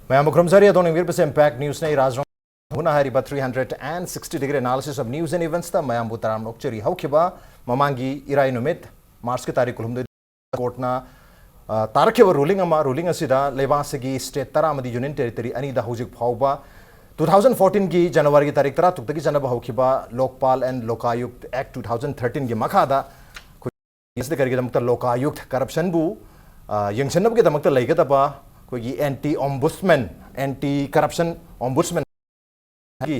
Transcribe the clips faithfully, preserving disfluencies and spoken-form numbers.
ꯃꯌꯥꯝꯕꯨ ꯈꯨꯔꯨꯝꯖꯔꯤ꯫ ꯑꯗꯣꯝꯅ ꯌꯦꯡꯕꯤꯔꯤꯕꯁꯤ Impact Newsꯅꯤ꯫ ꯔꯥꯖ ꯍꯧꯅ ꯍꯥꯏꯔꯤꯕ three hundred and sixty degree analysis of news and eventsꯇ ꯃꯌꯥꯝꯕꯨ ꯇꯔꯥꯝꯅ ꯑꯣꯛꯆꯔꯤ꯫ ꯍꯧꯈꯤꯕ ꯃꯃꯥꯡꯒꯤ ꯏꯔꯥꯏ ꯅꯨꯃꯤꯠ, ꯃꯥꯔꯆꯀꯤ ꯇꯥꯔꯤꯛ ꯀꯨꯟꯍꯨꯝꯗꯣꯏ, ꯀꯣꯔꯠꯅ, ꯑ, ꯇꯥꯔꯛꯈꯤꯕ ꯔꯨꯂꯤꯡ ꯑꯃ, ꯔꯨꯂꯤꯡ ꯑꯁꯤꯗ ꯂꯩꯕꯥꯛ ꯑꯁꯤꯒꯤ ꯁ꯭ꯇꯦꯠ ꯇꯔꯥ ꯑꯃꯗꯤ ꯌꯨꯅꯤꯌꯟ ꯇꯦꯔꯤꯇꯣꯔꯤ ꯑꯅꯤꯗ ꯍꯧꯖꯤꯛ ꯐꯥꯎꯕ two thousand fourteenꯒꯤ ꯖꯅꯋꯥꯔꯤꯒꯤ ꯇꯥꯔꯤꯛ ꯇꯔꯥ ꯇꯔꯨꯛꯇꯒꯤ ꯆꯠꯅꯕ ꯍꯧꯈꯤꯕ Lokpal and Lokayukt Act two thousand thirteenꯒꯤ ꯃꯈꯥꯗ ꯑꯩꯈꯣꯏ ꯑꯁꯤꯗ ꯀꯔꯤꯒꯤꯗꯃꯛꯇ Lokayukt corruptionꯕꯨ, ꯑ, ꯌꯦꯡꯁꯤꯟꯅꯕꯒꯤꯗꯃꯛꯇ ꯂꯩꯒꯗꯕ ꯑꯩꯈꯣꯏꯒꯤ anti ombudsman, anti corruption ombudsman ꯒꯤ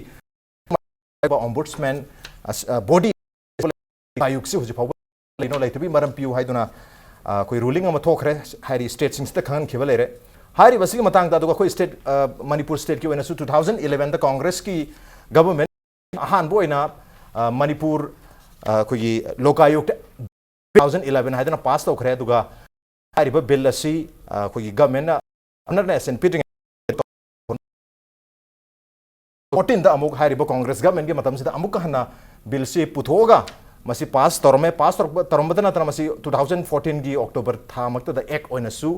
ombudsman, ꯑꯁ, ꯑ, body Lokayuktꯁꯤ ꯍꯧꯖꯤꯛ ꯐꯥꯎꯕ ꯂꯩꯅꯣ ꯂꯩꯇꯕꯒꯤ ꯃꯔꯝ ꯄꯤꯌꯨ ꯍꯥꯏꯗꯨꯅ, ꯑ, ꯑꯩꯈꯣꯏ ꯔꯨꯂꯤꯡ ꯑꯃ ꯊꯣꯛꯈ꯭ꯔꯦ꯫ ꯍꯥꯏꯔꯤ ꯁ꯭ꯇꯦꯠꯁꯤꯡꯁꯤꯗ ꯈꯪꯍꯟꯈꯤꯕ ꯂꯩꯔꯦ꯫ ꯍꯥꯏꯔꯤꯕꯁꯤꯒꯤ ꯃꯇꯥꯡꯗ, ꯑꯗꯨꯒ ꯑꯩꯈꯣꯏ ꯁ꯭ꯇꯦꯠ, ꯑ, ꯃꯅꯤꯄꯨꯔ ꯁ꯭ꯇꯦꯠꯀꯤ ꯑꯣꯏꯅꯁꯨ two thousand elevenꯗ ꯀꯣꯡꯒ꯭ꯔꯦꯁꯀꯤ ꯒꯚꯔꯟꯃꯦꯟꯠ ꯑꯍꯥꯟꯕ ꯑꯣꯏꯅ, ꯑ, ꯃꯅꯤꯄꯨꯔ, ꯑ, ꯑꯩꯈꯣꯏꯒꯤ Lokayukt two thousand eleven ꯍꯥꯏꯗꯅ ꯄꯥꯁ ꯇꯧꯈ꯭ꯔꯦ꯫ ꯑꯗꯨꯒ ꯍꯥꯏꯔꯤꯕ ꯕꯤꯜ ꯑꯁꯤ, ꯑ, ꯑꯩꯈꯣꯏꯒꯤ ꯒꯚꯔꯟꯃꯦꯟꯠꯅ ꯑꯣꯅꯔꯅꯦꯁ ꯑꯦꯟ ꯄꯤꯗ꯭ꯔꯤꯉꯩ fourteenꯗ ꯑꯃꯨꯛ ꯍꯥꯏꯔꯤꯕ ꯀꯣꯡꯒ꯭ꯔꯦꯁ ꯒꯚꯔꯟꯃꯦꯟꯠꯀꯤ ꯃꯇꯝꯁꯤꯗ ꯑꯃꯨꯛꯀ ꯍꯟꯅ ꯕꯤꯜꯁꯤ ꯄꯨꯊꯣꯛꯑꯒ ꯃꯁꯤ ꯄꯥꯁ ꯇꯧꯔꯝꯃꯦ꯫ ꯄꯥꯁ ꯇꯧꯔꯛꯄ, ꯇꯧꯔꯝꯕꯗ ꯅꯠꯇꯅ ꯃꯁꯤ two thousand fourteenꯒꯤ October ꯊꯥꯃꯛꯇꯗ ꯑꯦꯛ ꯑꯣꯏꯅꯁꯨ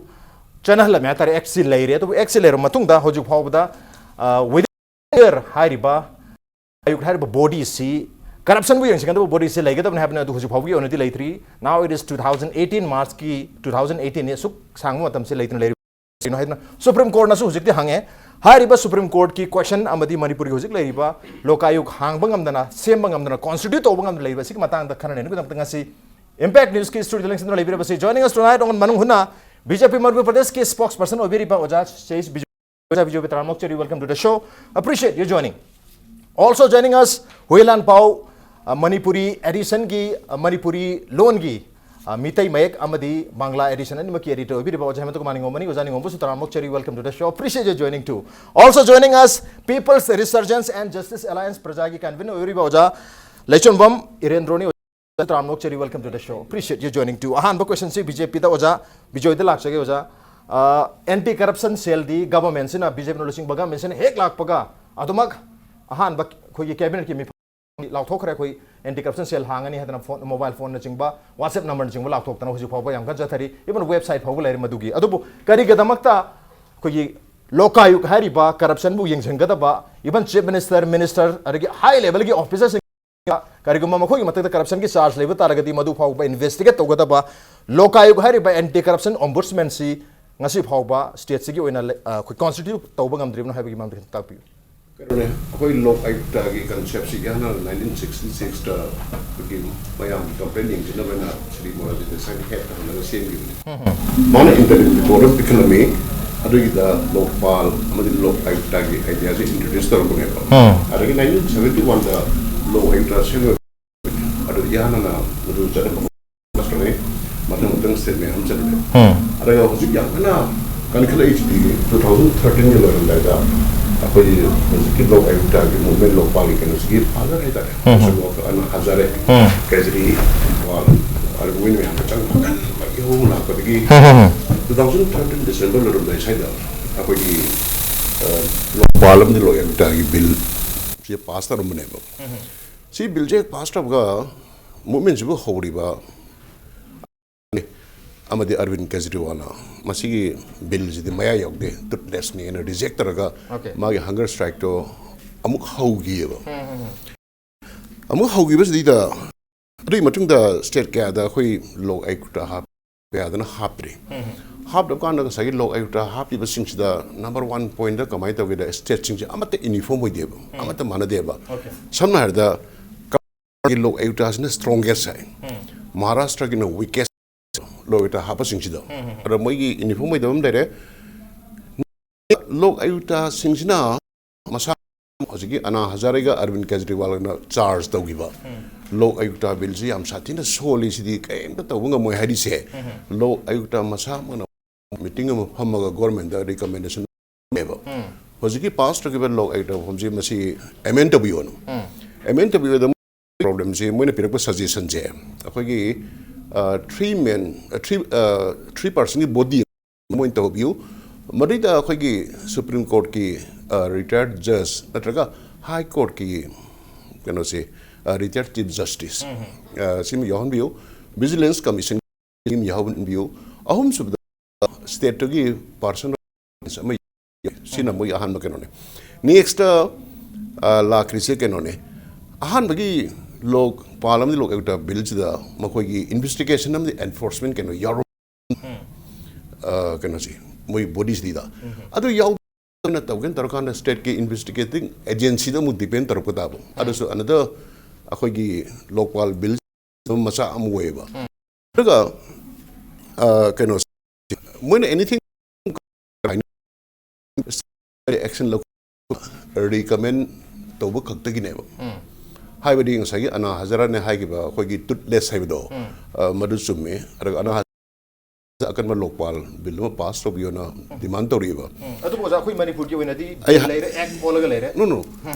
ꯆꯠꯅꯍꯜꯂꯝꯃꯦ ꯍꯥꯏꯇꯥꯔꯦ꯫ ꯑꯦꯛꯁꯤ ꯂꯩꯔꯦ꯫ ꯑꯗꯨꯕꯨ ꯑꯦꯛꯁꯤ ꯂꯩꯔꯕ ꯃꯇꯨꯡꯗ ꯍꯧꯖꯤꯛ ꯐꯥꯎꯕꯗ, ꯑ, within year ꯍꯥꯏꯔꯤꯕ ꯑꯌꯨꯛ ꯍꯥꯏꯔꯤꯕ ꯕꯣꯗꯤꯁꯤ, ꯀꯔꯞꯁꯟꯕꯨ ꯌꯦꯡꯁꯤꯟꯒꯗꯕ ꯕꯣꯗꯤꯁꯤ ꯂꯩꯒꯗꯕꯅꯤ ꯍꯥꯏꯕꯅꯤ, ꯑꯗꯨ ꯍꯧꯖꯤꯛ ꯐꯥꯎꯕꯒꯤ ꯑꯣꯏꯅꯗꯤ ꯂꯩꯇ꯭ꯔꯤ꯫ Now it is two thousand eighteen, ꯃꯥꯔꯆꯀꯤ two thousand eightꯅꯤ, ꯑꯁꯨꯛ ꯁꯥꯡꯕ ꯃꯇꯝꯁꯤ ꯂꯩꯇꯅ ꯂꯩꯔꯤꯕ ꯀꯩꯅꯣ ꯍꯥꯏꯗꯅ ꯁꯨꯄ꯭ꯔꯤꯝ ꯀꯣꯔꯠꯅꯁꯨ ꯍꯧꯖꯤꯛꯇꯤ ꯍꯪꯉꯦ꯫ ꯍꯥꯏꯔꯤꯕ ꯁꯨꯄ꯭ꯔꯤꯝ ꯀꯣꯔꯠꯀꯤ ꯀꯣꯏꯁꯟ ꯑꯃꯗꯤ ꯃꯅꯤꯄꯨꯔꯒꯤ ꯍꯧꯖꯤꯛ ꯂꯩꯔꯤꯕ ꯂꯣꯀꯥꯌꯨꯛ ꯍꯥꯡꯕ ꯉꯝꯗꯅ, ꯁꯦꯝꯕ ꯉꯝꯗꯅ, ꯀꯣꯟꯁꯇꯤꯇ꯭ꯌꯨꯠ ꯇꯧꯕ ꯉꯝꯗꯅ ꯂꯩꯕ ꯑꯁꯤꯒꯤ ꯃꯇꯥꯡꯗ ꯈꯟꯅ ꯅꯩꯅꯕꯒꯤꯗꯃꯛꯇ ꯉꯁꯤ ꯏꯝꯄꯦꯛ ꯅ꯭ꯌꯨꯁꯀꯤ ꯁ꯭ꯇꯨꯗꯤꯑꯣꯗ ꯂꯦꯡꯁꯤꯟꯗꯨꯅ ꯂꯩꯕꯤꯔꯕꯁꯤ, joining us tonight on ꯃꯅꯨꯡ ꯍꯨꯠꯅ ꯕꯤ ꯖꯦ ꯄꯤ ꯃꯅꯤꯄꯨꯔ ꯄ꯭ꯔꯗꯦꯁꯀꯤ ꯁ꯭ꯄꯣꯛꯁ ꯄꯔꯁꯟ ꯑꯣꯏꯕꯤꯔꯤꯕ ꯑꯣꯖꯥ ꯁꯦꯁ ꯕꯤꯖꯨ, ꯑꯣꯖꯥ ꯕꯤꯖꯨ ꯇꯔꯥꯝꯅ ꯑꯣꯛꯆꯔꯤ, welcome to the show, appreciate your joining. Also joining us, ꯍꯨꯏꯂꯥꯟꯄꯥꯎ, ꯑ, ꯃꯅꯤꯄꯨꯔꯤ ꯑꯦꯗꯤꯁꯟꯒꯤ, ꯑ, ꯃꯅꯤꯄꯨꯔꯤ ꯂꯣꯟꯒꯤ, ꯑ, ꯃꯤꯇꯩ ꯃꯌꯦꯛ ꯑꯃꯗꯤ ꯕꯪꯒ꯭ꯂꯥ ꯑꯦꯗꯤꯁꯟ ꯑꯅꯤꯃꯛꯀꯤ ꯑꯦꯗꯤꯇꯔ ꯑꯣꯏꯕꯤꯔꯤꯕ ꯑꯣꯖꯥ ꯍꯦꯃꯟꯇ ꯀꯨꯃꯥꯔ ꯅꯤꯉꯣꯝꯕꯅꯤ꯫ ꯑꯣꯖꯥ ꯅꯤꯉꯣꯝꯕꯁꯨ ꯇꯔꯥꯝꯅ ꯑꯣꯛꯆꯔꯤ, welcome to the show, appreciate your joining too. Also joining us, People's Resurgence and Justice Alliance ꯄ꯭ꯔꯖꯥꯒꯤ ꯀꯟꯚꯤꯅꯔ ꯑꯣꯏꯔꯤꯕ ꯑꯣꯖꯥ ꯂꯩꯆꯣꯟꯕꯝ ꯏꯔꯦꯟꯗ꯭ꯔꯣꯅꯤ꯫ ꯇꯔꯥꯝꯅ ꯑꯣꯛꯆꯔꯤ, welcome to the show, appreciate your joining too. ꯑꯍꯥꯟꯕ ꯀꯣꯏꯁꯟꯁꯤ ꯕꯤ ꯖꯦ ꯄꯤꯗ ꯑꯣꯖꯥ ꯕꯤꯖꯣꯏꯗ ꯂꯥꯛꯆꯒꯦ꯫ ꯑꯣꯖꯥ, ꯑꯦꯟꯇꯤ ꯀꯔꯞꯁꯟ ꯁꯦꯜꯗꯤ ꯒꯚꯔꯟꯃꯦꯟꯠꯁꯤꯅ, ꯕꯤ ꯖꯦ ꯄꯤꯅ ꯂꯨꯆꯤꯡꯕ ꯒꯚꯔꯟꯃꯦꯟꯠꯁꯤꯅ ꯍꯦꯛ ꯂꯥꯛꯄꯒ ꯑꯗꯨꯃꯛ ꯑꯍꯥꯟꯕ ꯑꯩꯈꯣꯏꯒꯤ ꯀꯦꯕꯤꯅꯦꯠꯀꯤ ꯃꯤꯐꯝ ꯂꯥꯎꯊꯣꯛꯈ꯭ꯔꯦ, ꯑꯩꯈꯣꯏ ꯑꯦꯟꯇꯤ ꯀꯔꯞꯁꯟ ꯁꯦꯜ ꯍꯥꯡꯉꯅꯤ ꯍꯥꯏꯗꯅ ꯐꯣꯟ, ꯃꯣꯕꯥꯏꯜ ꯐꯣꯟꯅꯆꯤꯡꯕ, ꯋꯥꯆꯦꯞ ꯅꯝꯕꯔꯅꯆꯤꯡꯕ ꯂꯥꯎꯊꯣꯛꯇꯅ ꯍꯧꯖꯤꯛ ꯐꯥꯎꯕ ꯌꯥꯝ ꯀꯟꯅ ꯆꯠꯊꯔꯤ꯫ ꯏꯚꯟ ꯋꯦꯕꯁꯥꯏꯠ ꯐꯥꯎꯕ ꯂꯩꯔꯦ ꯃꯗꯨꯒꯤ꯫ ꯑꯗꯨꯕꯨ ꯀꯔꯤꯒꯤꯗꯃꯛꯇ ꯑꯩꯈꯣꯏꯒꯤ ꯂꯣꯀꯥꯌꯨꯛ ꯍꯥꯏꯔꯤꯕ ꯀꯔꯞꯁꯟꯕꯨ ꯌꯦꯡꯁꯤꯟꯒꯗꯕ, even chief minister, minister, ꯑꯗꯒꯤ high level ꯒꯤ officer ꯁꯤꯡ, ꯀꯔꯤꯒꯨꯝꯕ ꯃꯈꯣꯏꯒꯤ ꯃꯊꯛꯇ ꯀꯔꯞꯁꯟꯒꯤ ꯆꯥꯔꯖ ꯂꯩꯕ ꯇꯥꯔꯒꯗꯤ ꯃꯗꯨ ꯐꯥꯎꯕ ꯏꯟꯚꯦꯁꯇꯤꯒꯦꯠ ꯇꯧꯒꯗꯕ ꯂꯣꯀꯥꯌꯨꯛ ꯍꯥꯏꯔꯤꯕ ꯑꯦꯟꯇꯤ ꯀꯔꯞꯁꯟ ꯑꯣꯝꯕꯨꯗꯁꯃꯦꯟꯁꯤ ꯉꯁꯤ ꯐꯥꯎꯕ ꯁ꯭ꯇꯦꯠꯁꯤꯒꯤ ꯑꯣꯏꯅ ꯂꯩ-, ꯑ, ꯑꯩꯈꯣꯏ ꯀꯣꯟꯁꯇꯤꯇ꯭ꯌꯨꯠ ꯇꯧꯕ ꯉꯝꯗ꯭ꯔꯤꯕꯅꯣ ꯍꯥꯏꯕꯒꯤ ꯃꯔꯝꯗ ꯈꯤꯇꯪ ꯇꯥꯛꯄꯤꯌꯨ꯫ ꯀꯩꯅꯣꯅꯦ, ꯑꯩꯈꯣꯏ ꯂꯣꯛ ꯑꯌꯨꯛꯇꯒꯤ ꯀꯟꯁꯦꯞꯁꯤ ꯏꯍꯥꯟ ꯍꯥꯟꯅ ꯅꯥꯏꯟꯇꯤꯟ ꯁꯤꯛꯁꯇꯤ ꯁꯤꯛꯁꯇ ꯑꯩꯈꯣꯏꯒꯤ ꯃꯌꯥꯝꯒꯤ ꯀꯝꯄ꯭ꯂꯦꯟ ꯌꯦꯡꯁꯤꯟꯅꯕ ꯍꯥꯏꯅ ꯁ꯭ꯔꯤ ꯃꯣꯔꯥꯔꯖꯤ ꯗꯦꯁꯥꯏꯅ ꯍꯦꯠ ꯇꯧꯍꯜꯂꯒ ꯁꯦꯝꯈꯤꯕꯅꯤ꯫ ꯃꯥꯅ ꯏꯟꯇꯔꯤꯝ ꯔꯤꯄꯣꯔꯠ ꯑꯃ ꯄꯤꯈꯠꯂꯝꯃꯤ꯫ ꯑꯗꯨꯒꯤꯗ ꯂꯣꯛꯄꯥꯜ ꯑꯃꯗꯤ ꯂꯣꯛ ꯑꯌꯨꯛꯇꯒꯤ ꯑꯥꯏꯗꯤꯌꯥꯁꯦ ꯏꯟꯇ꯭ꯔꯣꯗ꯭ꯌꯨꯁ ꯇꯧꯔꯛꯄꯅꯦꯕ꯫ ꯑꯗꯒꯤ ꯅꯥꯏꯟꯇꯤꯟ ꯁꯚꯦꯟꯇꯤ ꯋꯥꯟꯗ ꯂꯣꯛ ꯑꯌꯨꯛꯇ ꯁꯦꯝꯕ, ꯑꯗꯨ ꯏꯍꯥꯟ ꯍꯥꯟꯅ ꯃꯗꯨ ꯆꯠꯅꯕ ꯃꯥꯁꯇꯔꯅꯤ꯫ ꯃꯊꯪ ꯃꯊꯪ ꯁ꯭ꯇꯦꯠ ꯃꯌꯥꯝ ꯆꯠꯂꯦ꯫ ꯑꯗꯨꯒ ꯍꯧꯖꯤꯛ ꯌꯥꯝ ꯀꯟꯅ ꯀꯟꯈꯠꯂꯛꯏꯁꯤꯗꯤ ꯇꯨ ꯊꯥꯎꯖꯟ ꯊꯥꯔꯇꯤꯟꯒꯤ ꯂꯣꯏꯔꯝꯗꯥꯏꯗ ꯑꯩꯈꯣꯏꯒꯤ ꯍꯧꯖꯤꯛꯀꯤ ꯂꯣꯛ ꯑꯌꯨꯛꯇꯒꯤ ꯃꯨꯚꯃꯦꯟ ꯂꯣꯛꯄꯥꯜꯒꯤ ꯀꯩꯅꯣꯁꯤꯒꯤ ꯐꯥꯗꯔ ꯍꯥꯏꯇꯥꯔꯦ꯫ ꯁꯣꯁꯤꯌꯦꯜ ꯋꯥꯔꯀꯔ ꯑꯅꯥ ꯍꯖꯥꯔꯦ, ꯀꯦꯖꯔꯤꯋꯥꯜ, ꯑꯗꯨꯒ ꯃꯣꯏꯅ ꯃꯌꯥꯝ ꯃꯊꯪ ꯃꯊꯪ ꯃꯥꯏꯀꯩ ꯍꯧꯅ ꯂꯥꯛꯄꯗꯒꯤ ꯇꯨ ꯊꯥꯎꯖꯟ ꯊꯥꯔꯇꯤꯟ ꯗꯤꯁꯦꯝꯕꯔ ꯂꯣꯏꯔꯝꯗꯥꯏ ꯁ꯭ꯋꯥꯏꯗ ꯑꯩꯈꯣꯏꯒꯤ, ꯑ, ꯂꯣꯛꯄꯥꯜ ꯑꯃꯗꯤ ꯂꯣꯛ ꯑꯌꯨꯛꯇꯒꯤ ꯕꯤꯜꯁꯦ ꯄꯥꯁ ꯇꯧꯔꯝꯕꯅꯦꯕ꯫ ꯁꯤ ꯕꯤꯜꯁꯦ ꯄꯥꯁ ꯇꯧꯕꯒ ꯃꯨꯚꯃꯦꯟꯁꯤꯕꯨ ꯍꯧꯔꯤꯕ ꯑꯃꯗꯤ ꯑꯔꯕꯤꯟ ꯀꯦꯖꯔꯤꯋꯥꯜꯅ ꯃꯁꯤꯒꯤ ꯕꯤꯜꯁꯤꯗꯤ ꯃꯌꯥ ꯌꯧꯗꯦ, ꯇꯨꯠꯂꯦꯁꯅꯦꯅ ꯔꯤꯖꯦꯛ ꯇꯧꯔꯒ Okay. ꯃꯥꯒꯤ ꯍꯪꯒꯔ ꯁ꯭ꯇ꯭ꯔꯥꯏꯛꯇꯣ ꯑꯃꯨꯛ ꯍꯧꯈꯤꯑꯕ꯫ ꯑꯃꯨꯛ ꯍꯧꯈꯤꯕꯁꯤꯗ ꯑꯗꯨꯒꯤ ꯃꯇꯨꯡꯗ ꯁ꯭ꯇꯦꯠ ꯀꯌꯥꯗ ꯑꯩꯈꯣꯏ ꯂꯣꯛ ꯑꯌꯨꯛꯇ ꯍꯥꯞ-, ꯀꯌꯥꯗꯅ ꯍꯥꯞꯇ꯭ꯔꯤ꯫ ꯍꯥꯞꯇꯕ ꯀꯥꯟꯗ ꯉꯁꯥꯏꯒꯤ ꯂꯣꯛ ꯑꯌꯨꯛꯇ ꯍꯥꯞꯄꯤꯕꯁꯤꯡꯁꯤꯗ ꯅꯝꯕꯔ ꯋꯥꯟ ꯄꯣꯏꯟꯗ ꯀꯃꯥꯏꯅ ꯇꯧꯒꯦꯗ, ꯁ꯭ꯇꯦꯠꯁꯤꯡꯁꯦ ꯑꯃꯠꯇ ꯌꯨꯅꯤꯐꯣꯔꯝ ꯑꯣꯏꯗꯦꯕ, ꯑꯃꯠꯇ ꯃꯥꯟꯅꯗꯦꯕ꯫ Okay. ꯁꯝꯅ ꯍꯥꯏꯔꯕꯗ ꯂꯣꯛ ꯑꯌꯨꯛꯇꯁꯤꯅ ꯁ꯭ꯇ꯭ꯔꯣꯡꯒꯦꯁ ꯍꯥꯏ, ꯃꯍꯥꯔꯥꯁꯇ꯭ꯔꯒꯤꯅ ꯋꯤꯀꯦꯁ ꯂꯣꯛ ꯑꯌꯨꯛꯇ ꯍꯥꯞꯄꯁꯤꯡꯁꯤꯗ꯫ ꯑꯗꯣ ꯃꯣꯏꯒꯤ ꯌꯨꯅꯤꯐꯣꯔꯝ ꯑꯣꯏꯗꯕ ꯑꯃ ꯂꯩꯔꯦ꯫ ꯂꯣꯛ ꯑꯌꯨꯛꯇꯁꯤꯡꯁꯤꯅ ꯃꯁꯥ ꯍꯧꯖꯤꯛꯀꯤ ꯑꯅꯥ ꯍꯖꯥꯔꯦꯒ ꯑꯔꯕꯤꯟ ꯀꯦꯖꯔꯤꯋꯥꯜꯅ ꯆꯥꯔꯖ ꯇꯧꯈꯤꯕ ꯂꯣꯛ ꯑꯌꯨꯛꯇ ꯕꯤꯜꯁꯤ ꯌꯥꯝ ꯁꯥꯊꯤꯅ ꯁꯣꯜꯂꯤ, ꯁꯤꯗꯤ ꯀꯔꯤꯝꯇ ꯇꯧꯕ ꯉꯝꯃꯣꯏ ꯍꯥꯏꯔꯤꯁꯦ꯫ ꯂꯣꯛ ꯑꯌꯨꯛꯇ ꯃꯁꯥꯃꯛꯅ ꯃꯤꯇꯤꯡ ꯑꯃ ꯐꯝꯃꯒ ꯒꯣꯔꯃꯦꯟꯗ ꯔꯤꯀꯃꯦꯟꯗꯦꯁꯟ ꯅꯦꯕ꯫ ꯍꯧꯖꯤꯛꯀꯤ ꯄꯥꯁ ꯇꯧꯈꯤꯕ ꯂꯣꯛ ꯑꯌꯨꯛꯇ ꯃꯐꯝꯁꯤ ꯃꯁꯤ ꯑꯦꯃꯦꯟ ꯇꯧꯕꯤꯌꯣꯅ꯫ ꯑꯦꯃꯦꯟ ꯇꯧꯕꯤꯕꯗ ꯄ꯭ꯔꯣꯕ꯭ꯂꯦꯝꯁꯤ ꯃꯣꯏꯅ ꯄꯤꯔꯛꯄ ꯁꯖꯦꯁꯟꯁꯦ ꯑꯩꯈꯣꯏꯒꯤ, ꯑ, ꯊ꯭ꯔꯤ ꯃꯦꯟ, ꯑ, ꯊ꯭ꯔꯤ, ꯑ, ꯊ꯭ꯔꯤ ꯄꯥꯔꯁꯟꯒꯤ ꯕꯣꯗꯤ ꯑꯃ ꯑꯣꯏꯅ ꯇꯧꯕꯤꯌꯨ꯫ ꯃꯗꯩꯗ ꯑꯩꯈꯣꯏꯒꯤ ꯁꯨꯄ꯭ꯔꯤꯝ ꯀꯣꯔꯠꯀꯤ, ꯑ, ꯔꯤꯇꯥꯌꯔꯠ ꯖꯖ ꯅꯠꯇ꯭ꯔꯒ ꯍꯥꯏ ꯀꯣꯔꯠꯀꯤ ꯀꯩꯅꯣꯁꯦ, ꯑ, ꯔꯤꯇꯥꯌꯔꯠ ꯆꯤꯐ ꯖꯁꯇꯤꯁ, ꯑ, ꯁꯤꯃ ꯌꯥꯎꯍꯟꯕꯤꯌꯨ꯫ ꯚꯤꯖꯤꯂꯦꯟꯁ ꯀꯃꯤꯁꯟ ꯇꯤꯝ ꯌꯥꯎꯍꯟꯕꯤꯌꯨ꯫ ꯑꯍꯨꯝꯁꯨꯕꯗ ꯁ꯭ꯇꯦꯠꯇꯨꯒꯤ ꯄꯥꯔꯁꯟ ꯑꯃ ꯁꯤꯅ ꯃꯣꯏꯒꯤ ꯑꯍꯥꯟꯕ ꯀꯩꯅꯣꯅꯦ꯫ ꯅꯦꯛꯁꯇ ꯂꯥꯛꯈ꯭ꯔꯤꯁꯦ ꯀꯩꯅꯣꯅꯦ, ꯑꯍꯥꯟꯕꯒꯤ ꯂꯣꯛ ꯄꯥꯜ ꯑꯃꯗꯤ ꯂꯣꯛ ꯑꯌꯨꯛꯇ ꯕꯤꯜꯁꯤꯗ ꯃꯈꯣꯏꯒꯤ ꯏꯟꯚꯦꯁꯇꯤꯒꯦꯁꯟ ꯑꯃꯗꯤ ꯑꯦꯟꯐꯣꯔꯁꯃꯦꯟ ꯀꯩꯅꯣ ꯌꯥꯎꯔ ꯀꯩꯅꯣꯁꯦ, ꯃꯣꯏ ꯕꯣꯗꯤꯁꯤꯗ ꯑꯗꯨ ꯌꯥꯎꯗꯅ ꯇꯧꯒꯦꯅ ꯇꯧꯔꯀꯥꯟꯗ ꯁ꯭ꯇꯦꯠꯀꯤ ꯏꯟꯚꯦꯁꯇꯤꯒꯦꯇꯤꯡ ꯑꯦꯖꯦꯟꯁꯤꯗ ꯑꯃꯨꯛ ꯗꯤꯄꯦꯟ ꯇꯧꯔꯛꯄ ꯇꯥꯕ꯫ ꯑꯗꯨꯁꯨ ꯑꯅꯗ ꯑꯩꯈꯣꯏꯒꯤ ꯂꯣꯛꯄꯥꯜ ꯕꯤꯜ ꯃꯆꯥ ꯑꯃ ꯑꯣꯏꯌꯦꯕ꯫ ꯑꯗꯨꯒ ꯀꯩꯅꯣ, ꯃꯣꯏꯅ ꯑꯦꯅꯤꯊꯤꯡ ꯑꯦꯛꯁꯟ ꯔꯤꯀꯃꯦꯟ ꯇꯧꯕ ꯈꯛꯇꯒꯤꯅꯦꯕ꯫ ꯍꯥꯏꯕꯗꯤ ꯉꯁꯥꯏꯒꯤ ꯑꯅꯥ ꯍꯖꯥꯔꯥꯅꯦ ꯍꯥꯏꯈꯤꯕ ꯑꯩꯈꯣꯏꯒꯤ ꯇꯨꯠꯂꯦꯁ ꯍꯥꯏꯕꯗꯣ, ꯃꯗꯨ ꯆꯨꯝꯃꯦ꯫ ꯑꯗꯨꯒ ꯑꯅꯥ ꯍꯖꯥꯔꯥ ꯑꯀꯟꯕ ꯂꯣꯛꯄꯥꯜ ꯕꯤꯜ ꯑꯃ ꯄꯥꯁ ꯇꯧꯕꯤꯌꯣꯅ ꯗꯤꯃꯥꯟ ꯇꯧꯔꯤꯕ꯫ ꯑꯗꯨꯕꯨ ꯑꯣꯖꯥ, ꯑꯩꯈꯣꯏ ꯃꯅꯤꯄꯨꯔꯒꯤ ꯑꯣꯏꯅꯗꯤ ꯑꯩ ꯕꯤꯜ ꯂꯩꯔꯦ, ꯑꯦꯛ ꯑꯣꯜꯂꯒ ꯂꯩꯔꯦ꯫ ꯅꯣ ꯅꯣ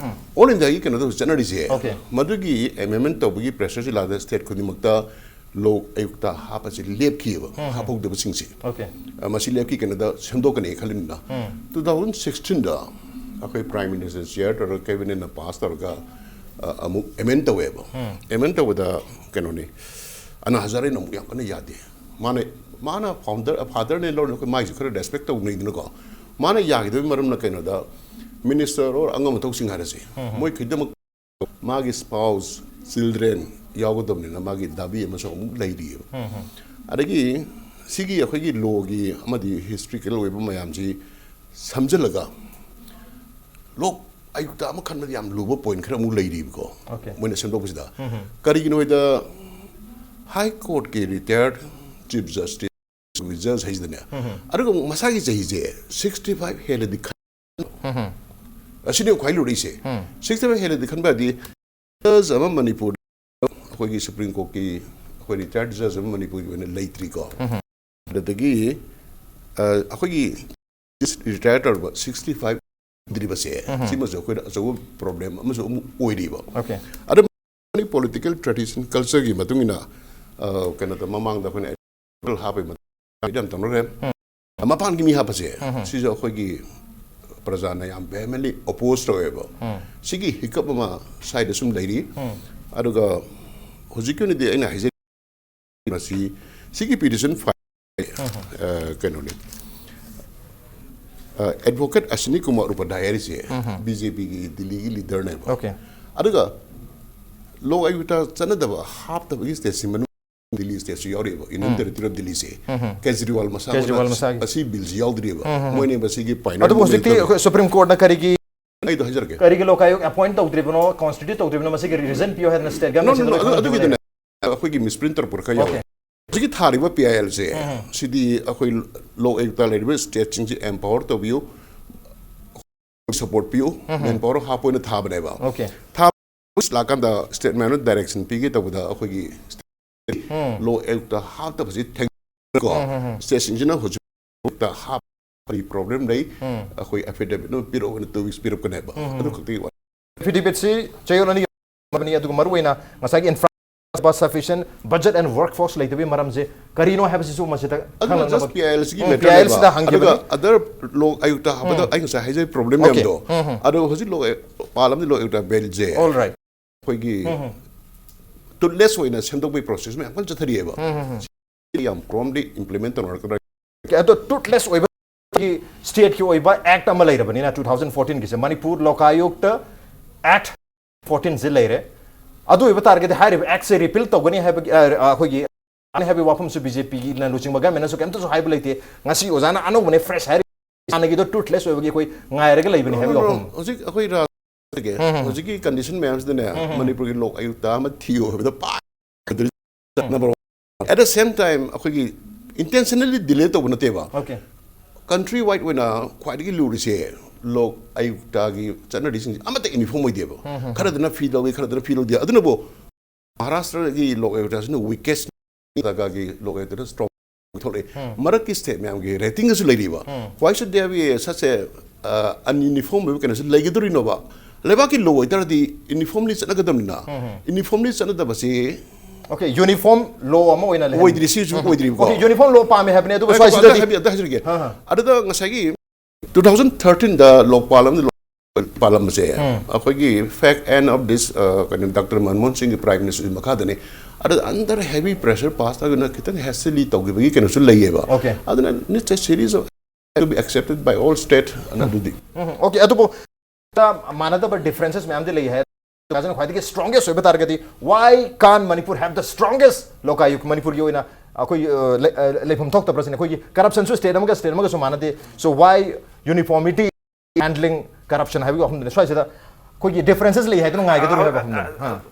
ꯑꯣꯜ ꯏꯟꯗꯤꯌꯥꯒꯤ ꯀꯩꯅꯣꯗ ꯆꯠꯅꯔꯤꯁꯦ꯫ Okay. ꯃꯗꯨꯒꯤ ꯑꯦꯃꯦꯟꯃꯦꯟ ꯇꯧꯕꯒꯤ ꯄ꯭ꯔꯦꯁꯔꯁꯤ ꯂꯥꯛꯑꯒ ꯁ꯭ꯇꯦꯠ ꯈꯨꯗꯤꯡꯃꯛꯇ ꯂꯣꯛ ꯑꯌꯨꯛꯇ ꯍꯥꯞꯄꯁꯤ ꯂꯦꯞꯈꯤꯑꯕ꯫ ꯍꯥꯞꯍꯧꯗꯕꯁꯤꯡꯁꯦ꯫ Okay. ꯑ, ꯃꯁꯤ ꯂꯦꯞꯈꯤ ꯀꯩꯅꯣꯗ ꯁꯦꯝꯗꯣꯛꯀꯅꯤ ꯈꯜꯂꯤꯕꯅ꯫ Two thousand sixteenꯗ ꯑꯩꯈꯣꯏ ꯄ꯭ꯔꯥꯏꯝ ꯃꯤꯅꯤꯁꯇꯔ ꯆꯤꯌꯔ ꯇꯧꯔꯒ ꯀꯦꯕꯤꯅꯦꯠꯅ ꯄꯥꯁ ꯇꯧꯔꯒ, ꯑ, ꯑꯃꯨꯛ ꯑꯦꯃꯦꯟ ꯇꯧꯋꯦꯕ꯫ ꯑꯦꯃꯦꯟ ꯇꯧꯕꯗ ꯀꯩꯅꯣꯅꯤ, ꯑꯅꯥ ꯍꯖꯥꯔꯦꯅ ꯑꯃꯨꯛ ꯌꯥꯝ ꯀꯟꯅ ꯌꯥꯗꯦ꯫ ꯃꯥꯅ, ꯃꯥꯅ ꯐꯥꯎꯟꯗꯔ, ꯐꯥꯗꯔꯅꯦ ꯂꯧꯔꯅ ꯑꯩꯈꯣꯏ ꯃꯥꯏꯁꯨ ꯈꯔ ꯔꯦꯁꯄꯦꯛ ꯇꯧꯅꯩꯗꯅꯀꯣ꯫ ꯃꯥꯅ ꯌꯥꯈꯤꯗꯕꯒꯤ ꯃꯔꯝꯅ ꯀꯩꯅꯣꯗ, ꯃꯤꯅꯤꯁꯇꯔ ꯑꯣꯔ ꯑꯉꯝ ꯑꯊꯧꯁꯤꯡ ꯍꯥꯏꯔꯁꯦ, ꯃꯣꯏ ꯈꯨꯗꯤꯡꯃꯛ ꯃꯥꯒꯤ ꯁ꯭ꯄꯥꯎꯁ, ꯆꯤꯜꯗ꯭ꯔꯦꯟ ꯌꯥꯎꯒꯗꯕꯅꯤꯅ ꯃꯥꯒꯤ ꯗꯥꯕꯤ ꯑꯃꯁꯨ ꯑꯃꯨꯛ ꯂꯩꯔꯤꯑꯕ꯫ ꯑꯗꯒꯤ ꯁꯤꯒꯤ ꯑꯩꯈꯣꯏꯒꯤ ꯂꯣꯒꯤ ꯑꯃꯗꯤ ꯍꯤꯁꯇ꯭ꯔꯤꯀꯦꯜ ꯑꯣꯏꯕ ꯃꯌꯥꯝꯁꯤ ꯁꯝꯖꯤꯜꯂꯒ ꯂꯣꯛ ꯑꯌꯨꯛꯇ ꯑꯃ ꯈꯟꯕꯗ ꯌꯥꯝ ꯂꯨꯕ ꯄꯣꯏꯟ ꯈꯔ ꯑꯃꯨꯛ ꯂꯩꯔꯤꯕꯀꯣ꯫ Okay. ꯃꯣꯏꯅ ꯁꯦꯝꯗꯣꯛꯄꯁꯤꯗ ꯀꯔꯤꯒꯤꯅꯣ ꯍꯥꯏꯗ, ꯍꯥꯏ ꯀꯣꯔꯠꯀꯤ ꯔꯤꯇꯥꯌꯔꯠ ꯆꯤꯐ ꯖꯁꯇꯤꯁ, ꯖꯁ ꯍꯥꯏꯁꯤꯗꯅꯦ, ꯑꯗꯨꯒ ꯑꯃꯨꯛ ꯃꯁꯥꯒꯤ ꯆꯍꯤꯁꯦ sixty five ꯍꯦꯜꯂꯗꯤ ꯈꯟ-, ꯑꯁꯤꯅꯦ ꯈ꯭ꯋꯥꯏ ꯂꯨꯔꯛꯏꯁꯦ꯫ Sixty five ꯍꯦꯜꯂꯗꯤ ꯈꯟꯕ ꯍꯥꯏꯗꯤ ꯖꯁ ꯑꯃ ꯃꯅꯤꯄꯨꯔꯗ, ꯑꯩꯈꯣꯏꯒꯤ ꯁꯨꯄ꯭ꯔꯤꯝ ꯀꯣꯔꯠꯀꯤ ꯑꯩꯈꯣꯏ ꯔꯤꯇꯥꯌꯔꯠ ꯖꯁ ꯑꯃ ꯃꯅꯤꯄꯨꯔꯒꯤ ꯑꯣꯏꯅ ꯂꯩꯇ꯭ꯔꯤꯀꯣ꯫ ꯑꯗꯨꯗꯒꯤ, ꯑ, ꯑꯩꯈꯣꯏꯒꯤ ꯔꯤꯇꯥꯌꯔ ꯇꯧꯔꯕ sixty five ꯗ꯭ꯔꯤꯕꯁꯦ, ꯁꯤꯃꯁꯨ ꯑꯩꯈꯣꯏꯗ ꯑꯆꯧꯕ ꯄ꯭ꯔꯣꯕ꯭ꯂꯦꯝ ꯑꯃꯁꯨ ꯑꯃꯨꯛ ꯑꯣꯏꯔꯤꯕ꯫ Okay. ꯑꯗ ꯃꯅꯤꯄꯨꯔꯤ ꯄꯣꯂꯤꯇꯤꯀꯦꯜ ꯇ꯭ꯔꯦꯗꯤꯁꯟ ꯀꯜꯆꯔꯒꯤ ꯃꯇꯨꯡ ꯏꯟꯅ, ꯑ, ꯀꯩꯅꯣꯗ ꯃꯃꯥꯡꯗ ꯑꯩꯈꯣꯏꯅ ꯑꯦꯄ꯭ꯔꯤꯜ ꯍꯥꯞꯄꯒꯤ ꯃꯇꯨꯡ ꯌꯥꯝ ꯇꯧꯅꯈ꯭ꯔꯦ꯫ ꯃꯄꯥꯟꯒꯤ ꯃꯤ ꯍꯥꯞꯄꯁꯦ, ꯁꯤꯁꯨ ꯑꯩꯈꯣꯏꯒꯤ ꯄ꯭ꯔꯖꯥꯅ ꯌꯥꯝ vehemently oppose ꯇꯧꯋꯦꯕ꯫ ꯁꯤꯒꯤ ꯍꯤꯀꯞ ꯑꯃ ꯁ꯭ꯋꯥꯏꯗ ꯁꯨꯝ ꯂꯩꯔꯤ꯫ ꯑꯗꯨꯒ ꯍꯧꯖꯤꯛꯀꯤ ꯑꯣꯏꯅꯗꯤ ꯑꯩꯅ ꯍꯥꯏꯖꯔꯤꯕ ꯃꯁꯤ, ꯁꯤꯒꯤ ꯄꯤꯇꯤꯁꯟ ꯐꯥꯏꯜ, ꯑ, ꯀꯩꯅꯣꯅꯤ, ꯑꯦꯗꯚꯣꯀꯦꯠ ꯑꯁꯤꯅꯤ ꯀꯨꯃꯥꯔ ꯎꯄꯥꯙ꯭ꯌꯥꯏ ꯍꯥꯏꯔꯤꯁꯦ ꯕꯤ ꯖꯦ ꯄꯤꯒꯤ ꯗꯤꯜꯂꯤꯒꯤ ꯂꯤꯗꯔꯅꯦꯕ꯫ Okay. ꯑꯗꯨꯒ ꯂꯣꯛ ꯑꯌꯨꯛꯇ ꯆꯠꯅꯗꯕ ꯍꯥꯞꯇꯕꯒꯤ ꯁ꯭ꯇꯦꯠꯁꯤ ꯃꯅꯨꯡ ꯗꯤꯜꯂꯤ ꯁ꯭ꯇꯦꯠꯁꯨ ꯌꯥꯎꯔꯤꯕ, ꯌꯨꯅꯤꯌꯟ ꯇꯦꯔꯤꯇꯣꯔꯤ ꯑꯣꯐ ꯗꯤꯜꯂꯤꯁꯦ꯫ ꯀꯦꯖꯔꯤꯋꯥꯜ ꯃꯁꯥ ꯀꯦꯖꯔꯤꯋꯥꯜ ꯃꯁꯥꯒꯤ꯫ ꯑꯁꯤ ꯕꯤꯜꯁꯤ ꯌꯥꯎꯗ꯭ꯔꯤꯕ꯫ ꯃꯣꯏꯅꯦ ꯃꯁꯤꯒꯤ ꯄꯥꯏꯅꯔ ꯑꯗꯨꯕꯨ ꯍꯧꯖꯤꯛꯇꯤ ꯑꯩꯈꯣꯏ ꯁꯨꯄ꯭ꯔꯤꯝ ꯀꯣꯔꯠꯅ ꯀꯔꯤꯒꯤ ꯑꯩꯗꯣ ꯍꯥꯏꯖꯔꯛꯀꯦ꯫ ꯀꯔꯤꯒꯤ ꯂꯣꯛ ꯑꯥꯌꯣꯛ ꯑꯦꯄꯣꯏꯟꯠ ꯇꯧꯗ꯭ꯔꯤꯕꯅꯣ, ꯀꯣꯟꯁꯇꯤꯇ꯭ꯌꯨꯠ ꯇꯧꯗ꯭ꯔꯤꯕꯅꯣ, ꯃꯁꯤꯒꯤ ꯔꯤꯖꯟ ꯄꯤꯌꯣ ꯍꯥꯏꯗꯅ ꯁ꯭ꯇꯦꯠ No, no, no, ꯒꯚꯔꯟꯃꯦꯟꯠꯁꯤꯗ ꯑꯗꯨ- ꯑꯗꯨꯒꯤꯗꯨꯅꯦ ꯑꯩꯈꯣꯏꯒꯤ ꯃꯤꯁꯄ꯭ꯔꯤꯟꯠ ꯇꯧꯔꯛꯄ ꯈꯔ ꯌꯥꯎꯋꯦ꯫ Okay. ꯍꯧꯖꯤꯛꯀꯤ ꯊꯥꯔꯤꯕ ꯄꯤ ꯑꯥꯏ ꯑꯦꯜꯁꯦ ꯁꯤꯗꯤ ꯑꯩꯈꯣꯏ ꯂꯣꯛ ꯑꯌꯨꯛꯇ ꯂꯩꯔꯤꯕ ꯁ꯭ꯇꯦꯠꯁꯤꯡꯁꯦ ꯑꯦꯝꯄꯥꯋꯔ ꯇꯧꯕꯤꯌꯨ, ꯁꯄꯣꯔꯠ ꯄꯤꯌꯨ, ꯃꯦꯟ ꯄꯥꯋꯔ ꯍꯥꯞꯄ ꯑꯣꯏꯅ ꯊꯥꯕꯅꯦꯕ꯫ Okay. ꯊꯥ ꯂꯥꯛꯀꯥꯟꯗ ꯁ꯭ꯇꯦꯠ ꯃꯌꯥꯝꯅ ꯗꯥꯏꯔꯦꯛꯁꯟ ꯄꯤꯒꯦ ꯇꯧꯕꯗ ꯑꯩꯈꯣꯏꯒꯤ ꯂꯣꯛ ꯑꯌꯨꯛꯇ ꯍꯥꯞꯇꯕꯁꯤ ꯊꯦꯡꯅꯔꯦꯀꯣ꯫ ꯁ꯭ꯇꯦꯠꯁꯤꯡꯁꯤꯅ ꯍꯧꯖꯤꯛ ꯍꯥꯞꯄꯒꯤ ꯄ꯭ꯔꯣꯕ꯭ꯂꯦꯝ ꯂꯩ, ꯑꯩꯈꯣꯏ ꯑꯦꯐꯤꯗꯦꯕꯤꯠ ꯑꯃ ꯄꯤꯔꯛꯑꯣ ꯍꯥꯏꯅ ꯇꯨ ꯋꯤꯛꯁ ꯄꯤꯔꯛꯀꯅꯦꯕ꯫ ꯑꯗꯨ ꯈꯛꯇꯒꯤ ꯋꯥ ꯑꯦꯐꯤꯗꯦꯕꯤꯠꯁꯤ ꯆꯌꯣꯜ ꯑꯅꯤ ꯑꯃꯅꯤ, ꯑꯗꯨꯒ ꯃꯔꯨꯑꯣꯏꯅ ꯉꯁꯥꯏꯒꯤ infra sufficient budget and workforce ꯂꯩꯇꯕꯒꯤ ꯃꯔꯝꯁꯦ ꯀꯔꯤꯅꯣ ꯍꯥꯏꯕꯁꯤꯁꯨ ꯃꯁꯤꯗ ꯑꯗꯨꯅ ꯈꯪꯂꯛꯅꯕ just P I ꯑꯦꯜꯁꯤꯒꯤ um, matter P I ꯑꯦꯜꯁꯤꯗ ꯑꯗꯨꯒ ꯍꯪꯈꯤꯕꯅꯤ꯫ ꯑꯗꯔ ꯂꯣꯛ ꯑꯌꯨꯛꯇ ꯍꯥꯞꯄꯗ ꯑꯩ ꯉꯁꯥꯏ ꯍꯥꯏꯖꯔꯤ ꯄ꯭ꯔꯣꯕ꯭ꯂꯦꯝ Okay. ꯃꯌꯥꯝꯗꯣ꯫ ꯑꯗꯣ ꯍꯧꯖꯤꯛ ꯂꯣꯛ ꯄꯥꯜ ꯑꯃꯗꯤ ꯂꯣꯛ ꯑꯌꯨꯛꯇ ꯕꯦꯜꯁꯦ All right. ꯑꯩꯈꯣꯏꯒꯤ ꯇꯨꯠꯂꯦꯁ ꯑꯣꯏꯅ ꯁꯦꯝꯗꯣꯛꯄꯒꯤ ꯄ꯭ꯔꯣꯁꯦꯁ ꯃꯌꯥꯝ ꯀꯟꯅ ꯆꯠꯊꯔꯤꯑꯕ꯫ ꯌꯥꯝ ꯄ꯭ꯔꯣꯝꯂꯤ ꯏꯝꯄ꯭ꯂꯤꯃꯦꯟ ꯇꯧꯅꯔꯛꯀꯗ꯭ꯔꯥ? ꯑꯗꯣ ꯇꯨꯠꯂꯦꯁ ꯑꯣꯏꯕꯒꯤ ꯁ꯭ꯇꯦꯠꯀꯤ ꯑꯣꯏꯕ ꯑꯦꯛꯠ ꯑꯃ ꯂꯩꯔꯕꯅꯤꯅ, ꯇꯨ ꯊꯥꯎꯖꯟ ꯐꯣꯔꯇꯤꯟꯒꯤꯁꯦ, ꯃꯅꯤꯄꯨꯔ ꯂꯣꯀꯥꯌꯨꯛꯇ ꯑꯦꯛꯠ ꯐꯣꯔꯇꯤꯟꯁꯦ ꯂꯩꯔꯦ꯫ ꯑꯗꯨ ꯑꯣꯏꯕ ꯇꯥꯔꯒꯗꯤ ꯍꯥꯏꯔꯤꯕ ꯑꯦꯛꯠꯁꯦ ꯔꯤꯄꯤꯜ ꯇꯧꯒꯅꯤ ꯍꯥꯏꯕꯒꯤ, ꯑ, ꯑꯩꯈꯣꯏꯒꯤ ꯍꯥꯏꯕꯒꯤ ꯋꯥꯐꯝꯁꯨ ꯕꯤ ꯖꯦ ꯄꯤꯒꯤꯅ ꯂꯨꯆꯤꯡꯕ ꯒꯚꯔꯟꯃꯦꯟꯠꯅꯁꯨ ꯀꯩꯝꯇꯁꯨ ꯍꯥꯏꯕ ꯂꯩꯇꯦ꯫ ꯉꯁꯤ ꯑꯣꯖꯥꯅ ꯑꯅꯧꯕꯅꯦ, ꯐ꯭ꯔꯦꯁ ꯍꯥꯏꯔꯤ, ꯍꯥꯟꯅꯒꯤꯗꯣ ꯇꯨꯠꯂꯦꯁ ꯑꯣꯏꯕꯒꯤ ꯑꯩꯈꯣꯏ ꯉꯥꯏꯔꯒ ꯂꯩꯕꯅꯤ ꯍꯥꯏꯕꯒꯤ ꯋꯥꯐꯝ꯫ ꯍꯧꯖꯤꯛ ꯑꯩꯈꯣꯏ ꯔꯥꯖ꯭ꯌꯒꯤ ꯍꯧꯖꯤꯛꯀꯤ ꯀꯟꯗꯤꯁꯟ ꯃꯌꯥꯝꯁꯤꯗꯅꯦ, ꯃꯅꯤꯄꯨꯔꯒꯤ ꯂꯣꯛ ꯑꯌꯨꯛꯇ ꯑꯃ ꯊꯤꯌꯨ ꯍꯥꯏꯕꯗ ꯄꯥꯏ number one. At the same time, ꯑꯩꯈꯣꯏꯒꯤ intentionally delay ꯇꯧꯕ ꯅꯠꯇꯦꯕ꯫ Okay. ꯀꯟꯇ꯭ꯔꯤ ꯋꯥꯏꯗ ꯑꯣꯏꯅ ꯈ꯭ꯋꯥꯏꯗꯒꯤ ꯂꯨꯔꯤꯁꯦ ꯂꯣꯛ ꯑꯌꯨꯛꯇꯒꯤ ꯆꯠꯅꯔꯤꯁꯤꯡꯁꯦ ꯑꯃꯠꯇ ꯌꯨꯅꯤꯐꯣꯔꯝ ꯑꯣꯏꯗꯦꯕ꯫ ꯈꯔꯗꯅ ꯐꯤ ꯂꯧꯏ, ꯈꯔꯗꯅ ꯐꯤ ꯂꯧꯗꯦ꯫ ꯑꯗꯨꯅꯕꯨ ꯃꯍꯥꯔꯥꯁꯇ꯭ꯔꯒꯤ ꯂꯣꯛ ꯑꯌꯨꯛꯇꯁꯤꯅ ꯋꯤꯀꯦꯁ ꯅꯠꯇ꯭ꯔꯒ ꯂꯣꯛ ꯑꯌꯨꯛꯇꯅ ꯁ꯭ꯇ꯭ꯔꯣꯡ ꯊꯣꯛꯂꯛꯏ꯫ ꯃꯔꯛꯀꯤ ꯁ꯭ꯇꯦꯠ ꯃꯌꯥꯝꯒꯤ ꯔꯦꯇꯤꯡꯒꯁꯨ ꯂꯩꯔꯤꯕ꯫ Why should there be such a, uh, ununiform ꯑꯣꯏꯕ ꯀꯩꯅꯣꯁꯤ ꯂꯩꯒꯗꯧꯔꯤꯅꯣꯕ? ꯂꯩꯕꯥꯛꯀꯤ ꯂꯣ ꯑꯣꯏꯇꯥꯔꯗꯤ ꯌꯨꯅꯤꯐꯣꯔꯝꯂꯤ ꯆꯠꯅꯒꯗꯕꯅꯤꯅ꯫ ꯌꯨꯅꯤꯐꯣꯔꯝꯂꯤ ꯆꯠꯅꯗꯕꯁꯤ Okay, ꯌꯨꯅꯤꯐꯣꯔꯝ ꯂꯣ ꯑꯃ ꯑꯣꯏꯅ ꯂꯩꯍꯟꯕꯤ- ꯑꯣꯏꯗ꯭ꯔꯤ, ꯁꯤꯁꯨ ꯑꯣꯏꯗ꯭ꯔꯤꯕꯀꯣ꯫ Okay, ꯌꯨꯅꯤꯐꯣꯔꯝ ꯂꯣ ꯄꯥꯝꯃꯦ ꯍꯥꯏꯕꯅꯦ, ꯑꯗꯨꯕꯨ ꯉꯥꯏꯈꯣ, ꯁ꯭ꯋꯥꯏꯁꯤꯗꯗꯤ ꯑꯝꯇ ꯍꯥꯏꯕꯤ-, ꯑꯝꯇ ꯍꯥꯏꯖꯔꯒꯦ꯫ ꯑꯗꯨꯗ ꯉꯁꯥꯏꯒꯤ ꯇꯨ ꯊꯥꯎꯖꯟ ꯊꯥꯔꯇꯤꯟꯗ ꯂꯣꯛꯄꯥꯜ ꯑꯃꯗꯤ ꯂꯣꯛ-, ꯄꯥꯜꯂꯝꯕꯁꯦ, ꯑꯩꯈꯣꯏꯒꯤ fact end of this, uh, ꯀꯩꯅꯣ, ꯗꯥꯛꯇꯔ ꯃꯟꯃꯣꯍꯟ ꯁꯤꯡꯒꯤ ꯄ꯭ꯔꯥꯏꯝ ꯃꯤꯅꯤꯁꯇꯔꯒꯤ ꯃꯈꯥꯗꯅꯤ꯫ ꯑꯗꯨꯗ under heavy pressure pass ꯇꯧꯗꯅ ꯈꯤꯇꯪ hastily ꯇꯧꯈꯤꯕꯒꯤ ꯀꯩꯅꯣꯁꯨ ꯂꯩꯌꯦꯕ꯫ Okay. ꯑꯗꯨꯅ it's a series of to be accepted by all state ꯑꯗꯨꯗꯤ꯫ Okay, ꯑꯗꯨꯕꯨ ꯃꯥꯟꯅꯗꯕ differences ꯃꯌꯥꯝꯗꯤ ꯂꯩ ꯍꯥꯏ꯫ ꯈ꯭ꯋꯥꯏꯗꯒꯤ strongest ꯑꯣꯏꯕ ꯇꯥꯔꯒꯗꯤ, why can't Manipur have the strongest ꯂꯣꯀꯥꯌꯨꯛ? ꯃꯅꯤꯄꯨꯔꯒꯤ ꯑꯣꯏꯅ ꯑꯩꯈꯣꯏ ꯂꯩꯐꯝ ꯊꯣꯛꯇꯕ꯭ꯔꯥ ꯁꯤꯅꯤ꯫ ꯑꯩꯈꯣꯏꯒꯤ corruption ꯁꯨ state ꯑꯃꯒ state ꯑꯃꯒꯁꯨ ꯃꯥꯟꯅꯗꯦ꯫ So why uniformity handling corruption ꯍꯥꯏꯕꯒꯤ ꯋꯥꯐꯝꯗꯨꯅꯤ꯫ ꯁ꯭ꯋꯥꯏꯁꯤꯗ ꯑꯩꯈꯣꯏꯒꯤ differences ꯂꯩ ꯍꯥꯏꯗꯨꯅ ꯉꯥꯏꯒꯗꯧꯔꯤꯕ ꯍꯥꯏꯕ ꯋꯥꯐꯝꯗꯨꯅꯤ꯫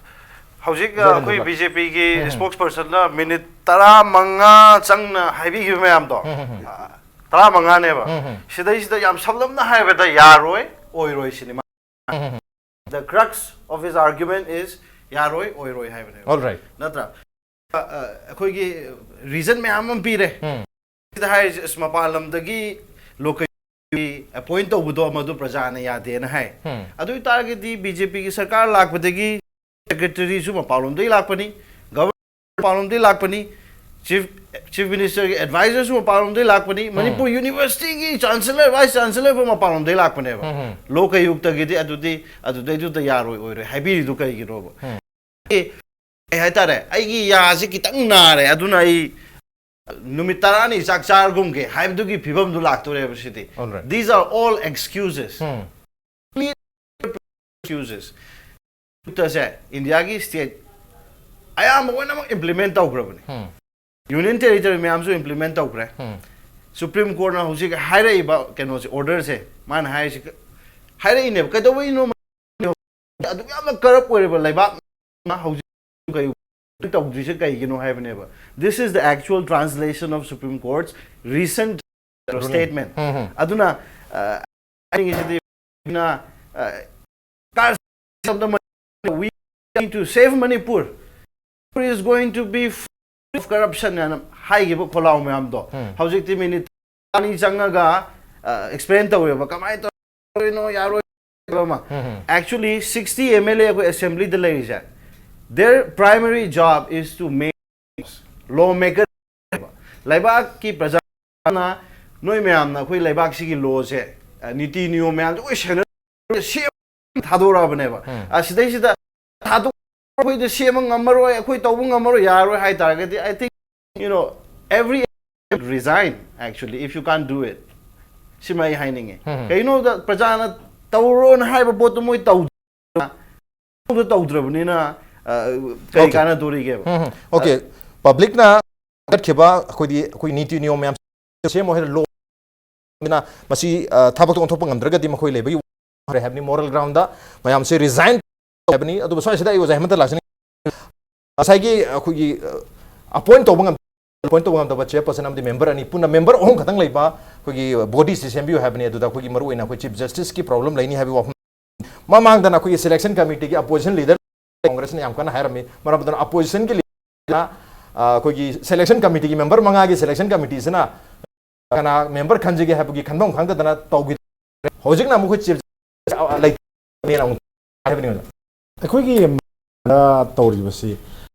ꯍꯧꯖꯤꯛ ꯑꯩꯈꯣꯏ ꯕꯤ ꯖꯦ ꯄꯤꯒꯤ spokesperson ꯅ minute ꯇꯔꯥꯃꯉꯥ ꯆꯪꯅ ꯍꯥꯏꯕꯤꯈꯤꯕ ꯃꯌꯥꯝꯗꯣ, ꯇꯔꯥꯃꯉꯥꯅꯦꯕ꯫ ꯁꯤꯗꯩꯁꯤꯗ ꯌꯥꯝ ꯁꯝꯂꯞꯅ ꯍꯥꯏꯕꯗ ꯌꯥꯔꯣꯏ, ꯑꯣꯏꯔꯣꯏ ꯁꯤꯅꯤ꯫ The crux of his argument is ꯌꯥꯔꯣꯏ, ꯑꯣꯏꯔꯣꯏ ꯍꯥꯏꯕꯅꯦꯕ꯫ All right. ꯅꯠꯇ꯭ꯔꯥ? ꯑ, ꯑ, ꯑꯩꯈꯣꯏꯒꯤ reason ꯃꯌꯥꯝ ꯑꯃ ꯄꯤꯔꯦ꯫ ꯁꯤꯗ ꯍꯥꯏꯔꯤꯁꯦ, ꯑꯁ, ꯃꯄꯥꯟ ꯂꯝꯗꯒꯤ local appoint ꯇꯧꯕꯗꯣ ꯃꯗꯨ ꯄ꯭ꯔꯖꯥꯅ ꯌꯥꯗꯦꯅ ꯍꯥꯏ꯫ ꯑꯗꯨ ꯑꯣꯏꯇꯥꯔꯒꯗꯤ ꯕꯤ ꯖꯦ ꯄꯤꯒꯤ ꯁꯔꯀꯥꯔ ꯂꯥꯛꯄꯗꯒꯤ secretary ꯁꯨ ꯃꯄꯥꯟꯂꯣꯝꯗꯒꯤ ꯂꯥꯛꯄꯅꯤ, governor ꯃꯄꯥꯟꯂꯣꯝꯗꯒꯤ ꯂꯥꯛꯄꯅꯤ, chief, chief minister ꯒꯤ advisor ꯁꯨ ꯃꯄꯥꯟꯂꯣꯝꯗꯒꯤ ꯂꯥꯛꯄꯅꯤ, ꯃꯅꯤꯄꯨꯔ university ꯒꯤ chancellor, vice chancellor ꯐꯥꯎ ꯃꯄꯥꯟꯂꯣꯝꯗꯒꯤ ꯂꯥꯛꯄꯅꯦꯕ꯫ ꯂꯣꯀꯥꯌꯨꯛꯇꯒꯤꯗꯤ ꯑꯗꯨꯗꯤ ꯑꯗꯨꯗꯩꯗꯨꯗ ꯌꯥꯔꯣꯏ ꯑꯣꯏꯔꯣꯏ ꯍꯥꯏꯕꯤꯔꯤꯗꯨ ꯀꯩꯒꯤꯅꯣꯕ? ꯑꯦ, ꯀꯩ ꯍꯥꯏꯇꯥꯔꯦ, ꯑꯩꯒꯤ ꯌꯥꯁꯦ ꯈꯤꯇꯪ ꯅꯥꯔꯦ, ꯑꯗꯨꯅ ꯑꯩ ꯅꯨꯃꯤꯠ ꯇꯔꯥꯅꯤ ꯆꯥꯛ ꯆꯥꯔꯒꯨꯝꯒꯦ ꯍꯥꯏꯕꯗꯨꯒꯤ ꯐꯤꯕꯝꯗꯨ ꯂꯥꯛꯇꯣꯔꯦꯕ ꯁꯤꯗꯤ꯫ All right. These are all excuses. Excuses. ꯁꯦ ꯏꯟꯗꯤꯌꯥꯒꯤ state ꯑꯌꯥꯝꯕ ꯂꯣꯏꯅꯃꯛ implement ꯇꯧꯈ꯭ꯔꯕꯅꯤ꯫ Union territory ꯃꯌꯥꯝꯁꯨ implement ꯇꯧꯈ꯭ꯔꯦ꯫ Supreme Court ꯅ ꯍꯧꯖꯤꯛ ꯍꯥꯏꯔꯛꯏꯕ ꯀꯩꯅꯣꯁꯦ, order ꯁꯦ, ꯃꯥꯅ ꯍꯥꯏꯔꯤꯁꯤ ꯍꯥꯏꯔꯛꯏꯅꯦꯕ꯫ ꯀꯩꯗꯧꯕꯩꯅꯣ ꯑꯗꯨꯛ ꯌꯥꯝꯅ corrupt ꯑꯣꯏꯔꯕ ꯂꯩꯕꯥꯛ ꯑꯃ ꯍꯧꯖꯤꯛ ꯀꯩ ꯇꯧꯗ꯭ꯔꯤꯁꯦ ꯀꯩꯒꯤꯅꯣ ꯍꯥꯏꯕꯅꯦꯕ? This is the actual translation of Supreme Court's recent statement. ꯑꯗꯨꯅ, ꯑ, ꯑꯩꯒꯤꯁꯤꯗꯤ, ꯑ, car we need to save Manipur. Manipur is going to be free of corruption ꯍꯥꯏꯅ ꯍꯥꯏꯈꯤꯕ ꯈꯣꯜꯂꯥꯎ ꯃꯌꯥꯝꯗꯣ ꯍꯧꯖꯤꯛꯇꯤ minute ꯑꯅꯤ ꯆꯪꯉꯒ, ꯑ, explain ꯇꯧꯋꯦꯕ, ꯀꯃꯥꯏꯅ ꯇꯧꯔꯤꯅꯣ, ꯌꯥꯔꯣꯏ ꯑꯃ꯫ Actually, sixty M L A ꯑꯩꯈꯣꯏ assembly ꯗ ꯂꯩꯔꯤꯁꯦ, their primary job is to make law maker. ꯂꯩꯕꯥꯛꯀꯤ ꯄ꯭ꯔꯖꯥꯅ, ꯅꯣꯏ ꯃꯌꯥꯝꯅ ꯑꯩꯈꯣꯏ ꯂꯩꯕꯥꯛꯁꯤꯒꯤ law ꯁꯦ, ꯑ, ꯅꯤꯇꯤ ꯅꯤꯌꯣꯝ ꯃꯌꯥꯝꯁꯦ ꯂꯣꯏ ꯁꯦꯟꯅ ꯁꯦꯝ ꯊꯥꯗꯣꯔꯛꯑꯕꯅꯦꯕ꯫ ꯑꯁꯤꯗꯩꯁꯤꯗ ꯊꯥꯗꯣꯛ ꯑꯩꯈꯣꯏꯗ ꯁꯦꯝꯕ ꯉꯝꯃꯔꯣꯏ, ꯑꯩꯈꯣꯏ ꯇꯧꯕ ꯉꯝꯃꯔꯣꯏ, ꯌꯥꯔꯣꯏ ꯍꯥꯏ ꯇꯥꯔꯒꯗꯤ, I think, you know, every resign, actually, if you can't do it. ꯁꯤꯃ ꯑꯩ ꯍꯥꯏꯅꯤꯡꯉꯦ꯫ ꯀꯩꯒꯤꯅꯣꯗ ꯄ꯭ꯔꯖꯥꯅ ꯇꯧꯔꯣꯅ ꯍꯥꯏꯕ ꯄꯣꯠꯇꯣ ꯃꯣꯏ ꯇꯧꯗ ꯇꯧꯗ꯭ꯔꯕꯅꯤꯅ, ꯑ, ꯀꯔꯤ ꯀꯥꯟꯅꯗꯣꯔꯤꯒꯦꯕ? ꯑꯣꯀꯦ, ꯄꯕ꯭ꯂꯤꯛꯅ ꯆꯠꯈꯤꯕ ꯑꯩꯈꯣꯏꯗꯤ ꯑꯩꯈꯣꯏ ꯅꯤꯇꯤ ꯅꯤꯌꯣꯝ ꯃꯌꯥꯝ ꯁꯦꯝꯃꯣ ꯍꯥꯏꯅ ꯂꯣ ꯃꯁꯤ, ꯑ, ꯊꯕꯛꯇ ꯑꯣꯟꯊꯣꯛꯄ ꯉꯝꯗ꯭ꯔꯒꯗꯤ ꯃꯈꯣꯏ ꯂꯩꯕꯒꯤ ꯍꯥꯏꯕꯅꯤ꯫ ꯃꯣꯔꯦꯜ ꯒ꯭ꯔꯥꯎꯟꯗ ꯃꯌꯥꯝꯁꯦ ꯔꯤꯖꯥꯏꯟ ꯍꯥꯏꯕꯅꯤ꯫ ꯑꯗꯨꯕꯨ ꯁ꯭ꯋꯥꯏꯁꯤꯗ ꯑꯩ ꯑꯣꯖꯥ ꯍꯦꯃꯟꯇ ꯂꯥꯛꯆꯅꯤꯡꯉꯤ꯫ ꯉꯁꯥꯏꯒꯤ ꯑꯩꯈꯣꯏꯒꯤ, ꯑ, ꯑꯄꯣꯏꯟ ꯇꯧꯕ ꯉꯝ-, ꯑꯄꯣꯏꯟ ꯇꯧꯕ ꯉꯝꯗꯕ ꯆꯤꯌꯔꯄꯔꯁꯟ ꯑꯃꯗꯤ ꯃꯦꯝꯕꯔ ꯑꯅꯤ, ꯄꯨꯟꯅ ꯃꯦꯝꯕꯔ ꯑꯍꯨꯝ ꯈꯛꯇꯪ ꯂꯩꯕ ꯑꯩꯈꯣꯏꯒꯤ ꯕꯣꯗꯤꯁꯤ ꯁꯦꯝꯕꯤꯌꯨ ꯍꯥꯏꯕꯅꯤ꯫ ꯑꯗꯨꯗ ꯑꯩꯈꯣꯏꯒꯤ ꯃꯔꯨꯑꯣꯏꯅ ꯑꯩꯈꯣꯏ ꯆꯤꯐ ꯖꯁꯇꯤꯁꯀꯤ ꯄ꯭ꯔꯣꯕ꯭ꯂꯦꯝ ꯂꯩꯅꯤ ꯍꯥꯏꯕꯒꯤ ꯋꯥꯐꯝ ꯃꯃꯥꯡꯗꯅ ꯑꯩꯈꯣꯏꯒꯤ ꯁꯦꯂꯦꯛꯁꯟ ꯀꯃꯤꯇꯤꯒꯤ ꯑꯄꯣꯖꯤꯁꯟ ꯂꯤꯗꯔ ꯀꯣꯡꯒ꯭ꯔꯦꯁꯅ ꯌꯥꯝ ꯀꯟꯅ ꯍꯥꯏꯔꯝꯃꯤ꯫ ꯃꯔꯝ ꯑꯗꯨꯅ ꯑꯄꯣꯖꯤꯁꯟꯒꯤ ꯂꯤꯗꯔꯅ, ꯑ, ꯑꯩꯈꯣꯏꯒꯤ ꯁꯦꯂꯦꯛꯁꯟ ꯀꯃꯤꯇꯤꯒꯤ ꯃꯦꯝꯕꯔ ꯃꯉꯥꯒꯤ ꯁꯦꯂꯦꯛꯁꯟ ꯀꯃꯤꯇꯤꯁꯤꯅ ꯀꯅꯥ ꯃꯦꯝꯕꯔ ꯈꯟꯖꯒꯦ ꯍꯥꯏꯕꯒꯤ ꯈꯟꯐꯝ ꯈꯪꯗꯗꯅ ꯇꯧꯈꯤ꯫ ꯍꯧꯖꯤꯛꯅ ꯑꯃꯨꯛ ꯑꯩꯈꯣꯏ ꯆꯤꯐ ꯂꯩꯇꯦꯅ ꯑꯃꯨꯛ ꯍꯥꯏꯕꯅꯤ ꯑꯣꯖꯥ꯫ ꯑꯩꯈꯣꯏꯒꯤ ꯇꯧꯔꯤꯕꯁꯤ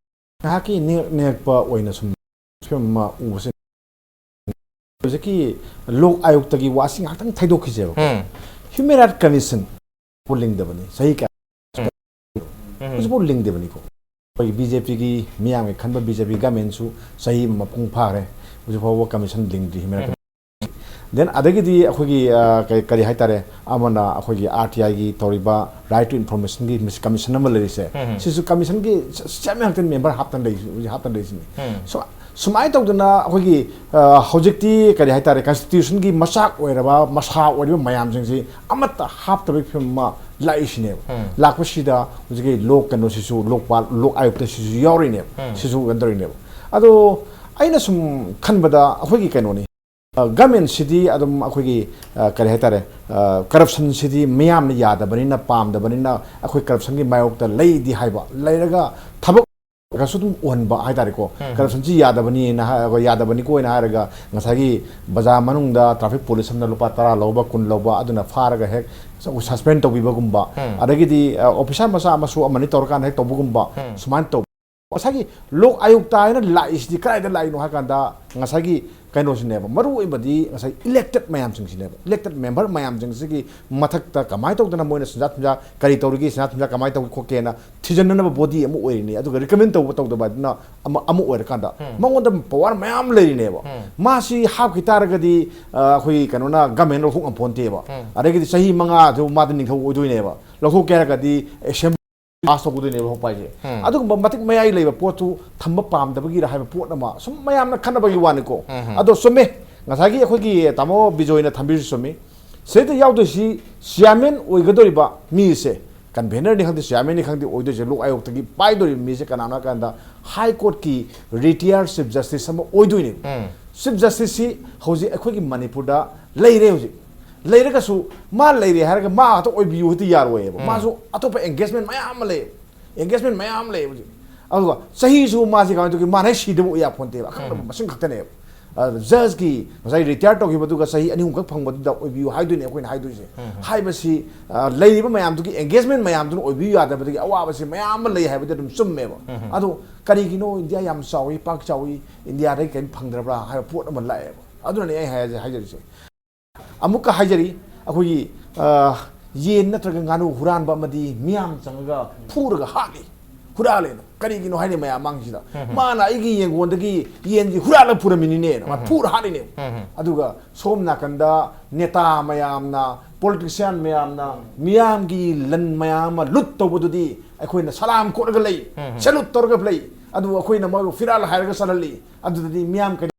ꯉꯥꯏꯍꯥꯛꯀꯤ ꯅꯦꯛ ꯅꯦꯛꯄ ꯑꯣꯏꯅ ꯁꯨꯝ ꯐꯤꯕꯝ ꯑꯃ ꯎꯕꯁꯤ, ꯍꯧꯖꯤꯛꯀꯤ ꯂꯣꯛ ꯑꯥꯌꯣꯛꯇꯒꯤ ꯋꯥꯁꯤ ꯉꯥꯏꯍꯥꯛꯇꯪ ꯊꯩꯗꯣꯛꯈꯤꯁꯦꯕ꯫ ꯎꯝ꯫ ꯍ꯭ꯌꯨꯃꯦꯟ ꯔꯥꯏꯠ ꯀꯃꯤꯁꯟ ꯂꯤꯡꯗꯕꯅꯤ, ꯆꯍꯤ ꯀꯌꯥ ꯎꯝ꯫ ꯍꯧꯖꯤꯛꯐꯥꯎ ꯂꯤꯡꯗꯕꯅꯤꯀꯣ꯫ ꯑꯩꯈꯣꯏꯒꯤ ꯕꯤ ꯖꯦ ꯄꯤꯒꯤ ꯃꯤꯌꯥꯝꯒꯤ ꯈꯟꯕ ꯕꯤ ꯖꯦ ꯄꯤ ꯒꯃꯦꯟꯁꯨ ꯆꯍꯤ ꯑꯃ ꯃꯄꯨꯡ ꯐꯥꯈ꯭ꯔꯦ, ꯍꯧꯖꯤꯛ ꯐꯥꯎꯕ ꯀꯃꯤꯁꯟ ꯂꯤꯡꯗ꯭ꯔꯤ ꯍ꯭ꯌꯨꯃꯦꯟ ꯔꯥꯏꯠ꯫ ꯗꯦꯟ ꯑꯗꯒꯤꯗꯤ ꯑꯩꯈꯣꯏꯒꯤ, ꯑ, ꯀꯔꯤ ꯀꯔꯤ ꯍꯥꯏꯇꯥꯔꯦ, ꯑꯃꯅ ꯑꯩꯈꯣꯏꯒꯤ ꯑꯥꯔ ꯇꯤ ꯑꯥꯏꯒꯤ ꯇꯧꯔꯤꯕ ꯔꯥꯏꯠ ꯇꯨ ꯏꯟꯐꯣꯔꯃꯦꯁꯟꯒꯤ ꯀꯃꯤꯁꯟ ꯑꯃ ꯂꯩꯔꯤꯁꯦ, ꯎꯝ꯫ ꯁꯤꯁꯨ ꯀꯃꯤꯁꯟꯒꯤ ꯆꯤꯌꯔꯃꯦꯟ ꯉꯥꯛꯇꯅꯤ, ꯃꯦꯝꯕꯔ ꯍꯥꯞꯇꯅ ꯂꯩ, ꯍꯧꯖꯤꯛ ꯍꯥꯞꯇꯅ ꯂꯩꯔꯤꯁꯤꯅꯤ꯫ ꯎꯝ꯫ ꯁꯨ-, ꯁꯨꯃꯥꯏꯅ ꯇꯧꯗꯅ ꯑꯩꯈꯣꯏꯒꯤ, ꯑ, ꯍꯧꯖꯤꯛꯇꯤ ꯀꯔꯤ ꯍꯥꯏꯇꯥꯔꯦ, ꯀꯟꯁꯇꯤꯇ꯭ꯌꯨꯁꯟꯒꯤ ꯃꯆꯥꯛ ꯑꯣꯏꯔꯕ, ꯃꯁꯥ ꯑꯣꯏꯔꯤꯕ ꯃꯌꯥꯝꯁꯤꯡꯁꯤ ꯑꯃꯠꯇ ꯍꯥꯞꯇꯕꯒꯤ ꯐꯤꯕꯝ ꯑꯃ ꯂꯥꯛꯏꯁꯤꯅꯦꯕ꯫ ꯎꯝ꯫ ꯂꯥꯛꯄꯁꯤꯗ ꯍꯧꯖꯤꯛꯀꯤ ꯂꯣꯛ ꯀꯩꯅꯣꯁꯤꯁꯨ, ꯂꯣꯛꯄꯥꯜ, ꯂꯣꯛ ꯑꯥꯌꯨꯛꯇ ꯁꯤꯁꯨ ꯌꯥꯎꯔꯤꯅꯦꯕ, ꯎꯝ꯫ ꯁꯤꯁꯨ ꯀꯩꯅꯣ ꯇꯧꯔꯤꯅꯦꯕ꯫ ꯑꯗꯣ ꯑꯩꯅ ꯁꯨꯝ ꯈꯟꯕꯗ ꯑꯩꯈꯣꯏꯒꯤ ꯀꯩꯅꯣꯅꯤ, ꯑ, ꯒꯃꯦꯟꯁꯤꯗꯤ ꯑꯗꯨꯝ ꯑꯩꯈꯣꯏꯒꯤ, ꯑ, ꯀꯔꯤ ꯍꯥꯏꯇꯥꯔꯦ, ꯑ, ꯀꯔꯞꯁꯟꯁꯤꯗꯤ ꯃꯤꯌꯥꯝꯅ ꯌꯥꯗꯕꯅꯤꯅ, ꯄꯥꯝꯗꯕꯅꯤꯅ ꯑꯩꯈꯣꯏ ꯀꯔꯞꯁꯟꯒꯤ ꯃꯥꯌꯣꯛꯇ ꯂꯩꯗꯤ ꯍꯥꯏꯕ, ꯂꯩꯔꯒ ꯊꯕꯛ ꯈꯔꯁꯨ ꯑꯗꯨꯝ ꯎꯍꯟꯕ ꯍꯥꯏꯇꯥꯔꯦꯀꯣ꯫ ꯎꯝ꯫ ꯀꯔꯞꯁꯟꯁꯤ ꯌꯥꯗꯕꯅꯤꯅ ꯍꯥꯏ-, ꯌꯥꯗꯕꯅꯤꯀꯣꯅ ꯍꯥꯏꯔꯒ ꯉꯁꯥꯏꯒꯤ ꯕꯖꯥꯔ ꯃꯅꯨꯡꯗ ꯇ꯭ꯔꯥꯐꯤꯛ ꯄꯨꯂꯤꯁ ꯑꯃꯅ ꯂꯨꯄꯥ ꯇꯔꯥ ꯂꯧꯕ, ꯀꯨꯟ ꯂꯧꯕ, ꯑꯗꯨꯅ ꯐꯥꯔꯒ ꯍꯦꯛ ꯁꯁꯄꯦꯟ ꯇꯧꯕꯤꯕꯒꯨꯝꯕ, ꯎꯝ꯫ ꯑꯗꯒꯤꯗꯤ, ꯑ, ꯑꯣꯐꯤꯁꯥꯔ ꯃꯆꯥ ꯑꯃꯁꯨ ꯑꯃꯅꯤ ꯇꯧꯔꯀꯥꯟꯗ ꯍꯦꯛ ꯇꯧꯕꯒꯨꯝꯕ, ꯎꯝ꯫ ꯁꯨꯃꯥꯏꯅ ꯇꯧꯕ꯫ ꯉꯁꯥꯏꯒꯤ ꯂꯣꯛ ꯑꯌꯨꯛꯇ ꯍꯥꯏꯅ ꯂꯥꯛꯏꯁꯤꯗꯤ ꯀꯗꯥꯏꯗ ꯂꯥꯛꯏꯅꯣ ꯍꯥꯏ ꯀꯥꯟꯗ, ꯉꯁꯥꯏꯒꯤ ꯀꯩꯅꯣꯁꯤꯅꯦꯕ, ꯃꯔꯨ ꯑꯣꯏꯕꯗꯤ ꯉꯁꯥꯏ ꯏꯂꯦꯛꯇꯦꯠ ꯃꯌꯥꯝꯁꯤꯡꯁꯤꯅꯦꯕ, ꯏꯂꯦꯛꯇꯦꯠ ꯃꯦꯝꯕꯔ ꯃꯌꯥꯝꯁꯤꯡꯁꯤꯒꯤ ꯃꯊꯛꯇ ꯀꯃꯥꯏꯅ ꯇꯧꯗꯅ ꯃꯣꯏꯅ ꯁꯦꯟꯖꯥ ꯊꯨꯝꯖꯥ ꯀꯔꯤ ꯇꯧꯔꯤꯒꯦ, ꯁꯦꯟꯖꯥ ꯊꯨꯝꯖꯥ ꯀꯃꯥꯏꯅ ꯇꯧꯒꯦ ꯈꯣꯠꯀꯦꯅ ꯊꯤꯖꯤꯟꯅꯅꯕ ꯕꯣꯗꯤ ꯑꯃ ꯑꯣꯏꯔꯤꯅꯤ꯫ ꯑꯗꯨꯒ ꯔꯤꯀꯃꯦꯟ ꯇꯧꯕ ꯇꯧꯗꯕ ꯍꯥꯏꯗꯨꯅ ꯑꯃ ꯑꯃ ꯑꯣꯏꯔꯀꯥꯟꯗ, ꯃꯉꯣꯟꯗ ꯄꯋꯥꯔ ꯃꯌꯥꯝ ꯂꯩꯔꯤꯅꯦꯕ꯫ ꯃꯥꯁꯤ ꯍꯥꯞꯈꯤ ꯇꯥꯔꯒꯗꯤ, ꯑ, ꯑꯩꯈꯣꯏꯒꯤ ꯀꯩꯅꯣꯅ ꯒꯃꯦꯟ ꯂꯧꯊꯣꯛ ꯉꯝꯄꯣꯟꯇꯦꯕ꯫ ꯑꯗꯒꯤꯗꯤ ꯆꯍꯤ ꯃꯉꯥꯗꯨ ꯃꯥꯗꯤ ꯅꯤꯡꯊꯧ ꯑꯣꯏꯗꯣꯏꯅꯦꯕ꯫ ꯂꯧꯊꯣꯛꯀꯦ ꯍꯥꯏꯔꯒꯗꯤ ꯑꯦꯁꯦꯝꯕ꯭ꯂꯤ ꯄꯥꯁ ꯇꯧꯒꯗꯣꯏꯅꯦꯕ ꯍꯧꯔꯛꯄ ꯍꯥꯏꯁꯦ꯫ ꯑꯗꯨꯒꯨꯝꯕ ꯃꯇꯤꯛ ꯃꯌꯥꯏ ꯂꯩꯕ ꯄꯣꯠꯇꯨ ꯊꯝꯕ ꯄꯥꯝꯗꯕꯒꯤꯔ ꯍꯥꯏꯕ ꯄꯣꯠ ꯑꯃ ꯁꯨꯝ ꯃꯌꯥꯝꯅ ꯈꯟꯅꯕꯒꯤ ꯋꯥꯅꯤꯀꯣ꯫ ꯑꯗꯣ ꯆꯨꯝꯃꯦ, ꯉꯁꯥꯏꯒꯤ ꯑꯩꯈꯣꯏꯒꯤ ꯇꯥꯃꯣ ꯕꯤꯖꯣꯏꯅ ꯊꯝꯕꯤꯔꯤꯁꯨ ꯆꯨꯝꯃꯤ꯫ ꯁꯤꯗ ꯌꯥꯎꯗꯣꯏꯁꯤ ꯆꯤꯌꯥꯔꯃꯦꯟ ꯑꯣꯏꯒꯗꯧꯔꯤꯕ ꯃꯤꯁꯦ, ꯀꯟꯚꯦꯅꯔꯅꯤ ꯈꯪꯗꯦ, ꯆꯤꯌꯥꯔꯃꯦꯟꯅꯤ ꯈꯪꯗꯦ, ꯑꯣꯏꯗꯣꯏꯁꯦ ꯂꯣꯛ ꯑꯥꯌꯣꯛꯇꯒꯤ ꯄꯥꯏꯗꯣꯏꯔꯤꯕ ꯃꯤꯁꯦ ꯀꯅꯥꯅꯣ ꯍꯥꯏ ꯀꯥꯟꯗ, ꯍꯥꯏ ꯀꯣꯔꯠꯀꯤ ꯔꯤꯇꯤꯌꯥꯔ ꯆꯤꯐ ꯖꯁꯇꯤꯁ ꯑꯃ ꯑꯣꯏꯗꯣꯏꯅꯦꯕ꯫ ꯆꯤꯐ ꯖꯁꯇꯤꯁꯁꯤ ꯍꯧꯖꯤꯛ ꯑꯩꯈꯣꯏꯒꯤ ꯃꯅꯤꯄꯨꯔꯗ ꯂꯩꯔꯦ꯫ ꯍꯧꯖꯤꯛ ꯂꯩꯔꯒꯁꯨ ꯃꯥ ꯂꯩꯔꯦ ꯍꯥꯏꯔꯒ ꯃꯥ ꯈꯛꯇ ꯑꯣꯏꯕꯤꯌꯨ ꯍꯦꯛꯇ ꯌꯥꯔꯣꯏꯌꯦꯕ꯫ ꯃꯥꯁꯨ ꯑꯇꯣꯞꯄ ꯑꯦꯡꯒꯦꯖꯃꯦꯟ ꯃꯌꯥꯝ ꯑꯃ ꯂꯩ꯫ ꯑꯦꯡꯒꯦꯖꯃꯦꯟ ꯃꯌꯥꯝ ꯂꯩꯌꯦꯕ ꯍꯧꯖꯤꯛ꯫ ꯑꯗꯨꯒ ꯆꯍꯤꯁꯨ ꯃꯥꯁꯤ ꯀꯃꯥꯏꯅ ꯇꯧꯒꯦ, ꯃꯥꯅ ꯍꯦꯛ ꯁꯤꯗꯕ ꯑꯣꯏ ꯌꯥꯄꯣꯟꯇꯦꯕ, ꯑꯈꯪꯗꯕ ꯃꯁꯤꯡ ꯈꯛꯇꯅꯦꯕ꯫ ꯑꯗꯨ ꯖꯁꯀꯤ ꯉꯁꯥꯏ ꯔꯤꯇꯥꯌꯔ ꯇꯧꯈꯤꯕꯗꯨꯒ ꯆꯍꯤ ꯑꯅꯤ ꯑꯍꯨꯝꯈꯛ ꯐꯪꯕꯗꯨꯗ ꯑꯣꯏꯕꯤꯌꯨ ꯍꯥꯏꯗꯣꯏꯅꯦ ꯑꯩꯈꯣꯏꯅ ꯍꯥꯏꯗꯣꯏꯁꯦ꯫ ꯍꯥꯏꯕꯁꯤ, ꯑ, ꯂꯩꯔꯤꯕ ꯃꯌꯥꯝꯗꯨꯒꯤ ꯑꯦꯡꯒꯦꯖꯃꯦꯟ ꯃꯌꯥꯝꯗꯨꯅ ꯑꯣꯏꯕꯤꯌꯨ ꯌꯥꯗꯕꯗꯒꯤ ꯑꯋꯥꯕꯁꯤ ꯃꯌꯥꯝ ꯑꯃ ꯂꯩ ꯍꯥꯏꯕꯗꯤ ꯑꯗꯨꯝ ꯆꯨꯝꯃꯦꯕ꯫ ꯑꯗꯣ ꯀꯔꯤꯒꯤꯅꯣ ꯏꯟꯗꯤꯌꯥ ꯌꯥꯝ ꯆꯥꯎꯏ, ꯄꯥꯛ ꯆꯥꯎꯏ, ꯏꯟꯗꯤꯌꯥꯗꯒꯤ ꯀꯔꯤꯝ ꯐꯪꯗ꯭ꯔꯕ꯭ꯔꯥ ꯍꯥꯏꯕ ꯄꯣꯠ ꯑꯃ ꯂꯥꯛꯑꯦꯕ꯫ ꯑꯗꯨꯅꯅꯦ ꯑꯩ ꯍꯥꯏ-, ꯍꯥꯏꯖꯔꯤꯁꯦ꯫ ꯑꯃꯨꯛꯀ ꯍꯥꯏꯖꯔꯤ, ꯑꯩꯈꯣꯏꯒꯤ, ꯑ, ꯌꯦꯟ ꯅꯠꯇ꯭ꯔꯒ ꯉꯥꯅꯨ ꯍꯨꯔꯥꯟꯕ ꯑꯃꯗꯤ ꯃꯤꯌꯥꯝ ꯆꯪꯉꯒ ꯐꯨꯔꯒ ꯍꯥꯠꯂꯤ, ꯍꯨꯔꯥꯜꯂꯦꯅ꯫ ꯀꯔꯤꯒꯤꯅꯣ ꯍꯥꯏꯅꯤ ꯃꯌꯥꯝ ꯃꯥꯡꯁꯤꯗ? ꯃꯥꯅ ꯑꯩꯒꯤ ꯌꯦꯡꯒꯣꯟꯗꯒꯤ ꯌꯦꯟꯁꯤ ꯍꯨꯔꯥꯜꯂꯒ ꯄꯨꯔꯝꯃꯤꯅꯤꯅꯦꯅ ꯃꯥ ꯐꯨꯔ ꯍꯥꯠꯂꯤꯅꯦꯕ꯫ ꯑꯗꯨꯒ ꯁꯣꯝ ꯅꯥꯀꯟꯗ ꯅꯦꯇꯥ ꯃꯌꯥꯝꯅ, ꯄꯣꯂꯤꯇꯤꯁꯤꯌꯥꯟ ꯃꯌꯥꯝꯅ ꯃꯤꯌꯥꯝꯒꯤ ꯂꯟ ꯃꯌꯥꯝ ꯑꯃ ꯂꯨꯠ ꯇꯧꯕꯗꯨꯗꯤ ꯑꯩꯈꯣꯏꯅ ꯁꯂꯥꯝ ꯀꯣꯠꯂꯒ ꯂꯩ, ꯁꯦꯂꯨꯠ ꯇꯧꯔꯒ ꯂꯩ꯫ ꯑꯗꯨꯕꯨ ꯑꯩꯈꯣꯏꯅ ꯃꯣꯏꯕꯨ ꯐꯤꯔꯥꯜ ꯍꯥꯏꯔꯒ ꯆꯠꯍꯜꯂꯤ꯫ ꯑꯗꯨꯗꯗꯤ ꯃꯤꯌꯥꯝ ꯀꯔꯤ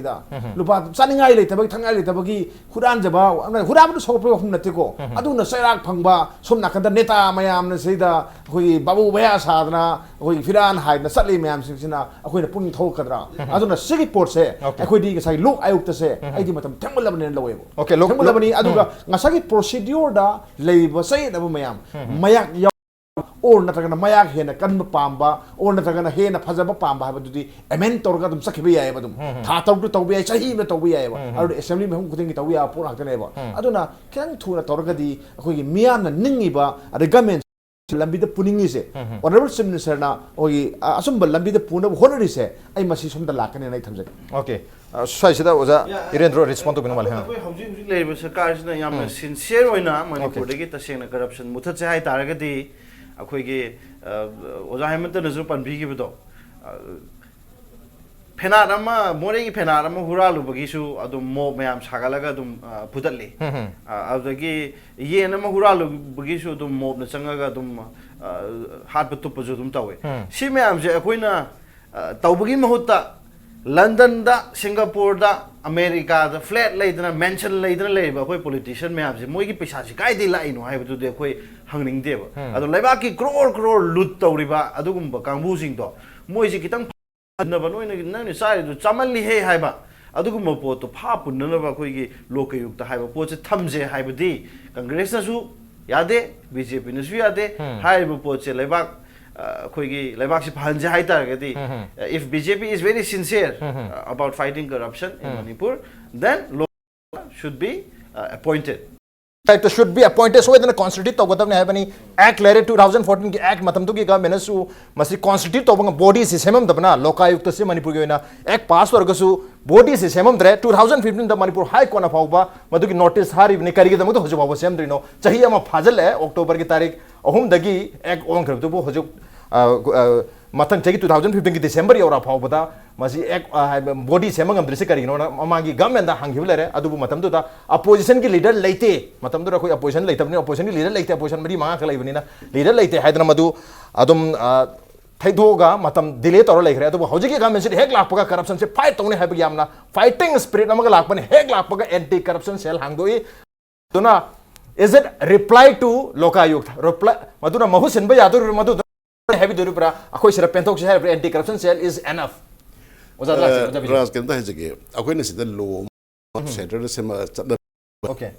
ꯗ ꯂꯨꯄꯥ ꯆꯥꯅꯤꯡꯉꯥꯏ ꯂꯩꯇꯕꯒꯤ, ꯊꯛꯅꯤꯡꯉꯥꯏ ꯂꯩꯇꯕꯒꯤ ꯍꯨꯔꯥꯟꯖꯕ, ꯍꯨꯔꯥꯟꯕꯗꯨ ꯁꯧꯒꯠꯄꯒꯤ ꯋꯥꯐꯝ ꯅꯠꯇꯦꯀꯣ꯫ ꯑꯗꯨꯅ ꯆꯩꯔꯥꯛ ꯐꯪꯕ, ꯁꯣꯝ ꯅꯥꯀꯟꯗ ꯅꯦꯇꯥ ꯃꯌꯥꯝꯅ ꯁꯤꯗ ꯑꯩꯈꯣꯏꯒꯤ ꯕꯥꯕꯨ ꯚꯌꯥ ꯁꯥꯗꯅ, ꯑꯩꯈꯣꯏꯒꯤ ꯐꯤꯔꯥꯟ ꯍꯥꯏꯗꯅ ꯆꯠꯂꯤ ꯃꯌꯥꯝꯁꯤꯡꯁꯤꯅ ꯑꯩꯈꯣꯏꯅ ꯄꯨꯛꯅꯤꯡ ꯊꯧꯒꯠꯀꯗ꯭ꯔꯥ? ꯑꯗꯨꯅ ꯁꯤꯒꯤ ꯄꯣꯠꯁꯦ ꯑꯩꯈꯣꯏꯗꯤ ꯉꯁꯥꯏ ꯂꯣꯛ ꯑꯥꯌꯨꯛꯇꯁꯦ ꯑꯩꯗꯤ ꯃꯇꯝ ꯊꯦꯡꯃꯜꯂꯕꯅꯦꯅ ꯂꯧꯋꯦꯕ꯫ ꯊꯦꯡꯃꯜꯂꯕꯅꯤ꯫ ꯑꯗꯨꯒ ꯉꯁꯥꯏꯒꯤ ꯄ꯭ꯔꯣꯁꯤꯗ꯭ꯌꯨꯔꯗ ꯂꯩꯔꯤꯕ ꯆꯌꯦꯠꯅꯕ ꯃꯌꯥꯝ, ꯃꯌꯥꯛ ꯑꯣꯔ ꯅꯠꯇ꯭ꯔꯒꯅ ꯃꯌꯥꯛ ꯍꯦꯟꯅ ꯀꯟꯕ ꯄꯥꯝꯕ, ꯑꯣꯔ ꯅꯠꯇ꯭ꯔꯒꯅ ꯍꯦꯟꯅ ꯐꯖꯕ ꯄꯥꯝꯕ ꯍꯥꯏꯕꯗꯨꯗꯤ ꯑꯦꯃꯦꯟ ꯇꯧꯔꯒ ꯑꯗꯨꯝ ꯆꯠꯈꯤꯕ ꯌꯥꯏꯑꯕ꯫ ꯑꯗꯨꯝ ꯊꯥ ꯇꯔꯨꯛꯇ ꯇꯧꯕ ꯌꯥꯏ, ꯆꯍꯤ ꯑꯃꯗ ꯇꯧꯕ ꯌꯥꯏꯑꯕ꯫ ꯑꯗꯨꯗꯤ ꯑꯦꯁꯦꯝꯕ꯭ꯂꯤ ꯃꯐꯝ ꯈꯨꯗꯤꯡꯒꯤ ꯇꯧꯕ ꯌꯥꯕ ꯄꯣꯠ ꯉꯥꯛꯇꯅꯦꯕ꯫ ꯑꯗꯨꯅ ꯈꯤꯇꯪ ꯊꯨꯅ ꯇꯧꯔꯒꯗꯤ ꯑꯩꯈꯣꯏꯒꯤ ꯃꯤꯌꯥꯝꯅ ꯅꯤꯡꯉꯤꯕ, ꯑꯗꯩ ꯒꯃꯦꯟ ꯂꯝꯕꯤꯗ ꯄꯨꯅꯤꯡꯉꯤꯁꯦ꯫ Honourable Chief Minister ꯅ ꯑꯩꯈꯣꯏꯒꯤ ꯑ- ꯑꯆꯨꯝꯕ ꯂꯝꯕꯤꯗ ꯄꯨꯅꯕ ꯍꯣꯠꯅꯔꯤꯁꯦ ꯑꯩ ꯃꯁꯤ ꯁꯣꯝꯗ ꯂꯥꯛꯀꯅꯦꯅ ꯑꯩ ꯊꯝꯖꯒꯦ꯫ Okay. ꯑ, ꯁ꯭ꯋꯥꯏꯁꯤꯗ ꯑꯣꯖꯥ ꯏꯔꯦꯟꯗ꯭ꯔꯣ respond ꯇꯧꯕꯤꯅ ꯃꯥꯜꯂꯦ꯫ ꯑꯩꯈꯣꯏ ꯍꯧꯖꯤꯛ ꯍꯧꯖꯤꯛ ꯂꯩꯔꯤꯕ ꯁꯔꯀꯥꯔꯁꯤꯅ ꯌꯥꯝꯅ sincere ꯑꯣꯏꯅ ꯃꯅꯤꯄꯨꯔꯗꯒꯤ ꯇꯁꯦꯡꯅ corruption ꯃꯨꯊꯠꯁꯦ ꯍꯥꯏꯇꯥꯔꯒꯗꯤ ꯑꯩꯈꯣꯏꯒꯤ ꯑ, ꯑꯣꯖꯥ ꯍꯦꯃꯟꯇꯅꯁꯨ ꯄꯟꯕꯤꯈꯤꯕꯗꯣ ꯑ, ꯐꯦꯅꯥꯠ ꯑꯃ ꯃꯣꯔꯦꯒꯤ ꯐꯦꯅꯥꯠ ꯑꯃ ꯍꯨꯔꯥꯜꯂꯨꯕꯒꯤꯁꯨ ꯑꯗꯨꯝ mob ꯃꯌꯥꯝ ꯁꯥꯒꯠꯂꯒ ꯑꯗꯨꯝ ꯑ, ꯐꯨꯗꯠꯂꯤ꯫ ꯑ, ꯑꯗꯨꯗꯒꯤ ꯌꯦꯟ ꯑꯃ ꯍꯨꯔꯥꯜꯂꯨꯕꯒꯤꯁꯨ ꯑꯗꯨꯝ mob ꯅ ꯆꯪꯉꯒ ꯑꯗꯨꯝ ꯑ, ꯍꯥꯠꯄ ꯇꯨꯞꯄꯁꯨ ꯑꯗꯨꯝ ꯇꯧꯋꯦ꯫ ꯁꯤ ꯃꯌꯥꯝꯁꯦ ꯑꯩꯈꯣꯏꯅ ꯑ, ꯇꯧꯕꯒꯤ ꯃꯍꯨꯠꯇ ꯂꯟꯗꯟꯗ, ꯁꯤꯡꯒꯥꯄꯨꯔꯗ, ꯑꯃꯦꯔꯤꯀꯥꯗ flat ꯂꯩꯗꯅ, mansion ꯂꯩꯗꯅ ꯂꯩꯔꯤꯕ ꯑꯩꯈꯣꯏ politician ꯃꯌꯥꯝꯁꯦ ꯃꯣꯏꯒꯤ ꯄꯩꯁꯥꯁꯤ ꯀꯥꯏꯗꯒꯤ ꯂꯥꯛꯏꯅꯣ ꯍꯥꯏꯕꯗꯨꯗꯤ ꯑꯩꯈꯣꯏ ꯍꯪꯅꯤꯡꯗꯦꯕ꯫ ꯑꯗꯣ ꯂꯩꯕꯥꯛꯀꯤ crore crore loot ꯇꯧꯔꯤꯕ ꯑꯗꯨꯒꯨꯝꯕ ꯀꯥꯡꯕꯨꯁꯤꯡꯗꯣ ꯃꯣꯏꯁꯤ ꯈꯤꯇꯪ ꯐꯅꯕ ꯅꯣꯏꯅ ꯅꯪꯅ ꯆꯥꯔꯤꯗꯨ ꯆꯥꯃꯜꯂꯤꯍꯦ ꯍꯥꯏꯕ ꯑꯗꯨꯒꯨꯝꯕ ꯄꯣꯠꯇꯣ ꯐꯥ ꯄꯨꯟꯅꯅꯕ ꯑꯩꯈꯣꯏꯒꯤ ꯂꯣꯀꯥꯌꯨꯛꯇ ꯍꯥꯏꯕ ꯄꯣꯠꯁꯦ ꯊꯝꯁꯦ ꯍꯥꯏꯕꯗꯤ ꯀꯪꯒ꯭ꯔꯦꯁꯅꯁꯨ ꯌꯥꯗꯦ, ꯕꯤ ꯖꯦ ꯄꯤꯅꯁꯨ ꯌꯥꯗꯦ꯫ ꯍꯥꯏꯔꯤꯕ ꯄꯣꯠꯁꯦ ꯂꯩꯕꯥꯛ ꯑ, ꯑꯩꯈꯣꯏꯒꯤ ꯂꯩꯕꯥꯛꯁꯤ ꯐꯍꯟꯁꯦ ꯍꯥꯏꯇꯥꯔꯒꯗꯤ, if B J P is very sincere uh, about fighting corruption in Manipur, then Lokayukta should be uh, appointed. Director should be appointed. ꯁꯣꯏꯗꯅ constitute ꯇꯧꯒꯗꯕꯅꯤ ꯍꯥꯏꯕꯅꯤ꯫ Act ꯂꯩꯔꯦ, two thousand fourteen ꯒꯤ Act ꯃꯇꯝꯗꯨꯒꯤ government ꯅꯁꯨ ꯃꯁꯤ constitute ꯇꯧꯕ ꯉꯝ-, body ꯁꯤ ꯁꯦꯝꯃꯝꯗꯕꯅ ꯂꯣꯀꯥꯌꯨꯛꯇꯁꯤ ꯃꯅꯤꯄꯨꯔꯒꯤ ꯑꯣꯏꯅ Act pass ꯇꯧꯔꯒꯁꯨ body ꯁꯤ ꯁꯦꯝꯃꯝꯗ꯭ꯔꯦ꯫ Two thousand fifteen ꯗ ꯃꯅꯤꯄꯨꯔ High Court ꯅ ꯐꯥꯎꯕ ꯃꯗꯨꯒꯤ notice ꯊꯥꯔꯤꯕꯅꯤ꯫ ꯀꯔꯤꯒꯤꯗꯃꯛꯇ ꯍꯧꯖꯤꯛ ꯐꯥꯎꯕ ꯁꯦꯝꯗ꯭ꯔꯤꯅꯣ? ꯆꯍꯤ ꯑꯃ ꯐꯥꯖꯤꯜꯂꯛꯑꯦ꯫ October ꯒꯤ ꯇꯥꯔꯤꯛ ꯑꯍꯨꯝꯗꯒꯤ Act ꯑꯣꯟꯈ꯭ꯔꯕꯗꯨꯕꯨ ꯍꯧꯖꯤꯛ, ꯑ, ꯑ, ꯃꯊꯪ ꯆꯍꯤ two thousand fifteen ꯒꯤ December ꯌꯧꯔ ꯐꯥꯎꯕꯗ ꯃꯁꯤ Act, ꯑ, ꯍꯥꯏꯕ body ꯁꯦꯝꯕ ꯉꯝꯗ꯭ꯔꯤꯁꯤ ꯀꯔꯤꯒꯤꯅꯣꯅ ꯃꯃꯥꯡꯒꯤ government ꯗ ꯍꯪꯈꯤꯕ ꯂꯩꯔꯦ꯫ ꯑꯗꯨꯕꯨ ꯃꯇꯝꯗꯨꯗ opposition ꯒꯤ leader ꯂꯩꯇꯦ, ꯃꯇꯝꯗꯨꯗ ꯑꯩꯈꯣꯏ opposition ꯂꯩꯇꯕꯅꯤꯅ, opposition ꯒꯤ leader ꯂꯩꯇꯦ, opposition ꯃꯔꯤ ꯃꯉꯥ ꯈꯛ ꯂꯩꯕꯅꯤꯅ leader ꯂꯩꯇꯦ ꯍꯥꯏꯗꯅ ꯃꯗꯨ ꯑꯗꯨꯝ, ꯑ, ꯊꯩꯗꯣꯛꯑꯒ ꯃꯇꯝ delay ꯇꯧꯔ ꯂꯩꯈ꯭ꯔꯦ꯫ ꯑꯗꯨꯕꯨ ꯍꯧꯖꯤꯛꯀꯤ government ꯁꯤꯗ ꯍꯦꯛ ꯂꯥꯛꯄꯒ corruption ꯁꯦ fight ꯇꯧꯅꯤ ꯍꯥꯏꯕꯒꯤ ꯌꯥꯝꯅ fighting spirit ꯑꯃꯒ ꯂꯥꯛꯄꯅꯤ꯫ ꯍꯦꯛ ꯂꯥꯛꯄꯒ anti corruption cell ꯍꯥꯡꯗꯣꯛꯏ꯫ ꯑꯗꯨꯅ, is it reply to ꯂꯣꯀꯥꯌꯨꯛ? Reply, ꯃꯗꯨꯅ ꯃꯍꯨꯠ ꯁꯤꯟꯕ ꯌꯥꯗꯣꯔꯤꯕ꯭ꯔꯥ? ꯃꯗꯨꯗ ꯍꯥꯏꯕꯤꯗꯣꯔꯤꯕ꯭ꯔꯥ? ꯑꯩꯈꯣꯏ ꯁꯤꯗ ꯄꯦꯟꯊꯣꯛꯁꯤ ꯍꯥꯏꯔꯤꯕ꯭ꯔꯥ? Anti corruption cell is enough꯫ ꯑꯣꯖꯥ ꯂꯥꯛꯁꯦ, ꯑꯣꯖꯥ ꯕꯤꯖꯦ꯫ ꯔꯥꯖ, ꯀꯩꯝꯇ ꯍꯥꯏꯖꯒꯦ꯫ ꯑꯩꯈꯣꯏꯅ ꯁꯤꯗ law ꯑꯃ centre ꯗ ꯁꯦꯝꯃ ꯆꯠꯅ Okay.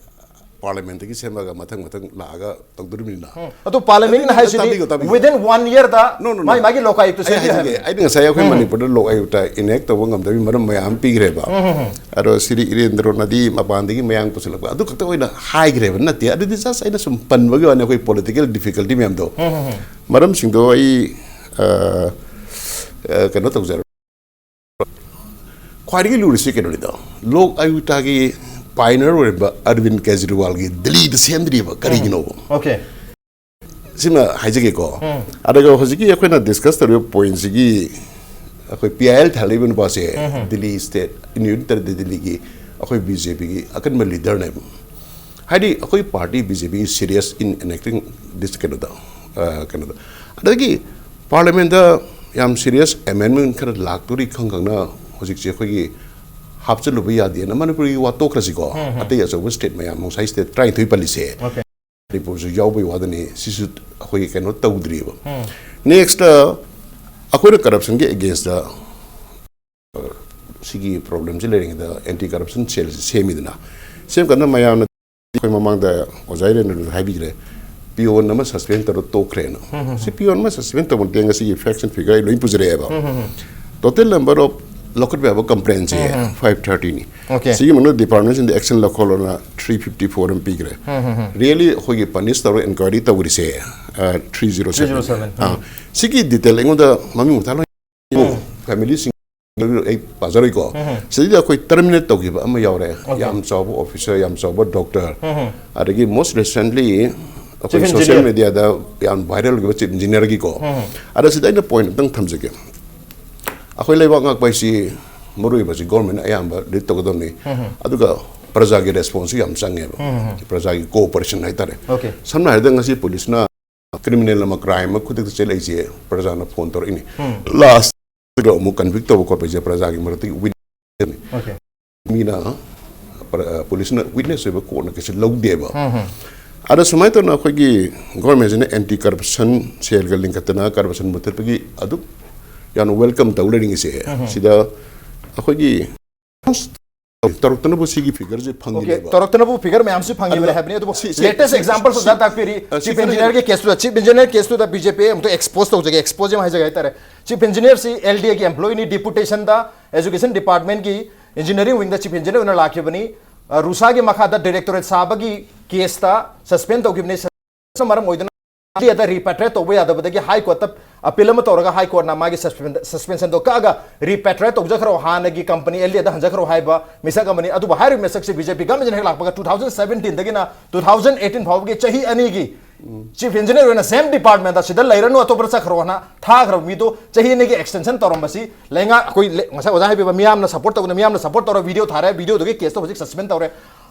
ꯄꯥꯔꯂꯤꯌꯥꯃꯦꯟꯠꯇꯒꯤ ꯁꯦꯝꯃꯒ ꯃꯊꯪ ꯃꯊꯪ ꯂꯥꯛꯑꯒ ꯇꯧꯗꯣꯔꯤꯕꯅꯤꯅ꯫ ꯑꯗꯨ ꯄꯥꯔꯂꯤꯌꯥꯃꯦꯟꯅ ꯍꯥꯏꯁꯤꯗꯤ ꯇꯥꯕꯤꯌꯨ, ꯇꯥꯕꯤꯌꯨ꯫ Within one year ꯗ No, no, no. ꯃꯥꯏ ꯃꯥꯒꯤ ꯂꯣꯀꯥꯌꯨꯛꯇ ꯑꯩ ꯁꯦꯝꯕꯤꯔꯦ ꯍꯥꯏꯖꯒꯦ, ꯍꯥꯏꯕꯅꯤ꯫ ꯑꯩꯅ ꯉꯁꯥꯏ ꯑꯩꯈꯣꯏ ꯃꯅꯤꯄꯨꯔꯗ ꯂꯣꯛ ꯑꯌꯨꯛꯇ ꯏꯅꯦꯛ ꯇꯧꯕ ꯉꯝꯗꯕꯒꯤ ꯃꯔꯝ ꯃꯌꯥꯝ ꯑꯃ ꯄꯤꯈ꯭ꯔꯦꯕ꯫ ꯑꯗꯣ ꯁꯤꯔꯤ ꯏꯔꯦꯟꯗ꯭ꯔꯣꯅꯗꯤ ꯃꯄꯥꯟꯗꯒꯤ ꯃꯌꯥꯡ ꯄꯨꯁꯤꯜꯂꯛꯄ ꯑꯗꯨ ꯈꯛꯇ ꯑꯣꯏꯅ ꯍꯥꯏꯈ꯭ꯔꯦꯕ ꯅꯠꯇꯦ꯫ ꯑꯗꯨꯗꯤ just ꯑꯩꯅ ꯁꯨꯝ ꯄꯟꯕꯒꯤ ꯋꯥꯅꯤ, ꯑꯩꯈꯣꯏ ꯄꯣꯂꯤꯇꯤꯀꯦꯜ ꯗꯤꯐꯤꯀꯜꯇꯤ ꯃꯌꯥꯝꯗꯣ꯫ ꯃꯔꯝꯁꯤꯡꯗꯣ ꯑꯩ ꯑ, ꯑ, ꯀꯩꯅꯣ ꯇꯧꯖꯔꯣ꯫ ꯈ꯭ꯋꯥꯏꯗꯒꯤ ꯂꯨꯔꯤꯁꯤ ꯀꯩꯅꯣꯅꯤꯗꯣ, ꯂꯣꯛ ꯑꯌꯨꯇꯥꯒꯤ ꯄꯥꯏꯅꯔ ꯑꯣꯏꯔꯤꯕ ꯑꯔꯕꯤꯟ ꯀꯦꯖꯔꯤꯋꯥꯜꯒꯤ ꯗꯤꯜꯂꯤꯗ ꯁꯦꯝꯗ꯭ꯔꯤꯕ ꯀꯔꯤꯒꯤꯅꯣꯕ? ꯑꯣꯀꯦ꯫ ꯁꯤꯃ ꯍꯥꯏꯖꯒꯦꯀꯣ꯫ ꯑꯗꯨꯒ ꯍꯧꯖꯤꯛꯀꯤ ꯑꯩꯈꯣꯏꯅ ꯗꯤꯁꯀꯁ ꯇꯧꯔꯤꯕ ꯄꯣꯏꯟꯁꯤꯒꯤ ꯑꯩꯈꯣꯏ ꯄꯤ ꯑꯥꯏ ꯑꯦꯜ ꯊꯥꯜꯂꯤꯕ ꯅꯨꯄꯥꯁꯦ ꯗꯤꯜꯂꯤ ꯁ꯭ꯇꯦꯠ ꯌꯨꯅꯤꯌꯟ ꯇꯦꯔꯤꯇꯣꯔꯤ ꯗꯤꯜꯂꯤꯒꯤ ꯑꯩꯈꯣꯏ ꯕꯤ ꯖꯦ ꯄꯤꯒꯤ ꯑꯀꯟꯕ ꯂꯤꯗꯔꯅꯦꯕ꯫ ꯍꯥꯏꯗꯤ ꯑꯩꯈꯣꯏ party B J P serious in enacting this ꯀꯩꯅꯣꯗ, ꯑ, ꯀꯩꯅꯣꯗ꯫ ꯑꯗꯒꯤ ꯄꯥꯔꯂꯤꯌꯥꯃꯦꯟꯠꯇ ꯌꯥꯝ serious amendment ꯈꯔ ꯂꯥꯛꯇꯣꯔꯤ ꯈꯪ ꯈꯪꯅ ꯍꯧꯖꯤꯛꯁꯦ ꯑꯩꯈꯣꯏꯒꯤ ꯍꯥꯞꯆꯤꯜꯂꯨꯕ ꯌꯥꯗꯦꯅ ꯃꯅꯤꯄꯨꯔꯒꯤ ꯋꯥ ꯇꯣꯛꯈ꯭ꯔꯁꯤꯀꯣ꯫ ꯑꯇꯩ ꯑꯆꯧꯕ ꯁ꯭ꯇꯦꯠ ꯃꯌꯥꯝ, ꯉꯁꯥꯏ ꯁ꯭ꯇꯦꯠ ꯇꯔꯥꯅꯤꯊꯣꯏ ꯄꯜꯂꯤꯁꯦ꯫ ꯑꯣꯀꯦ꯫ ꯃꯅꯤꯄꯨꯔꯁꯨ ꯌꯥꯎꯕꯒꯤ ꯋꯥꯗꯅꯤ, ꯁꯤꯁꯨ ꯑꯩꯈꯣꯏꯒꯤ ꯀꯩꯅꯣ ꯇꯧꯗ꯭ꯔꯤꯕ꯫ ꯅꯦꯛꯁꯇ ꯑꯩꯈꯣꯏꯅ ꯀꯔꯞꯁꯟꯒꯤ ꯑꯦꯒꯦꯟꯁꯇ ꯁꯤꯒꯤ ꯄ꯭ꯔꯣꯕ꯭ꯂꯦꯝꯁꯤ ꯂꯩꯔꯤꯉꯩꯗ ꯑꯦꯟꯇꯤ ꯀꯔꯞꯁꯟ ꯁꯦꯜꯁꯤ ꯁꯦꯝꯃꯤꯗꯅ, ꯁꯦꯝꯀꯥꯟꯗ ꯃꯌꯥꯝꯅ ꯑꯩꯈꯣꯏ ꯃꯃꯥꯡꯗ ꯑꯣꯖꯥ ꯏꯔꯦꯟꯗ꯭ꯔꯅ ꯍꯥꯏꯕꯤꯈ꯭ꯔꯦ, ꯄꯤꯌꯣꯟ ꯑꯃ ꯁꯁꯄꯦꯟ ꯇꯧꯔ ꯇꯣꯛꯈ꯭ꯔꯦꯅ꯫ ꯁꯤ ꯄꯤꯌꯣꯟ ꯑꯃ ꯁꯁꯄꯦꯟ ꯇꯧꯕ ꯅꯠꯇꯦ, ꯉꯁꯤꯒꯤ ꯐꯦꯛꯁ ꯑꯦꯟ ꯐꯤꯒꯔ ꯑꯩ ꯂꯣꯏ ꯄꯨꯖꯔꯛꯑꯦꯕ꯫ ꯇꯣꯇꯦꯜ ꯅꯝꯕꯔ ꯑꯣꯐ ꯂꯧꯈꯠꯄ ꯌꯥꯕ ꯀꯝꯄ꯭ꯂꯦꯟꯁꯦ ꯐꯥꯏꯚ ꯊꯥꯔꯇꯤꯅꯤ꯫ ꯑꯣꯀꯦ꯫ ꯁꯤꯒꯤ ꯃꯅꯨꯡꯗ ꯗꯤꯄꯥꯔꯠꯃꯦꯟꯁꯤꯡꯗ ꯑꯦꯛꯁꯟ ꯂꯧꯈꯠꯂꯣꯅ ꯊ꯭ꯔꯤ ꯐꯤꯐꯇꯤ ꯐꯣꯔ ꯑꯃ ꯄꯤꯈ꯭ꯔꯦ꯫ ꯔꯤꯌꯦꯂꯤ ꯑꯩꯈꯣꯏꯒꯤ ꯄꯅꯤꯁ ꯇꯧꯔ ꯏꯟꯀ꯭ꯋꯥꯏꯔꯤ ꯇꯧꯔꯤꯁꯦ three zero seven. Three zero seven. ꯁꯤꯒꯤ ꯗꯤꯇꯦꯜ ꯑꯩꯉꯣꯟꯗ ꯃꯃꯤꯡ ꯃꯊꯥ ꯂꯣꯏ ꯐꯦꯃꯤꯂꯤꯁꯤꯡ ꯑꯩ ꯄꯥꯖꯔꯣꯏꯀꯣ꯫ ꯁꯤꯗꯩꯗ ꯑꯩꯈꯣꯏ ꯇꯔꯃꯤꯅꯦꯠ ꯇꯧꯈꯤꯕ ꯑꯃ ꯌꯥꯎꯔꯦ꯫ ꯑꯣꯀꯦ꯫ ꯌꯥꯝ ꯆꯥꯎꯕ ꯑꯣꯐꯤꯁꯔ, ꯌꯥꯝ ꯆꯥꯎꯕ ꯗꯣꯛꯇꯔ, ꯑꯗꯒꯤ most recently ꯑꯩꯈꯣꯏ Chief ꯁꯣꯁꯤꯌꯦꯜ engineer꯫ ꯃꯦꯗꯤꯌꯥꯗ ꯌꯥꯝ ꯚꯥꯏꯔꯦꯜ ꯑꯣꯏꯕ ꯆꯤꯐ ꯏꯟꯖꯤꯅꯤꯌꯔꯒꯤꯀꯣ꯫ ꯑꯗ ꯁꯤꯗ ꯑꯩꯅ ꯄꯣꯏꯟꯠ ꯑꯝꯇꯪ ꯊꯝꯖꯒꯦ꯫ ꯑꯩꯈꯣꯏ ꯂꯩꯕꯥꯛ ꯉꯥꯛꯄ ꯍꯥꯏꯁꯤ ꯃꯔꯨꯑꯣꯏꯕꯁꯤ ꯒꯣꯔꯃꯦꯟ ꯑꯌꯥꯝꯕ ꯂꯤꯗ ꯇꯧꯒꯗꯕꯅꯤ꯫ ꯑꯗꯨꯒ ꯄ꯭ꯔꯖꯥꯒꯤ ꯔꯦꯁꯄꯣꯟꯁꯁꯨ ꯌꯥꯝ ꯆꯪꯉꯦꯕ꯫ ꯄ꯭ꯔꯖꯥꯒꯤ ꯀꯣꯑꯣꯄꯔꯦꯁꯟ ꯍꯥꯏꯇꯥꯔꯦ꯫ ꯑꯣꯀꯦ꯫ ꯁꯝꯅ ꯍꯥꯏꯔꯕꯗ ꯉꯁꯤ ꯄꯨꯂꯤꯁꯅ ꯀ꯭ꯔꯤꯃꯤꯅꯦꯜ ꯑꯃ, ꯀ꯭ꯔꯥꯏꯝ ꯑꯃ ꯈꯨꯗꯛꯇ ꯆꯦꯜꯂꯛꯏꯁꯦ ꯄ꯭ꯔꯖꯥꯅ ꯐꯣꯟ ꯇꯧꯔꯛꯏꯅꯤ꯫ ꯂꯥꯁ ꯑꯃꯨꯛ ꯀꯟꯚꯤꯛ ꯇꯧꯕ ꯈꯣꯠꯄꯁꯦ ꯄ꯭ꯔꯖꯥꯒꯤ ꯃꯔꯛꯇꯒꯤ ꯋꯤꯠꯅꯦꯁ꯫ ꯑꯣꯀꯦ꯫ ꯃꯤꯅ ꯄ꯭ꯔ-, ꯄꯨꯂꯤꯁꯅ ꯋꯤꯠꯅꯦꯁ ꯑꯣꯏꯕ ꯀꯣꯔꯠꯅ ꯀꯩꯁꯨ ꯂꯧꯗꯦꯕ꯫ ꯑꯗ ꯁꯨꯃꯥꯏꯅ ꯇꯧꯅ ꯑꯩꯈꯣꯏꯒꯤ ꯒꯣꯔꯃꯦꯟꯁꯤꯅ ꯑꯦꯟꯇꯤ ꯀꯔꯞꯁꯟ ꯁꯦꯜꯒ ꯂꯤꯡꯈꯠꯇꯅ ꯀꯔꯞꯁꯟ ꯃꯨꯊꯠꯄꯒꯤ ꯑꯗꯨꯛ ꯌꯥꯝꯅ ꯋꯦꯜꯀꯝ ꯇꯧ ꯂꯩꯔꯤꯉꯩꯁꯦ, ꯁꯤꯗ ꯑꯩꯈꯣꯏꯒꯤ ꯇꯧꯔꯛꯇꯅꯕꯨ ꯁꯤꯒꯤ figure ꯁꯦ ꯐꯪꯉꯤꯅꯦꯕ꯫ ꯇꯧꯔꯛꯇꯅꯕꯨ figure ꯃꯌꯥꯝꯁꯤ ꯐꯪꯉꯤꯕꯅꯦ ꯍꯥꯏꯕꯅꯤ꯫ ꯑꯗꯨꯕꯨ latest example ꯁꯨ ꯇꯥꯛꯄꯤꯔꯤ꯫ Chief Engineer ꯒꯤ case ꯇꯨꯗ, Chief Engineer case ꯇꯨꯗ B J P ꯑꯃꯨꯛꯇ expose ꯇꯧꯖꯒꯦ, expose ꯑꯃ ꯍꯥꯏꯖꯒꯦ ꯍꯥꯏꯇꯥꯔꯦ꯫ Chief Engineer ꯁꯤ L D A ꯒꯤ employee ꯅꯤ, deputation ꯗ Education Department ꯀꯤ Engineering Wing ꯗ Chief Engineer ꯑꯣꯏꯅ ꯂꯥꯛꯈꯤꯕꯅꯤ꯫ ꯑ, ꯔꯨꯁꯥꯒꯤ ꯃꯈꯥꯗ directorate ꯁꯥꯕꯒꯤ case ꯇ suspend ꯇꯧꯈꯤꯕꯅꯤ꯫ ꯃꯔꯝ ꯑꯣꯏꯗꯨꯅ L D A the repatriate ꯇꯧꯕ ꯌꯥꯗꯕꯗꯒꯤ High Court ꯇ appeal ꯑꯃ ꯇꯧꯔꯒ High Court ꯅ ꯃꯥꯒꯤ suspension ꯗꯣ ꯀꯛꯑꯒ repatriate ꯇꯧꯖꯈ꯭ꯔꯣ, ꯍꯥꯟꯅꯒꯤ company L D A ꯗ ꯍꯟꯖꯈ꯭ꯔꯣ ꯍꯥꯏꯕ ꯃꯤꯁꯛ ꯑꯃꯅꯤ꯫ ꯑꯗꯨꯕꯨ ꯍꯥꯏꯔꯤꯕ ꯃꯤꯁꯛꯁꯤ B J P government ꯅ ꯍꯦꯛ ꯂꯥꯛꯄꯒ two thousand seventeen ꯗꯒꯤꯅ two thousand eighteen ꯐꯥꯎꯕꯒꯤ ꯆꯍꯤ ꯑꯅꯤꯒꯤ Chief Engineer ꯑꯣꯏꯅ same department ꯇ ꯁꯤꯗ ꯂꯩꯔꯅꯨ, ꯑꯇꯣꯞꯄꯗ ꯆꯠꯈ꯭ꯔꯣꯅ ꯊꯥꯈ꯭ꯔꯕ ꯃꯤꯗꯣ ꯆꯍꯤ ꯑꯅꯤꯒꯤ extension ꯇꯧꯔꯝꯕꯁꯤ ꯂꯩꯉꯥꯛ, ꯑꯩꯈꯣꯏ ꯂꯩ-, ꯉꯁꯥꯏ ꯑꯣꯖꯥ ꯍꯥꯏꯕꯤꯕ ꯃꯤꯌꯥꯝꯅ support ꯇꯧꯗꯅ, ꯃꯤꯌꯥꯝꯅ support ꯇꯧꯔ video ꯊꯥꯔꯦ, video ꯗꯨꯒꯤ case ꯇꯣ ꯍꯧꯖꯤꯛ suspend ꯇꯧꯔꯦ꯫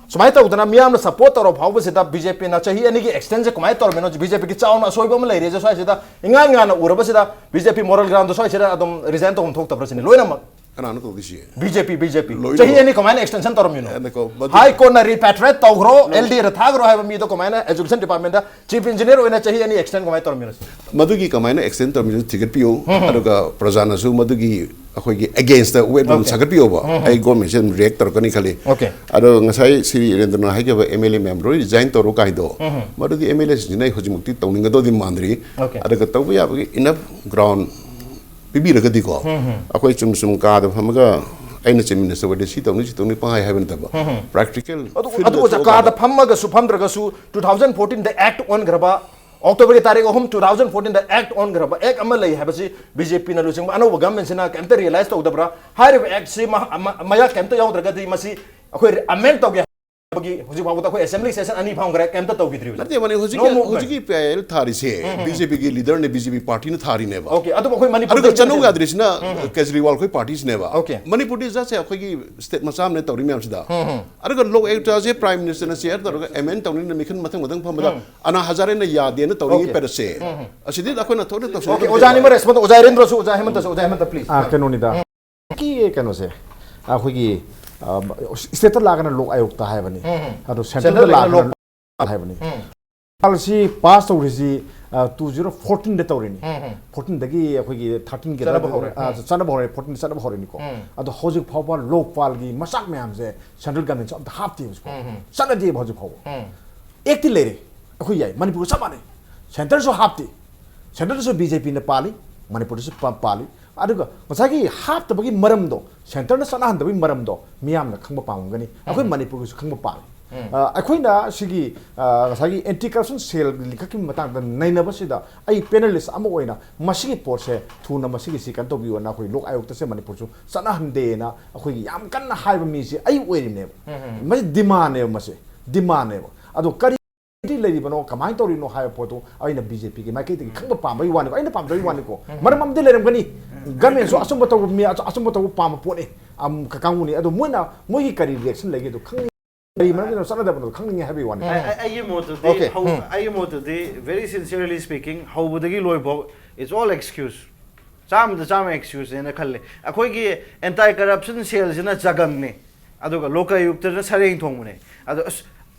ꯁꯨꯃꯥꯏꯅ ꯇꯧꯗꯅ ꯃꯤꯌꯥꯝꯅ support ꯇꯧꯔ ꯐꯥꯎꯕꯁꯤꯗ B J P ꯅ ꯆꯍꯤ ꯑꯅꯤꯒꯤ extension ꯁꯦ ꯀꯃꯥꯏꯅ ꯇꯧꯔꯝꯃꯤꯅꯣ? BJ P ꯒꯤ ꯆꯥꯎꯅ ꯑꯁꯣꯏꯕ ꯑꯃ ꯂꯩꯔꯦꯁꯦ ꯁ꯭ꯋꯥꯏꯁꯤꯗ ꯏꯉꯥꯟ ꯉꯥꯟꯅ ꯎꯔꯕꯁꯤꯗ B J P moral ground ꯗ ꯁ꯭ꯋꯥꯏꯁꯤꯗ ꯑꯗꯨꯝ resign ꯇꯧꯐꯝ ꯊꯣꯛꯇꯕ꯭ꯔꯥ ꯁꯤꯅꯤ ꯂꯣꯏꯅꯃꯛ꯫ ꯀꯅꯥꯅꯣ ꯇꯧꯗꯣꯏꯁꯤ? B J P, B J P꯫ ꯂꯣꯏꯅꯃꯛ꯫ ꯆꯍꯤ ꯑꯅꯤ ꯀꯃꯥꯏꯅ extension ꯇꯧꯔꯝꯃꯤꯅꯣ? ꯑꯦ, ꯅꯀꯣ, ꯃꯗꯨ- High Court ꯅ repatriate ꯇꯧꯈ꯭ꯔꯣ, L D A ꯗ ꯊꯥꯈ꯭ꯔꯣ ꯍꯥꯏꯕ ꯃꯤꯗꯣ ꯀꯃꯥꯏꯅ Education Department ꯗ Chief Engineer ꯑꯣꯏꯅ ꯆꯍꯤ ꯑꯅꯤ extend ꯀꯃꯥꯏꯅ ꯇꯧꯔꯝꯃꯤꯅꯣ? ꯃꯗꯨꯒꯤ ꯀꯃꯥꯏꯅ extend ꯇꯧꯔꯝꯃꯤꯅꯣ ꯊꯤꯒꯠꯄꯤꯌꯨ꯫ ꯑꯗꯨꯒ ꯄ꯭ꯔꯖꯥꯅꯁꯨ ꯃꯗꯨꯒꯤ ꯑꯩꯈꯣꯏꯒꯤ against ꯗ wave ꯑꯗꯨꯝ ꯁꯥꯒꯠꯄꯤꯌꯣꯕ꯫ ꯑꯩ government ꯁꯦ ꯑꯗꯨꯝ react ꯇꯧꯔꯛꯀꯅꯤ ꯈꯜꯂꯤ꯫ ꯑꯗꯣ ꯉꯁꯥꯏ ꯁ꯭ꯔꯤ ꯏꯔꯦꯟꯗ꯭ꯔꯅ ꯍꯥꯏꯈꯤꯕ M L A ꯃꯌꯥꯝ ꯂꯣꯏ resign ꯇꯧꯔꯣ ꯀꯥꯏꯗꯣ, ꯃꯗꯨꯗꯤ M L A ꯁꯤꯡꯁꯤꯅ ꯑꯩ ꯍꯧꯖꯤꯛꯃꯛꯇꯤ ꯇꯧꯅꯤꯡꯒꯗꯧꯗꯤ ꯃꯥꯟꯗ꯭ꯔꯤ꯫ ꯑꯗꯨꯒ ꯇꯧꯕ ꯌꯥꯕꯒꯤ enough ground ꯄꯤꯕꯤꯔꯒꯗꯤꯀꯣ, ꯑꯩꯈꯣꯏ ꯆꯨꯝꯅ ꯁꯨꯝ ꯀꯥꯗ ꯐꯝꯃꯒ ꯑꯩꯅ Chief Minister ꯑꯣꯏꯔꯗꯤ ꯁꯤ ꯇꯧꯅꯤ, ꯁꯤ ꯇꯧꯅꯤ ꯄꯪꯍꯥꯏ ꯍꯥꯏꯕ ꯅꯠꯇꯕ, practical field ꯗ ꯑꯗꯨ ꯑꯣꯖꯥ, ꯊꯣꯛꯑꯀꯥꯟꯗ ꯀꯥꯗ ꯐꯝꯃꯒꯁꯨ ꯐꯝꯗ꯭ꯔꯒꯁꯨ two thousand fourteen ꯗ act ꯑꯣꯟꯈ꯭ꯔꯕ, October ꯒꯤ ꯇꯥꯔꯤꯛ ꯑꯍꯨꯝ, two thousand fourteen ꯗ act ꯑꯣꯟꯈ꯭ꯔꯕ, act ꯑꯃ ꯂꯩ ꯍꯥꯏꯕꯁꯤ B J P ꯅ ꯂꯨꯆꯤꯡꯕ ꯑꯅꯧꯕ government ꯁꯤꯅ ꯀꯩꯝꯇ realize ꯇꯧꯗꯕ꯭ꯔꯥ? ꯍꯥꯏꯔꯤꯕ act ꯁꯤ ꯃ-, ꯃ-, ꯃꯌꯥꯛ ꯀꯩꯝꯇ ꯌꯥꯎꯗ꯭ꯔꯒꯗꯤ ꯃꯁꯤ ꯑꯩꯈꯣꯏ amend ꯇꯧꯒꯦ ꯍꯥꯏꯕꯒꯤ ꯍꯧꯖꯤꯛ ꯐꯥꯎꯕꯗ ꯑꯩꯈꯣꯏ assembly session ꯑꯅꯤ ꯐꯝꯈ꯭ꯔꯦ, ꯀꯩꯝꯇ ꯇꯧꯈꯤꯗ꯭ꯔꯤ꯫ ꯅꯠꯇꯦ, ꯃꯅꯤ ꯍꯧꯖꯤꯛꯀꯤ, No movement. ꯍꯧꯖꯤꯛꯀꯤ P I L ꯊꯥꯔꯤꯁꯦ BJ P ꯒꯤ leader ꯅꯦ, BJ P party ꯅ ꯊꯥꯔꯤꯅꯦꯕ꯫ Okay, ꯑꯗꯨꯕꯨ ꯑꯩꯈꯣꯏ ꯃꯅꯤꯄꯨꯔꯗ ꯑꯗꯨꯒ ꯆꯠꯅꯧ ꯌꯥꯗ꯭ꯔꯤꯁꯤꯅ ꯀꯦꯖꯔꯤꯋꯥꯜ ꯑꯩꯈꯣꯏ party ꯁꯤꯅꯦꯕ꯫ Okay. ꯃꯅꯤꯄꯨꯔꯗꯤ just ꯑꯩꯈꯣꯏꯒꯤ state ꯃꯆꯥ ꯑꯃꯅ ꯇꯧꯔꯤ ꯃꯌꯥꯝꯁꯤꯗ꯫ ꯑꯗꯨꯒ law act ꯁꯦ Prime Minister ꯅ share ꯇꯧꯔꯒ amend ꯇꯧꯅꯤꯅ ꯃꯤꯈꯜ ꯃꯊꯪ ꯃꯊꯪ ꯐꯝꯕꯗ ꯑꯅꯥ ꯍꯖꯥꯔꯦꯅ ꯌꯥꯗꯦꯅ ꯇꯧꯔꯤꯉꯩ Okay. ꯄꯦꯔꯠꯁꯦ꯫ ꯑꯁꯤꯗꯤ ꯑꯩꯈꯣꯏꯅ ꯊꯣꯛꯅ ꯇꯧꯁꯤꯟꯒꯗꯕ Okay, ꯑꯣꯖꯥ ꯑꯅꯤꯃꯛ respond, ꯑꯣꯖꯥ ꯏꯔꯦꯟꯗ꯭ꯔꯁꯨ, ꯑꯣꯖꯥ ꯍꯦꯃꯟꯇꯁꯨ, ꯑꯣꯖꯥ ꯍꯦꯃꯟꯇ, please. ꯑꯥ, ꯀꯩꯅꯣꯅꯤꯗ꯫ ꯀꯤ ꯀꯩꯅꯣꯁꯦ, ꯑꯩꯈꯣꯏꯒꯤ, ꯑ, state ꯇ ꯂꯥꯛꯑꯒꯅ ꯂꯣꯛ ꯑꯥꯌꯣꯛꯇ ꯍꯥꯏꯕꯅꯤ꯫ ꯑꯗꯣ central Central ꯇ ꯂꯥꯛꯑꯒꯅ ꯂꯥꯛꯑꯒꯅ ꯍꯥꯏꯕꯅꯤ꯫ ꯂꯣꯛꯄꯥꯜꯁꯤ ꯄꯥꯁ ꯇꯧꯔꯤꯁꯤ ꯇꯨ ꯖꯤꯔꯣ ꯐꯣꯔꯇꯤꯟꯗ ꯇꯧꯔꯤꯅꯤ꯫ ꯎꯝ, ꯎꯝ꯫ ꯐꯣꯔꯇꯤꯟꯗꯒꯤ ꯑꯩꯈꯣꯏꯒꯤ ꯊꯥꯔꯇꯤꯟꯒꯤ ꯆꯠꯅꯕ ꯍꯧꯔꯦ꯫ ꯆꯠꯅꯕ ꯍꯧꯔꯦ, ꯐꯣꯔꯇꯤꯟ ꯆꯠꯅꯕ ꯍꯧꯔꯦꯅꯤꯀꯣ꯫ ꯎꯝ꯫ ꯑꯗꯣ ꯍꯧꯖꯤꯛ ꯐꯥꯎꯕ ꯂꯣꯛꯄꯥꯜꯒꯤ ꯃꯆꯥꯛ ꯃꯌꯥꯝꯁꯦ ꯁꯦꯟꯇ꯭ꯔꯦꯜ ꯒꯚꯔꯟꯃꯦꯟꯠꯁꯨ ꯑꯝꯇ ꯍꯥꯞꯇꯦ ꯍꯧꯖꯤꯛ ꯐꯥꯎꯕ꯫ ꯎꯝ, ꯎꯝ꯫ ꯆꯠꯅꯗꯦꯕ ꯍꯧꯖꯤꯛ ꯐꯥꯎꯕ꯫ ꯎꯝ꯫ ꯑꯦꯛꯇꯤ ꯂꯩꯔꯦ꯫ ꯑꯩꯈꯣꯏ ꯌꯥꯏ, ꯃꯅꯤꯄꯨꯔꯒ ꯆꯞ ꯃꯥꯟꯅꯩ꯫ ꯁꯦꯟꯇꯔꯁꯨ ꯍꯥꯞꯇꯦ꯫ ꯁꯦꯟꯇꯔꯗꯁꯨ ꯕꯤ ꯖꯦ ꯄꯤꯅ ꯄꯥꯜꯂꯤ, ꯃꯅꯤꯄꯨꯔꯗꯁꯨ ꯄꯥ-, ꯄꯥꯜꯂꯤ꯫ ꯑꯗꯨꯒ ꯉꯁꯥꯏꯒꯤ ꯍꯥꯞꯇꯕꯒꯤ ꯃꯔꯝꯗꯣ, ꯁꯦꯟꯇꯔꯅ ꯆꯠꯅꯍꯟꯗꯕꯒꯤ ꯃꯔꯝꯗꯣ ꯃꯤꯌꯥꯝꯅ ꯈꯪꯕ ꯄꯥꯝꯒꯅꯤ꯫ ꯑꯩꯈꯣꯏ ꯃꯅꯤꯄꯨꯔꯒꯤꯁꯨ ꯈꯪꯕ ꯄꯥꯝꯃꯤ꯫ ꯑ, ꯑꯩꯈꯣꯏꯅ ꯁꯤꯒꯤ, ꯑ, ꯉꯁꯥꯏꯒꯤ ꯑꯦꯟꯇꯤ ꯀꯔꯞꯁꯟ ꯁꯦꯜꯒꯤ ꯂꯤꯡꯈꯠꯈꯤꯕ ꯃꯇꯥꯡꯗ ꯅꯩꯅꯕꯁꯤꯗ ꯑꯩ ꯄꯦꯅꯦꯂꯤꯁ ꯑꯃ ꯑꯣꯏꯅ ꯃꯁꯤꯒꯤ ꯄꯣꯠꯁꯦ ꯊꯨꯅ ꯃꯁꯤꯒꯤꯁꯤ ꯀꯩꯅꯣ ꯇꯧꯕꯤꯌꯣꯅ ꯑꯩꯈꯣꯏ ꯂꯣꯛ ꯑꯥꯌꯣꯛꯇꯁꯦ ꯃꯅꯤꯄꯨꯔꯁꯨ ꯆꯠꯅꯍꯟꯗꯦꯅ ꯑꯩꯈꯣꯏꯒꯤ ꯌꯥꯝ ꯀꯟꯅ ꯍꯥꯏꯕ ꯃꯤꯁꯦ ꯑꯩ ꯑꯣꯏꯔꯤꯕꯅꯦꯕ꯫ ꯃꯁꯤ ꯗꯤꯃꯥꯟꯅꯦꯕ, ꯃꯁꯤ ꯗꯤꯃꯥꯟꯅꯦꯕ꯫ ꯑꯗꯣ ꯀꯔꯤ ꯂꯩꯔꯤꯕꯅꯣ, ꯀꯃꯥꯏꯅ ꯇꯧꯔꯤꯅꯣ ꯍꯥꯏꯕ ꯄꯣꯠꯇꯣ ꯑꯩꯅ ꯕꯤ ꯖꯦ ꯄꯤꯒꯤ ꯃꯥꯏꯀꯩꯗꯒꯤ ꯈꯪꯕ ꯄꯥꯝꯕꯒꯤ ꯋꯥꯅꯤꯀꯣ, ꯑꯩꯅ ꯄꯥꯝꯖꯕꯒꯤ ꯋꯥꯅꯤꯀꯣ꯫ ꯃꯔꯝ ꯑꯃꯗꯤ ꯂꯩꯔꯝꯒꯅꯤ, ꯒꯃꯦꯟꯁꯨ ꯑꯆꯨꯝꯕ ꯇꯧꯕ ꯃꯤ, ꯑꯆꯨꯝꯕ ꯇꯧꯕ ꯄꯥꯝꯕ ꯄꯣꯠꯅꯤ, ꯑꯝ, ꯀ-, ꯀꯥꯡꯕꯨꯅꯤ꯫ ꯑꯗꯣ ꯃꯣꯏꯅ, ꯃꯣꯏꯒꯤ ꯀꯔꯤ ꯔꯤꯌꯦꯛꯁꯟ ꯂꯩꯒꯦ ꯑꯗꯣ ꯈꯪꯅꯤꯡ-, ꯀꯔꯤ ꯃꯔꯝꯒꯤꯅꯣ ꯆꯠꯅꯗꯕꯅꯣ ꯈꯪꯅꯤꯡꯉꯦ ꯍꯥꯏꯕꯒꯤ ꯋꯥꯅꯤ꯫ ꯑꯩ- ꯑꯩ- ꯑꯩꯒꯤ ꯃꯣꯠꯇꯨꯗꯤ Okay. ꯍꯧ- ꯑꯩꯒꯤ ꯃꯣꯠꯇꯨꯗꯤ, very sincerely speaking, ꯍꯧꯕꯗꯒꯤ ꯂꯣꯏꯐꯥꯎ it's all excuse, ꯆꯥꯝꯃꯗ ꯆꯥꯝꯃ ꯑꯦꯛꯁꯀ꯭ꯌꯨꯁꯅꯦꯅ ꯈꯜꯂꯦ꯫ ꯑꯩꯈꯣꯏꯒꯤ ꯑꯦꯟꯇꯥꯏ ꯀꯔꯞꯁꯟ ꯁꯦꯜꯁꯤꯅ ꯆꯒꯪꯅꯦ, ꯑꯗꯨꯒ ꯂꯣꯀꯥꯌꯨꯛꯇꯅ ꯁꯔꯦꯡ ꯊꯣꯡꯕꯅꯦ꯫ ꯑꯗꯣ ꯑꯁ,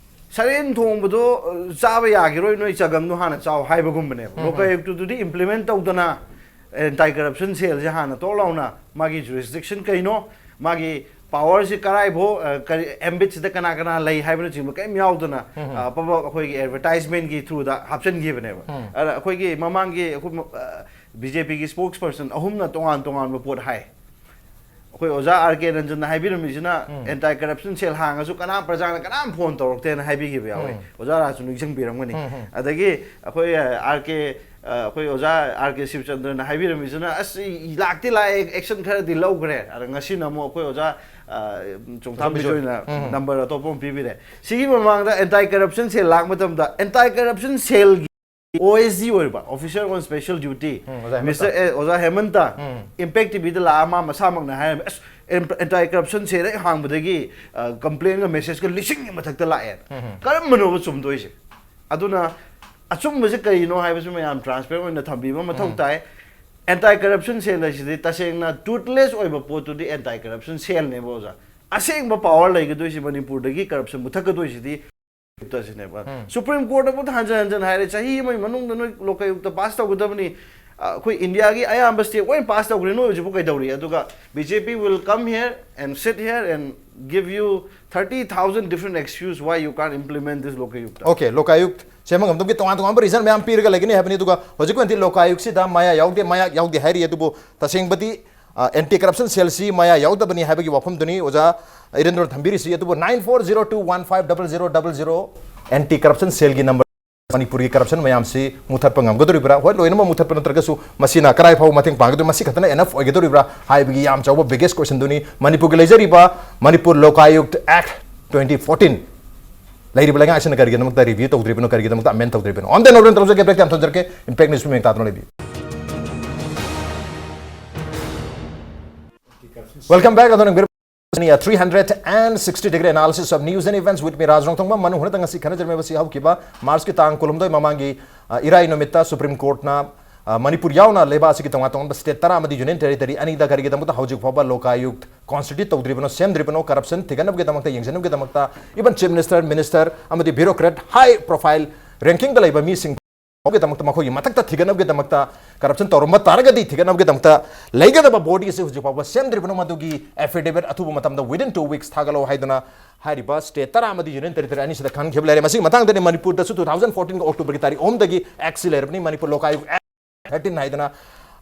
ꯁꯔꯦꯡ ꯊꯣꯡꯕꯗꯣ, ꯑ, ꯆꯥꯕ ꯌꯥꯈꯤꯔꯣꯏ, ꯅꯣꯏ ꯆꯒꯪꯗꯣ ꯍꯥꯟꯅ ꯆꯥꯎ ꯍꯥꯏꯕꯒꯨꯝꯕꯅꯦꯕ꯫ ꯂꯣꯀꯥꯌꯨꯛꯇꯨꯗꯤ ꯏꯝꯄ꯭ꯂꯤꯃꯦꯟ ꯇꯧꯗꯅ ꯑꯦꯟꯇꯥꯏ ꯀꯔꯞꯁꯟ ꯁꯦꯜꯁꯦ ꯍꯥꯟꯅ ꯇꯣꯛ ꯂꯥꯎꯅ ꯃꯥꯒꯤ ꯖꯨꯔꯤꯁꯗꯤꯛꯁꯟ ꯀꯩꯅꯣ, ꯃꯥꯒꯤ ꯄꯋꯥꯔꯁꯤ ꯀꯔꯥꯏꯐꯥꯎ, ꯑ, ꯀꯔꯤ ꯑꯦꯝꯕꯤꯠꯁꯤꯗ ꯀꯅꯥ ꯀꯅꯥ ꯂꯩ ꯍꯥꯏꯕꯅꯆꯤꯡꯕ ꯀꯔꯤꯝ ꯌꯥꯎꯗꯅ, ꯑ, ꯄꯕ-, ꯑꯩꯈꯣꯏꯒꯤ ꯑꯦꯗꯚꯔꯇꯥꯏꯖꯃꯦꯟꯒꯤ ꯊ꯭ꯔꯨꯗ ꯍꯥꯞꯆꯤꯟꯈꯤꯕꯅꯦꯕ꯫ ꯑꯗ ꯑꯩꯈꯣꯏꯒꯤ ꯃꯃꯥꯡꯒꯤ ꯑꯩꯈꯣꯏ ꯃ-, ꯑ, ꯕꯤ ꯖꯦ ꯄꯤꯒꯤ ꯁ꯭ꯄꯣꯛꯁ ꯄꯔꯁꯟ ꯑꯍꯨꯝꯅ ꯇꯣꯉꯥꯟ ꯇꯣꯉꯥꯟꯕ ꯄꯣꯠ ꯍꯥꯏ꯫ ꯑꯩꯈꯣꯏ ꯑꯣꯖꯥ ꯑꯥꯔ ꯀꯦ ꯔꯟꯖꯟꯅ ꯍꯥꯏꯕꯤꯔꯝꯃꯤꯁꯤꯅ ꯑꯦꯟꯇꯥꯏ ꯀꯔꯞꯁꯟ ꯁꯦꯜ ꯍꯥꯡꯉꯁꯨ ꯀꯅꯥꯝ, ꯄ꯭ꯔꯖꯥꯅ ꯀꯅꯥꯝ ꯐꯣꯟ ꯇꯧꯔꯛꯇꯦꯅ ꯍꯥꯏꯕꯤꯈꯤꯕ ꯌꯥꯎꯋꯤ꯫ ꯑꯣꯖꯥ ꯔꯥꯖꯁꯨ ꯅꯤꯡꯁꯤꯡꯕꯤꯔꯝꯒꯅꯤ꯫ ꯑꯗꯒꯤ ꯑꯩꯈꯣꯏ ꯑꯥꯔ ꯀꯦ, ꯑꯩꯈꯣꯏ ꯑꯣꯖꯥ ꯑꯥꯔ ꯀꯦ ꯁꯤꯕꯆꯟꯗ꯭ꯔꯅ ꯍꯥꯏꯕꯤꯔꯝꯃꯤꯁꯤꯅ, "ꯑꯁ, ꯏ-, ꯂꯥꯛꯇꯤ ꯂꯥꯛꯑꯦ, ꯑꯦꯛꯁꯟ ꯈꯔꯗꯤ ꯂꯧꯈ꯭ꯔꯦ"꯫ ꯑꯗ ꯉꯁꯤꯅ ꯑꯃꯨꯛ ꯑꯩꯈꯣꯏ ꯑꯣꯖꯥ, ꯑ, ꯆꯣꯡꯊꯥꯝ ꯕꯤꯖꯣꯏꯅ ꯅꯝꯕꯔ ꯑꯇꯣꯞꯄ ꯑꯃ ꯄꯤꯕꯤꯔꯦ꯫ ꯁꯤꯒꯤ ꯃꯃꯥꯡꯗ ꯑꯦꯟꯇꯥꯏ ꯀꯔꯞꯁꯟ ꯁꯦꯜ ꯂꯥꯛꯄ ꯃꯇꯝꯗ ꯑꯦꯟꯇꯥꯏ ꯀꯔꯞꯁꯟ ꯁꯦꯜꯒꯤ ꯑꯣ ꯑꯦꯁ ꯗꯤ ꯑꯣꯏꯕ, Officer on Special Duty, ꯎꯝ, ꯑꯣꯖꯥ ꯍꯦꯃꯟꯇ꯫ ꯃꯤꯁꯇꯔ ꯑꯦ, ꯑꯣꯖꯥ ꯍꯦꯃꯟꯇ, ꯎꯝ꯫ ꯏꯝꯄꯦꯛ ꯇꯤ ꯚꯤꯗ ꯂꯥꯛꯑ ꯃꯥ ꯃꯁꯥꯃꯛꯅ ꯍꯥꯏꯔꯝꯃꯤ, "ꯑꯁ, ꯑꯦꯟꯇꯥꯏ ꯀꯔꯞꯁꯟ ꯁꯦꯜ ꯍꯦꯛ ꯍꯥꯡꯕꯗꯒꯤ, ꯑ, ꯀꯝꯄ꯭ꯂꯦꯟꯒ ꯃꯦꯁꯦꯖꯀ ꯂꯤꯁꯤꯡꯒꯤ ꯃꯊꯛꯇ ꯂꯥꯛꯑꯦ"꯫ ꯀꯔꯝꯕꯅꯣꯕ ꯆꯨꯝꯗꯣꯏꯁꯦ? ꯑꯗꯨꯅ ꯑꯆꯨꯝꯕꯁꯦ ꯀꯔꯤꯅꯣ ꯍꯥꯏꯕꯁꯤ ꯃꯌꯥꯝ ꯇ꯭ꯔꯥꯟꯁꯄꯦꯔꯦꯟ ꯑꯣꯏꯅ ꯊꯝꯕꯤꯕ ꯃꯊꯧ ꯇꯥꯏ꯫ ꯑꯦꯟꯇꯥꯏ ꯀꯔꯞꯁꯟ ꯁꯦꯜ ꯍꯥꯏꯁꯤꯗꯤ ꯇꯁꯦꯡꯅ ꯇꯨꯠꯂꯦꯁ ꯑꯣꯏꯕ ꯄꯣꯠꯇꯨꯗꯤ ꯑꯦꯟꯇꯥꯏ ꯀꯔꯞꯁꯟ ꯁꯦꯜꯅꯦꯕ, ꯑꯣꯖꯥ꯫ ꯑꯁꯦꯡꯕ ꯄꯋꯥꯔ ꯂꯩꯒꯗꯣꯏꯁꯤ, ꯃꯅꯤꯄꯨꯔꯗꯒꯤ ꯀꯔꯞꯁꯟ ꯃꯨꯊꯠꯀꯗꯣꯏꯁꯤꯗꯤ ꯁꯤꯅꯦꯕ꯫ ꯁꯨꯄ꯭ꯔꯤꯝ ꯀꯣꯔꯠꯅꯕꯨ ꯍꯟꯖꯟ ꯍꯟꯖꯟ ꯍꯥꯏꯔꯦ, ꯆꯍꯤ ꯑꯃꯒꯤ ꯃꯅꯨꯡꯗ ꯅꯣꯏ ꯂꯣꯀꯥꯌꯨꯛꯇ ꯄꯥꯁ ꯇꯧꯒꯗꯕꯅꯤ꯫ ꯑ, ꯑꯩꯈꯣꯏ ꯏꯟꯗꯤꯌꯥꯒꯤ ꯑꯌꯥꯝꯕ ꯁ꯭ꯇꯦꯠ ꯂꯣꯏ ꯄꯥꯁ ꯇꯧꯈ꯭ꯔꯦ, ꯅꯣꯏ ꯍꯧꯖꯤꯛꯐꯥꯎ ꯀꯩꯗꯧꯔꯤ? ꯑꯗꯨꯒ B J P will come here and sit here and give you thirty thousand different excuse why you can't implement this ꯂꯣꯀꯥꯌꯨꯛꯇ꯫ Okay, ꯂꯣꯀꯥꯌꯨꯛ ꯁꯦꯝꯕ ꯉꯝꯗꯕꯒꯤ ꯇꯣꯉꯥꯟ ꯇꯣꯉꯥꯟꯕ reason ꯃꯌꯥꯝ ꯄꯤꯔꯒ ꯂꯩꯒꯅꯤ ꯍꯥꯏꯕꯅꯤ꯫ ꯑꯗꯨꯒ ꯍꯧꯖꯤꯛ ꯑꯣꯏꯅꯗꯤ ꯂꯣꯀꯥꯌꯨꯛꯁꯤꯗ ꯃꯌꯥ ꯌꯥꯎꯗꯦ, ꯃꯌꯥ ꯌꯥꯎꯗꯦ ꯍꯥꯏꯔꯤ꯫ ꯑꯗꯨꯕꯨ ꯇꯁꯦꯡꯕꯗꯤ, ꯑ, anti corruption cellꯁꯤ ꯃꯌꯥ ꯌꯥꯎꯗꯕꯅꯤ ꯍꯥꯏꯕꯒꯤ ꯋꯥꯐꯝꯗꯨꯅꯤ ꯑꯣꯖꯥ ꯏꯔꯦꯟꯗ꯭ꯔꯣꯅ ꯊꯝꯕꯤꯔꯤꯁꯤ꯫ ꯑꯗꯨꯕꯨ nine four zero two one five double zero double zero anti corruption cellꯒꯤ number꯫ ꯃꯅꯤꯄꯨꯔꯒꯤ corruption ꯃꯌꯥꯝꯁꯤ ꯃꯨꯊꯠꯄ ꯉꯝꯒꯗꯧꯔꯤꯕ꯭ꯔꯥ? ꯍꯣꯏ, ꯂꯣꯏꯅꯃꯛ ꯃꯨꯊꯠꯄ ꯅꯠꯇ꯭ꯔꯒꯁꯨ ꯃꯁꯤꯅ ꯀꯗꯥꯏ ꯐꯥꯎꯕ ꯃꯇꯦꯡ ꯄꯥꯡꯒꯗꯣꯏ, ꯃꯁꯤ ꯈꯛꯇꯅ enough ꯑꯣꯏꯒꯗꯧꯔꯤꯕ꯭ꯔꯥ ꯍꯥꯏꯕꯒꯤ ꯌꯥꯝ ꯆꯥꯎꯕ biggest questionꯗꯨꯅꯤ꯫ ꯃꯅꯤꯄꯨꯔꯒꯤ ꯂꯩꯖꯔꯤꯕ Manipur Lokayukt Act twenty fourteen ꯂꯩꯔꯤꯕ ꯂꯩꯉꯥꯛꯁꯤꯅ ꯀꯔꯤꯒꯤꯗꯃꯛꯇ review ꯇꯧꯗ꯭ꯔꯤꯕꯅꯣ, ꯀꯔꯤꯒꯤꯗꯃꯛꯇ amend ꯇꯧꯗ꯭ꯔꯤꯕꯅꯣ? On the note, ꯇꯧꯖꯒꯦ, break time ꯊꯝꯖꯔꯛꯀꯦ꯫ Impact News ꯃꯤꯠꯌꯦꯡ ꯇꯥꯗꯨꯅ ꯂꯩꯕꯤꯌꯨ꯫ Welcome back. ꯑꯗꯣ ꯅꯪ three hundred sixty degree analysis of news and events with me, ꯔꯥꯖ ꯔꯣꯡꯊꯣꯡꯕꯝ꯫ ꯃꯅꯨꯡ ꯍꯨꯠꯅ ꯉꯁꯤ ꯈꯟꯅꯖꯔꯝꯃꯤꯕꯁꯤ ꯍꯧꯈꯤꯕ ꯃꯥꯔꯆꯀꯤ ꯇꯥꯡ ꯀꯨꯟꯍꯨꯝꯗꯣꯏ ꯃꯃꯥꯡꯒꯤ, ꯑ, ꯏꯔꯥꯏ ꯅꯨꯃꯤꯠꯇ ꯁꯨꯄ꯭ꯔꯤꯝ ꯀꯣꯔꯠꯅ, ꯑ, ꯃꯅꯤꯄꯨꯔ ꯌꯥꯎꯅ ꯂꯩꯕꯥꯛ ꯑꯁꯤꯒꯤ ꯇꯣꯉꯥꯟ ꯇꯣꯉꯥꯟꯕ ꯁ꯭ꯇꯦꯠ ꯇꯔꯥ ꯑꯃꯗꯤ ꯌꯨꯅꯤꯌꯟ ꯇꯦꯔꯤꯇꯣꯔꯤ ꯑꯅꯤꯗ ꯀꯔꯤꯒꯤꯗꯃꯛꯇ ꯍꯧꯖꯤꯛ ꯐꯥꯎꯕ ꯂꯣꯀꯥꯌꯨꯛ constitute ꯇꯧꯗ꯭ꯔꯤꯕꯅꯣ, ꯁꯦꯝꯗ꯭ꯔꯤꯕꯅꯣ, corruption ꯊꯤꯒꯠꯅꯕꯒꯤꯗꯃꯛꯇ, ꯌꯦꯡꯁꯤꯟꯅꯕꯒꯤꯗꯃꯛꯇ, even chief minister, minister ꯑꯃꯗꯤ bureaucrat, high profile rankingꯗ ꯂꯩꯕ ꯃꯤꯁꯤꯡ ꯒꯤꯗꯃꯛꯇ, ꯃꯈꯣꯏꯒꯤ ꯃꯊꯛꯇ ꯊꯤꯒꯠꯅꯕꯒꯤꯗꯃꯛꯇ, corruption ꯇꯧꯔꯝꯕ ꯇꯥꯔꯒꯗꯤ ꯊꯤꯒꯠꯅꯕꯒꯤꯗꯃꯛꯇ ꯂꯩꯒꯗꯕ body ꯑꯁꯤ ꯍꯧꯖꯤꯛ ꯐꯥꯎꯕ ꯁꯦꯝꯗ꯭ꯔꯤꯕꯅꯣ, ꯃꯗꯨꯒꯤ affidavit ꯑꯊꯨꯕ ꯃꯇꯝꯗ within two weeks ꯊꯥꯒꯠꯂꯛꯑꯣ ꯍꯥꯏꯗꯨꯅ ꯍꯥꯏꯔꯤꯕ ꯁ꯭ꯇꯦꯠ ꯇꯔꯥ ꯑꯃꯗꯤ ꯌꯨꯅꯤꯌꯟ ꯇꯦꯔꯤꯇꯣꯔꯤ ꯑꯅꯤꯁꯤꯗ ꯈꯟꯈꯤꯕ ꯂꯩꯔꯦ꯫ ꯃꯁꯤꯒꯤ ꯃꯇꯥꯡꯗꯅꯤ ꯃꯅꯤꯄꯨꯔꯗꯁꯨ two thousand fourteenꯒꯤ Octoberꯒꯤ ꯇꯥꯔꯤꯛ ꯑꯍꯨꯝꯗꯒꯤ actꯁꯤ ꯂꯩꯔꯕꯅꯤ, ꯃꯅꯤꯄꯨꯔ ꯂꯣꯀꯥꯌꯨꯛ Act thirteen ꯍꯥꯏꯗꯅ꯫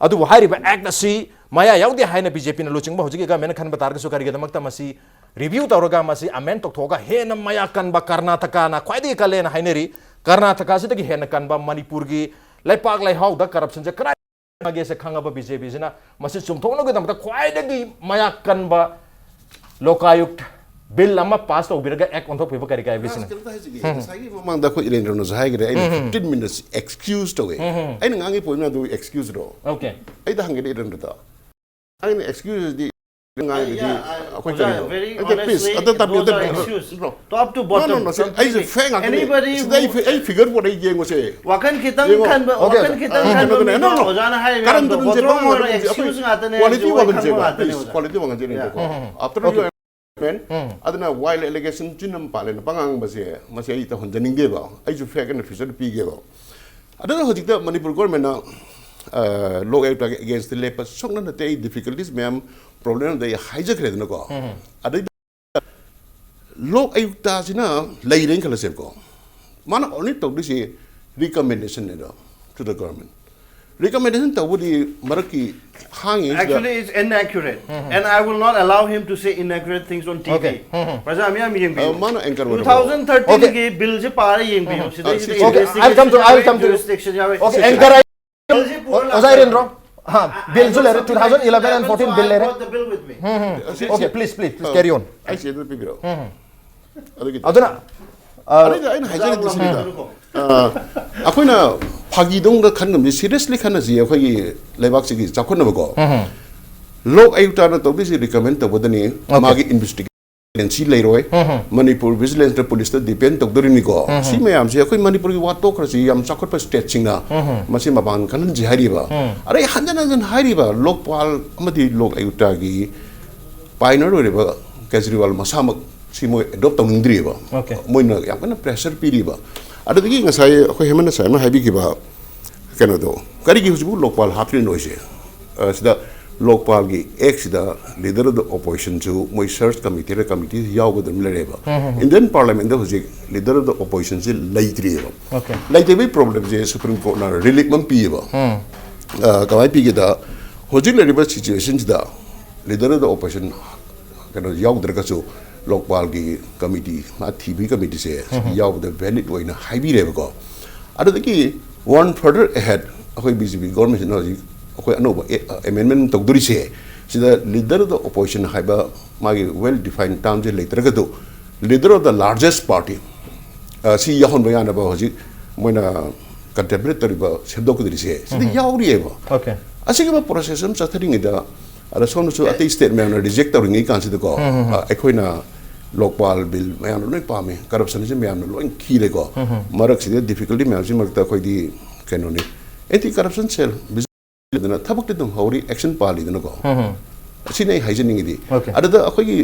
ꯑꯗꯨꯕꯨ ꯍꯥꯏꯔꯤꯕ Act ꯑꯁꯤ ꯃꯌꯥ ꯌꯥꯎꯗꯦ ꯍꯥꯏꯅ BJPꯅ ꯂꯨꯆꯤꯡꯕ ꯍꯧꯖꯤꯛꯀꯤ governmentꯅ ꯈꯟꯕ ꯇꯥꯔꯒꯁꯨ ꯀꯔꯤꯒꯤꯗꯃꯛꯇ ꯃꯁꯤ review ꯇꯧꯔꯒ ꯃꯁꯤ amend ꯇꯧꯊꯣꯛꯑꯒ ꯍꯦꯟꯅ ꯃꯌꯥ ꯀꯟꯕ, ꯀꯔꯅꯥꯇꯀꯥꯅ ꯈ꯭ꯋꯥꯏꯗꯒꯤ ꯀꯜꯂꯦꯅ ꯍꯥꯏꯅꯔꯤ, ꯀꯔꯅꯥꯇꯀꯥꯁꯤꯗꯒꯤ ꯍꯦꯟꯅ ꯀꯟꯕ ꯃꯅꯤꯄꯨꯔꯒꯤ ꯂꯩꯄꯥꯛ ꯂꯩꯍꯥꯎꯗ corruptionꯁꯦ ꯀꯗꯥꯏ ꯃꯥꯒꯦꯁꯦ ꯈꯪꯉꯕ BJPꯁꯤꯅ ꯃꯁꯤ ꯆꯨꯝꯊꯣꯛꯅꯕꯒꯤꯗꯃꯛꯇ ꯈ꯭ꯋꯥꯏꯗꯒꯤ ꯃꯌꯥ ꯀꯟꯕ ꯂꯣꯀꯥꯌꯨꯛ bill ꯑꯃ pass ꯇꯧꯕꯤꯔꯒ Act ꯑꯣꯟꯊꯣꯛꯄꯤꯕ ꯀꯔꯤ ꯀꯥꯏꯕꯒꯦ ꯁꯤꯅꯤ? ꯀꯩꯅꯣꯝꯇ ꯍꯥꯏꯖꯒꯦ꯫ ꯉꯁꯥꯏꯒꯤ ꯃꯃꯥꯡꯗ ꯑꯩꯈꯣꯏ ꯏꯔꯦꯟꯗ꯭ꯔꯅꯁꯨ ꯍꯥꯏꯈ꯭ꯔꯦ, ꯑꯩꯅ fifteen minutes excuse ꯇꯧꯋꯦ꯫ ꯑꯩꯅ ꯉꯥꯡꯉꯤ point ꯃꯌꯥꯝꯗꯨ excuseꯔꯣ? Okay. ꯑꯩꯗ ꯍꯪꯒꯦꯅꯦ ꯏꯔꯦꯟꯗ꯭ꯔꯗ꯫ ꯑꯩꯅ excuseꯗꯤ ꯉꯥꯡꯉꯤꯗꯨꯗꯤ ꯑꯩꯈꯣꯏ ꯑꯣꯖꯥ, ꯀꯔꯤꯅꯣ? very ꯑꯗ please, honestly, ꯑꯗ ꯇꯥꯕꯤꯌꯨ, those ꯑꯗ are no, excuse. no. Top to No, bottom. no, no, sir. ꯑꯩꯁꯦ fact ꯉꯥꯛꯇꯅꯤ꯫ Anybody ꯁꯤꯗ ꯑꯩ who ꯐꯦ-, ꯑꯩ figure ꯄꯣꯠ ꯑꯩ ꯌꯦꯡꯉꯨꯁꯦ꯫ ꯋꯥꯈꯜ ꯈꯤꯇꯪ ꯌꯦꯡꯉꯣ꯫ ꯈꯟꯕ, Okay. ꯋꯥꯈꯜ ꯈꯤꯇꯪ Okay, ꯈꯟꯕ no, no, ꯃꯤꯅ no, no. ꯑꯣꯖꯥꯅ ꯍꯥꯏꯔꯤꯕ ꯀꯔꯝ ꯃꯌꯥꯝꯗꯣ ꯇꯧꯔꯤꯅꯣ? ꯕꯣꯇꯣꯝ ꯄꯥꯎ ꯑꯣꯏꯅ ꯉꯥꯡꯗꯕꯁꯦ excuse ꯑꯩꯈꯣꯏ ꯉꯥꯛꯇꯅꯦ quality ꯍꯥꯏꯕꯁꯦ ꯋꯥꯡꯍꯟꯁꯦ꯫ ꯈꯪꯕ ꯉꯥꯛꯇꯅꯦ Please, ꯑꯣꯖꯥ꯫ quality ꯋꯥꯡꯍꯟꯁꯦ, ꯌꯦꯡꯉꯣꯀꯣ꯫ Yeah. After Okay. you ꯎꯝ꯫ ꯑꯗꯨꯅ wild allegation ꯆꯤꯟ ꯑꯃ ꯄꯥꯜꯂꯦꯅ ꯄꯉꯥꯡꯕꯁꯦ, ꯃꯁꯤ ꯑꯩ ꯇꯧꯍꯟꯖꯅꯤꯡꯗꯦꯕ꯫ ꯑꯩꯁꯨ fact and figure ꯄꯤꯒꯦꯕ꯫ ꯑꯗꯨꯅ ꯍꯧꯖꯤꯛꯇ ꯃꯅꯤꯄꯨꯔ ꯒꯣꯔꯃꯦꯟꯅ, ꯑ, ꯂꯣꯛ ꯑꯌꯨꯛꯇꯒꯤ against ꯂꯦꯞꯄ ꯁꯨꯡꯅ ꯅꯠꯇꯦ꯫ ꯑꯩ difficulties ꯃꯌꯥꯝ, problem ꯑꯃꯗꯤ ꯑꯩ ꯍꯥꯏꯖꯈ꯭ꯔꯦꯗꯅꯀꯣ꯫ ꯎꯝ꯫ ꯑꯗꯩ ꯂꯣꯛ ꯑꯌꯨꯛꯇꯁꯤꯅ ꯂꯩꯔꯦꯅ ꯈꯜꯂꯁꯦꯕꯀꯣ꯫ ꯃꯥꯅ only ꯇꯧꯗꯣꯏꯁꯤ recommendation ꯅꯦꯗꯣ, to the government꯫ Recommendation ꯇꯧꯕꯗꯤ ꯃꯔꯛꯀꯤ ꯍꯥꯡꯉꯤꯁꯤꯗ Actually, it's inaccurate. And I will not allow him to say inaccurate things on T V. Okay. ꯄ꯭ꯔꯖꯥ ꯃꯤꯌꯥꯝ ꯌꯦꯡꯕꯤꯌꯨ꯫ ꯑ, ꯃꯥꯅ anchor ꯑꯣꯏꯔꯕꯣ? Two thousand thirteen Okay. ꯒꯤ ꯕꯤꯜꯁꯤ ꯄꯥꯔ ꯌꯦꯡꯕꯤꯌꯨ꯫ ꯁꯤꯗꯩꯁꯤꯗ Okay, okay, I'll come to, I'll come to. Jurisdiction ꯌꯥꯎꯋꯤ, Okay, anchor ꯑꯩ-, jurisdiction ꯌꯥꯎꯋꯤ꯫ ꯑꯣꯖꯥ ꯏꯔꯦꯟꯗ꯭ꯔꯣ? ꯍꯥ, ꯕꯤꯜꯁꯨ ꯂꯩꯔꯦ, two thousand eleven and fourteen bill ꯂꯩꯔꯦ꯫ What the bill with me? Okay, please, please, please carry on. ꯑꯩ ꯆꯦꯗ ꯄꯤꯕꯤꯔꯛꯑꯣ꯫ ꯑꯗꯨꯒꯤ ꯑꯗꯨꯅ, ꯑ, ꯑꯗꯩꯗ ꯑꯩꯅ ꯍꯥꯏꯖꯔꯤꯗꯤ ꯁꯤꯅꯤꯗ, ꯑ, ꯑꯩꯈꯣꯏꯅ ꯐꯥꯒꯤꯗꯧꯅ ꯈꯟꯒꯗꯕꯅꯤ, seriously ꯈꯟꯅꯁꯤ꯫ ꯑꯩꯈꯣꯏꯒꯤ ꯂꯩꯕꯥꯛꯁꯤꯒꯤ ꯆꯥꯎꯈꯠꯅꯕꯀꯣ꯫ ꯂꯣꯛ ꯑꯌꯨꯛꯇꯅ ꯇꯧꯗꯣꯏꯁꯤ recommend ꯇꯧꯕꯗꯅꯤ, Okay. ꯃꯥꯒꯤ investigation ꯁꯤ ꯂꯩꯔꯣꯏ꯫ ꯃꯅꯤꯄꯨꯔ vigilance ꯇ, police ꯇ depend ꯇꯧꯗꯣꯔꯤꯅꯤꯀꯣ꯫ ꯁꯤ ꯃꯌꯥꯝꯁꯦ ꯑꯩꯈꯣꯏ ꯃꯅꯤꯄꯨꯔꯒꯤ ꯋꯥ ꯇꯣꯛꯈ꯭ꯔꯁꯤ, ꯌꯥꯝ ꯆꯥꯎꯈꯠꯄ state ꯁꯤꯡꯅ ꯃꯁꯤ ꯃꯄꯥꯟ ꯀꯟꯍꯟꯁꯤ ꯍꯥꯏꯔꯤꯕ꯫ ꯑꯗꯩ ꯍꯟꯖꯟ ꯍꯟꯖꯟ ꯍꯥꯏꯔꯤꯕ ꯂꯣꯛꯄꯥꯜ ꯑꯃꯗꯤ ꯂꯣꯛ ꯑꯌꯨꯛꯇꯒꯤ pioneer ꯑꯣꯏꯔꯤꯕ ꯀꯦꯖꯔꯤꯋꯥꯜ ꯃꯁꯥꯃꯛ ꯁꯤ ꯃꯣꯏ adopt ꯇꯧꯅꯤꯡꯗ꯭ꯔꯤꯕ꯫ Okay. ꯃꯣꯏꯅ ꯌꯥꯝ ꯀꯟꯅ pressure ꯄꯤꯔꯤꯕ꯫ ꯑꯗꯨꯗꯒꯤ ꯉꯁꯥꯏ ꯑꯩꯈꯣꯏ ꯍꯦꯃꯟ ꯉꯁꯥꯏ ꯑꯃ ꯍꯥꯏꯕꯤꯈꯤꯕ ꯀꯩꯅꯣꯗꯣ, ꯀꯔꯤꯒꯤ ꯍꯧꯖꯤꯛꯄꯨ ꯂꯣꯛꯄꯥꯜ ꯍꯥꯞꯇ꯭ꯔꯤꯅꯣ ꯍꯥꯏꯁꯦ? ꯑ, ꯁꯤꯗ ꯂꯣꯛꯄꯥꯜꯒꯤ act ꯁꯤꯗ leader of the opposition ꯁꯨ ꯃꯣꯏ search committee ꯔ committee ꯁꯤ ꯌꯥꯎꯒꯗꯕ ꯂꯩꯔꯦꯕ꯫ Indian Parliament ꯇ ꯍꯧꯖꯤꯛ leader of the opposition ꯁꯤ ꯂꯩꯇ꯭ꯔꯤꯑꯕ꯫ Okay. ꯂꯩꯇꯕꯒꯤ problem ꯁꯦ Supreme Court ꯅ relief ꯑꯃ ꯄꯤꯌꯦꯕ꯫ ꯑ, ꯀꯃꯥꯏꯅ ꯄꯤꯒꯦꯗ, ꯍꯧꯖꯤꯛ ꯂꯩꯔꯤꯕ situation ꯁꯤꯗ leader of the opposition ꯀꯩꯅꯣ ꯌꯥꯎꯗ꯭ꯔꯒꯁꯨ ꯂꯣꯛꯄꯥꯜꯒꯤ committee, ꯃꯥ ꯊꯤꯕꯒꯤ committee ꯁꯦ ꯁꯤꯗꯤ ꯌꯥꯎꯕꯗ valid ꯑꯣꯏꯅ ꯍꯥꯏꯕꯤꯔꯦꯕꯀꯣ꯫ ꯑꯗꯨꯗꯒꯤ one further ahead, ꯑꯩꯈꯣꯏ B J P government ꯁꯤꯅ ꯍꯧꯖꯤꯛ ꯑꯩꯈꯣꯏ ꯑꯅꯧꯕ ꯑꯦ-, amendment ꯇꯧꯗꯣꯔꯤꯁꯦ, ꯁꯤꯗ leader of the opposition ꯍꯥꯏꯕ ꯃꯥꯒꯤ well defined term say ꯂꯩꯇ꯭ꯔꯒꯗꯨ, leader of the largest party, ꯑ, ꯁꯤ ꯌꯥꯎꯍꯟꯕ ꯌꯥꯅꯕ ꯍꯧꯖꯤꯛ ꯃꯣꯏꯅ contemplate ꯇꯧꯔꯤꯕ, ꯁꯦꯝꯗꯣꯛꯀꯗꯧꯔꯤꯁꯦ, ꯁꯤꯗ ꯌꯥꯎꯔꯤꯑꯕ꯫ Okay. ꯑꯁꯤꯒꯨꯝꯕ process ꯑꯃ ꯆꯠꯊꯔꯤꯉꯩꯗ, ꯑꯗ ꯁꯣꯝꯗꯁꯨ ꯑꯇꯩ state ꯃꯌꯥꯝꯅ reject ꯇꯧꯔꯤꯉꯩ ꯀꯥꯟꯁꯤꯗꯀꯣ, ꯑ, ꯑꯩꯈꯣꯏꯅ ꯂꯣꯛꯄꯥꯜ bill ꯃꯌꯥꯝꯅ ꯂꯣꯏ ꯄꯥꯝꯃꯤ, corruption ꯁꯦ ꯃꯌꯥꯝꯅ ꯂꯣꯏ ꯈꯤꯔꯦꯀꯣ꯫ ꯃꯔꯛꯁꯤꯗ difficulty ꯃꯌꯥꯝꯁꯤ ꯃꯔꯛꯇ ꯑꯩꯈꯣꯏꯗꯤ ꯀꯩꯅꯣꯅꯤ, anti corruption cell ꯑꯗꯨꯅ ꯊꯕꯛꯇꯤ ꯑꯗꯨꯝ ꯍꯧꯔꯤ, action ꯄꯥꯜꯂꯤꯗꯅꯀꯣ꯫ ꯑꯁꯤꯅꯤ ꯑꯩ ꯍꯥꯏꯖꯅꯤꯡꯉꯤꯗꯤ꯫ Okay. ꯑꯗꯨꯗ ꯑꯩꯈꯣꯏꯒꯤ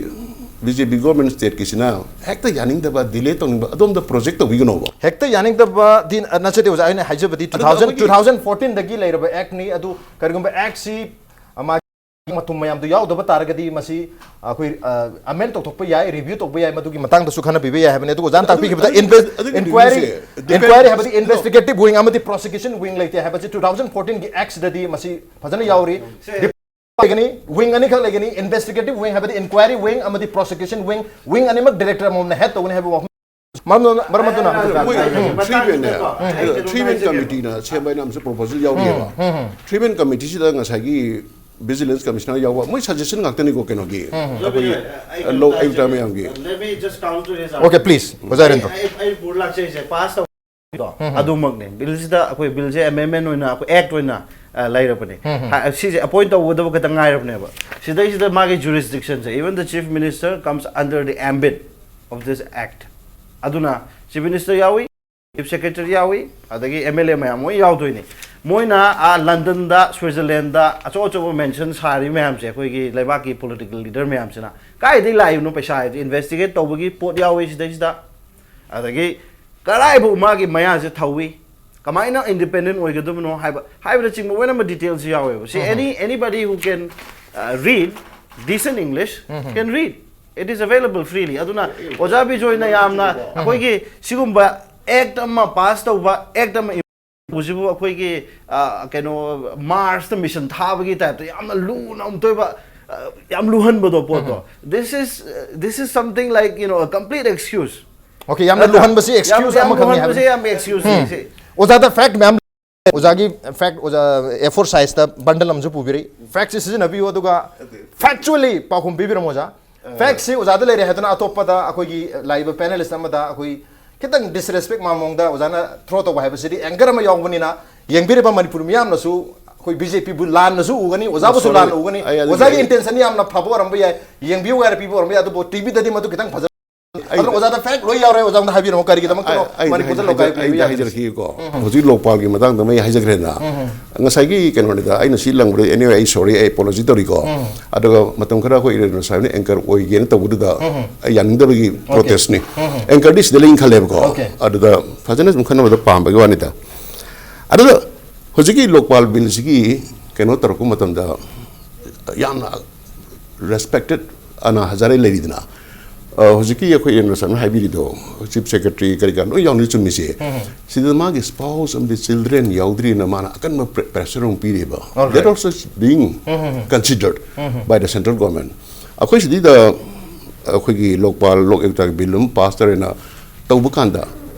ꯕꯤ ꯖꯦ ꯄꯤ ꯒꯣꯔꯃꯦꯟ ꯁ꯭ꯇꯦꯠꯀꯤꯁꯤꯅ ꯍꯦꯛꯇ ꯌꯥꯅꯤꯡꯗꯕ, ꯗꯤꯂꯦ ꯇꯧꯅꯤꯡꯕ, ꯑꯗꯣꯝꯗ ꯄ꯭ꯔꯣꯖꯦꯛ ꯇꯧꯕꯤꯒꯅꯣꯕ꯫ ꯍꯦꯛꯇ ꯌꯥꯅꯤꯡꯗꯕꯗꯤ ꯅꯠꯆꯗꯦ ꯑꯣꯖꯥ, ꯑꯩꯅ ꯍꯥꯏꯖꯕꯗꯤ ꯇꯨ ꯑꯗꯨꯒ ꯊꯥꯎꯖꯟ ꯑꯩꯈꯣꯏꯒꯤ ꯇꯨ ꯊꯥꯎꯖꯟ ꯐꯣꯔꯇꯤꯟꯗꯒꯤ ꯂꯩꯔꯕ ꯑꯦꯛꯅꯤ꯫ ꯑꯗꯨ ꯀꯔꯤꯒꯨꯝꯕ ꯑꯦꯛꯁꯤ ꯃꯥꯒꯤ ꯃꯇꯨꯝ ꯃꯌꯥꯝꯗꯨ ꯌꯥꯎꯗꯕ ꯇꯥꯔꯒꯗꯤ ꯃꯁꯤ ꯑꯩꯈꯣꯏ ꯑꯃꯦꯟ ꯇꯧꯊꯣꯛꯄ ꯌꯥꯏ, ꯔꯤꯚ꯭ꯌꯨ ꯇꯧꯕ ꯌꯥꯏ, ꯃꯗꯨꯒꯤ ꯃꯇꯥꯡꯗꯁꯨ ꯈꯟꯅꯕꯤꯕ ꯌꯥꯏ ꯍꯥꯏꯕꯅꯤ꯫ ꯑꯗꯨꯒ ꯑꯣꯖꯥꯅ ꯇꯥꯛꯄꯤꯈꯤꯕꯗ ꯑꯗꯨꯒꯤ- ꯏꯟꯚꯦꯁ ꯑꯗꯨꯒꯤ ꯏꯟꯀ꯭ꯋꯥꯏꯔꯤ review-ꯁꯦ defense- ꯏꯟꯀ꯭ꯋꯥꯏꯔꯤ ꯍꯥꯏꯕꯗꯤ ꯏꯟꯚꯦꯁꯇꯤꯒꯦꯇꯤꯚ ꯋꯤꯡ ꯑꯃꯗꯤ ꯄ꯭ꯔꯣꯁꯤꯀ꯭ꯌꯨꯁꯟ ꯋꯤꯡ ꯂꯩꯇꯦ ꯍꯥꯏꯕꯁꯤ ꯇꯨ ꯊꯥꯎꯖꯟ ꯐꯣꯔꯇꯤꯟꯒꯤ ꯑꯦꯛꯁꯤꯗꯗꯤ ꯃꯁꯤ ꯐꯖꯅ ꯌꯥꯎꯔꯤ꯫ ꯂꯩꯒꯅꯤ, ꯋꯤꯡ ꯑꯅꯤꯈꯛ ꯂꯩꯒꯅꯤ, ꯏꯟꯚꯦꯁꯇꯤꯒꯦꯇꯤꯚ ꯋꯤꯡ ꯍꯥꯏꯕꯗꯤ ꯏꯟꯀ꯭ꯋꯥꯏꯔꯤ ꯋꯤꯡ ꯑꯃꯗꯤ ꯄ꯭ꯔꯣꯁꯤꯀ꯭ꯌꯨꯁꯟ ꯋꯤꯡ, ꯋꯤꯡ ꯑꯅꯤꯃꯛ ꯗꯤꯔꯦꯛꯇꯔ ꯑꯃꯃꯝꯅ ꯍꯦꯗ ꯇꯧꯒꯅꯤ ꯍꯥꯏꯕ ꯋꯥꯐꯝ꯫ ꯃꯔꯝ ꯑꯗꯨꯅ, ꯃꯔꯝ ꯑꯗꯨꯅ ꯃꯣꯏ ꯑꯩ ꯊ꯭ꯔꯤ ꯃꯦꯟꯅꯦ ꯃꯇꯥꯡꯁꯤꯗꯀꯣ, ꯑꯩ ꯀꯩꯅꯣꯝ ꯊ꯭ꯔꯤ ꯃꯦꯟ ꯍꯥꯏꯖꯒꯦꯕ꯫ ꯀꯃꯤꯇꯤꯅ ꯁꯦꯝꯕ ꯍꯥꯏꯅ ꯑꯃꯁꯨ ꯄ꯭ꯔꯣꯄꯣꯖꯦꯜ ꯌꯥꯎꯔꯤꯑꯕ꯫ ꯊ꯭ꯔꯤ ꯃꯦꯟ ꯀꯃꯤꯇꯤꯁꯤꯗ ꯉꯁꯥꯏꯒꯤ ꯚꯤꯖꯤꯂꯦꯟꯁ ꯀꯃꯤꯁꯅꯔ ꯌꯥꯎꯕ, ꯃꯣꯏ ꯁꯖꯦꯁꯟ ꯉꯥꯛꯇꯅꯤꯀꯣ ꯀꯩꯅꯣꯒꯤ ꯑꯩꯈꯣꯏꯒꯤ ꯑꯩ ꯂꯧ ꯀꯩꯅꯣꯝ ꯑꯌꯨꯛꯇ ꯍꯥꯏꯖꯒꯦ꯫ ꯃꯌꯥꯝꯒꯤ꯫ Let me just counter his Okay, please, argument. ꯑꯣꯖꯥ ꯔꯦꯟꯗ꯭ꯔꯣ꯫ ꯑꯩ- ꯑꯩ- ꯑꯩ ꯄꯨꯔ ꯂꯥꯛꯆꯩꯁꯦ, ꯄꯥꯁ ꯇꯧ ꯑꯗꯨꯃꯛꯅꯦ꯫ ꯕꯤꯜꯁꯤꯗ ꯑꯩꯈꯣꯏ ꯕꯤꯜꯁꯦ ꯑꯦꯃꯦꯟꯃꯦꯟ ꯑꯣꯏꯅ ꯑꯩꯈꯣꯏ ꯑꯦꯛ ꯑꯣꯏꯅ ꯑ, ꯂꯩꯔꯕꯅꯦ꯫ ꯍꯥ, ꯁꯤꯁꯦ ꯑꯦꯄꯣꯏꯟ ꯇꯧꯒꯗꯕ ꯈꯛꯇ ꯉꯥꯏꯔꯕꯅꯦꯕ꯫ ꯁꯤꯗꯩꯁꯤꯗ ꯃꯥꯒꯤ ꯖꯨꯔꯤꯁꯗꯤꯛꯁꯟꯁꯦ, even the chief minister comes under the ambit of this act. ꯑꯗꯨꯅ ꯆꯤꯐ ꯃꯤꯅꯤꯁꯇꯔ ꯌꯥꯎꯏ, ꯆꯤꯐ ꯁꯦꯀ꯭ꯔꯦꯇꯔꯤ ꯌꯥꯎꯏ, ꯑꯗꯒꯤ ꯑꯦꯝ ꯑꯦꯜ ꯑꯦ ꯃꯌꯥꯝ ꯂꯣꯏ ꯌꯥꯎꯗꯣꯏꯅꯤ꯫ ꯃꯣꯏꯅ ꯑꯥ ꯂꯟꯗꯟꯗ, ꯁ꯭ꯋꯤꯖꯔꯂꯦꯟꯗ ꯑꯆꯧ ꯑꯆꯧꯕ ꯃꯦꯟꯁꯟ ꯁꯥꯔꯤ ꯃꯌꯥꯝꯁꯦ, ꯑꯩꯈꯣꯏꯒꯤ ꯂꯩꯕꯥꯛꯀꯤ ꯄꯣꯂꯤꯇꯤꯀꯦꯜ ꯂꯤꯗꯔ ꯃꯌꯥꯝꯁꯤꯅ ꯀꯥꯏꯗꯒꯤ ꯂꯥꯛꯏꯕꯅꯣ ꯄꯩꯁꯥ ꯍꯥꯏꯗꯤ? ꯏꯟꯚꯦꯁꯇꯤꯒꯦꯠ ꯇꯧꯕꯒꯤ ꯄꯣꯠ ꯌꯥꯎꯏ ꯁꯤꯗꯩꯁꯤꯗ꯫ ꯑꯗꯒꯤ ꯀꯗꯥꯏꯐꯥꯎ ꯃꯥꯒꯤ ꯃꯌꯥꯁꯦ ꯊꯧꯏ, ꯀꯃꯥꯏꯅ ꯏꯟꯗꯤꯄꯦꯟꯗꯦꯟ ꯑꯣꯏꯒꯗꯕꯅꯣ ꯍꯥꯏꯕ, ꯍꯥꯏꯕꯅꯆꯤꯡꯕ ꯂꯣꯏꯅꯃꯛ ꯗꯤꯇꯦꯜꯁ ꯌꯥꯎꯋꯦꯕ꯫ ꯁꯤ any, anybody who can, uh, read decent English can read. It is available freely. ꯑꯗꯨꯅ ꯑꯣꯖꯥ ꯕꯤꯖꯣꯏꯅ ꯌꯥꯝꯅ ꯑꯩꯈꯣꯏꯒꯤ ꯁꯤꯒꯨꯝꯕ ꯑꯦꯛ ꯑꯃ ꯄꯥꯁ ꯇꯧꯕ, ꯑꯦꯛ ꯑꯃ ꯁꯤꯕꯨ ꯑꯩꯈꯣꯏꯒꯤ, ꯑ, ꯀꯩꯅꯣ, ꯃꯥꯔꯁꯇ ꯃꯤꯁꯟ ꯊꯥꯕꯒꯤ ꯇꯥꯏꯞꯇ ꯌꯥꯝꯅ ꯂꯨꯅ ꯑꯃꯨꯛꯇꯣꯏꯕ, ꯑ, ꯌꯥꯝ ꯂꯨꯍꯟꯕꯗꯣ ꯄꯣꯠꯇꯣ꯫ This is, uh, this is something like, you know, a complete excuse. Okay, ꯌꯥꯝꯅ ꯂꯨꯍꯟꯕꯁꯤ excuse ꯌꯥꯝ ꯑꯃꯈꯛꯅꯤ ꯂꯨꯍꯟꯕꯁꯦ ꯍꯥꯏꯕꯅꯤ꯫ ꯌꯥꯝ excuse ꯅꯤ ꯁꯤ꯫ ꯑꯣꯖꯥꯗ ꯐꯦꯛ ꯃꯌꯥꯝ, ꯑꯣꯖꯥꯒꯤ ꯐꯦꯛ, ꯑꯣꯖꯥ ꯑꯦ ꯐꯣꯔ ꯁꯥꯏꯖꯇ ꯕꯟꯗꯜ ꯑꯃꯁꯨ ꯄꯨꯕꯤꯔꯤ꯫ ꯐꯦꯛꯁꯤ ꯁꯤꯖꯤꯟꯅꯕꯤꯌꯨ, ꯑꯗꯨꯒ ꯐꯦꯛꯆꯨꯑꯦꯂꯤ ꯄꯥꯎꯈꯨꯝ ꯄꯤꯕꯤꯔꯝꯃꯣ ꯑꯣꯖꯥ꯫ ꯐꯦꯛꯁꯤ ꯑꯣꯖꯥꯗ ꯂꯩꯔꯦ ꯍꯥꯏꯗꯨꯅ ꯑꯇꯣꯞꯄꯗ ꯑꯩꯈꯣꯏꯒꯤ ꯂꯥꯛꯏꯕ ꯄꯦꯅꯦꯂꯤꯁ ꯑꯃꯗ ꯑꯩꯈꯣꯏ ꯈꯤꯇꯪ ꯗꯤꯁꯔꯦꯁꯄꯦꯛ ꯃꯥꯟꯕ ꯃꯑꯣꯡꯗ ꯑꯣꯖꯥꯅ ꯊ꯭ꯔꯣ ꯇꯧꯕ ꯍꯥꯏꯕꯁꯤꯗꯤ ꯑꯦꯡꯒꯔ ꯑꯃ ꯌꯥꯎꯕꯅꯤꯅ, ꯌꯦꯡꯕꯤꯔꯤꯕ ꯃꯅꯤꯄꯨꯔ ꯃꯤꯌꯥꯝꯅꯁꯨ ꯑꯩꯈꯣꯏ ꯕꯤ ꯖꯦ ꯄꯤꯕꯨ ꯂꯥꯟꯅꯁꯨ ꯎꯒꯅꯤ, ꯑꯣꯖꯥꯕꯨꯁꯨ Sorry, ꯂꯥꯟꯅ ꯎꯒꯅꯤ꯫ ꯑꯩ ꯑꯗꯨ ꯑꯣꯖꯥꯒꯤ ꯑꯩ ꯏꯟꯇꯦꯟꯁꯟ ꯌꯥꯝꯅ ꯐꯕ ꯑꯣꯏꯔꯝꯕ ꯌꯥꯏ, ꯌꯦꯡꯕꯤꯌꯨ ꯍꯥꯏꯔ ꯄꯤꯕ ꯑꯣꯏꯔꯝꯕ ꯌꯥꯏ, ꯑꯗꯨꯕꯨ ꯇꯤ ꯚꯤꯗꯗꯤ ꯃꯗꯨ ꯈꯤꯇꯪ ꯐꯖꯅ ꯑꯗꯨꯅ ꯑꯣꯖꯥꯗ ꯐꯦꯛ ꯂꯣꯏ ꯌꯥꯎꯔꯦ, ꯑꯣꯖꯥꯗ ꯍꯥꯏꯕꯤꯔꯝꯃꯣ ꯀꯔꯤꯒꯤꯗꯃꯛꯇꯅꯣ ꯑꯩ ꯃꯅꯤꯄꯨꯔꯗ ꯍꯥꯏꯖ- ꯂꯣꯀꯥꯏ ꯑꯩ ꯄꯤꯕ ꯌꯥꯗ꯭ꯔꯤꯁꯦ? ꯍꯥꯏꯖꯔꯛꯈꯤꯒꯦꯀꯣ꯫ ꯍꯧꯖꯤꯛ ꯂꯣꯛꯄꯥꯜꯒꯤ ꯃꯇꯥꯡꯗ ꯑꯩ ꯍꯥꯏꯖꯈ꯭ꯔꯦꯗꯅ꯫ ꯉꯁꯥꯏꯒꯤ ꯀꯩꯅꯣꯅꯤꯗ ꯑꯩꯅ ꯁꯤ ꯂꯪꯕꯗ, anyway, ꯑꯩ sorry, ꯑꯩ apology ꯇꯧꯔꯤꯀꯣ꯫ ꯑꯗꯨꯒ ꯃꯇꯝ ꯈꯔ ꯑꯩꯈꯣꯏ ꯏꯔꯦꯟ ꯁꯥꯍꯦꯕꯅ anchor ꯑꯣꯏꯒꯦꯅ ꯇꯧꯕꯗꯨꯗ ꯑꯩ ꯌꯥꯅꯤꯡꯗꯕꯒꯤ protestꯅꯤ꯫ Anchorꯗꯤ ꯁꯤꯗ ꯂꯩꯅ ꯈꯜꯂꯦꯕꯀꯣ꯫ ꯑꯗꯨꯗ ꯐꯖꯅ ꯁꯨꯝ ꯈꯟꯅꯕꯗ ꯄꯥꯝꯕꯒꯤ ꯋꯥꯅꯤꯗ꯫ ꯑꯗꯨꯒ ꯍꯧꯖꯤꯛꯀꯤ ꯂꯣꯛꯄꯥꯜ billꯁꯤꯒꯤ ꯀꯩꯅꯣ ꯇꯧꯔꯛꯄ ꯃꯇꯝꯗ ꯌꯥꯝꯅ respected ꯑꯅꯥ ꯍꯖꯥꯔꯦ ꯂꯩꯔꯤꯗꯅ, ꯑ, ꯍꯧꯖꯤꯛꯀꯤ ꯑꯩꯈꯣꯏ ꯏꯔꯦꯟ ꯁꯥꯍꯦꯕꯅ ꯍꯥꯏꯕꯤꯔꯤꯗꯣ, chief secretary ꯀꯔꯤ ꯀꯔꯥ ꯂꯣꯏ ꯌꯥꯎꯅꯤ, ꯆꯨꯝꯃꯤꯁꯦ꯫ ꯁꯤꯗ ꯃꯥꯒꯤ spouse ꯑꯃꯗꯤ children ꯌꯥꯎꯗ꯭ꯔꯤꯅ ꯃꯥꯅ ꯑꯀꯟꯕ pre-, pressure ꯑꯃ ꯄꯤꯔꯤꯕ꯫ All right. That also is being considered by the central government. ꯑꯩꯈꯣꯏ ꯁꯤꯗꯩꯗ ꯑꯩꯈꯣꯏꯒꯤ ꯂꯣꯛꯄꯥꯜ ꯂꯣꯛ ꯑꯌꯨꯛꯇꯒꯤ bill ꯑꯃ pass ꯇꯧꯔꯦꯅ ꯇꯧꯕ ꯀꯥꯟꯗ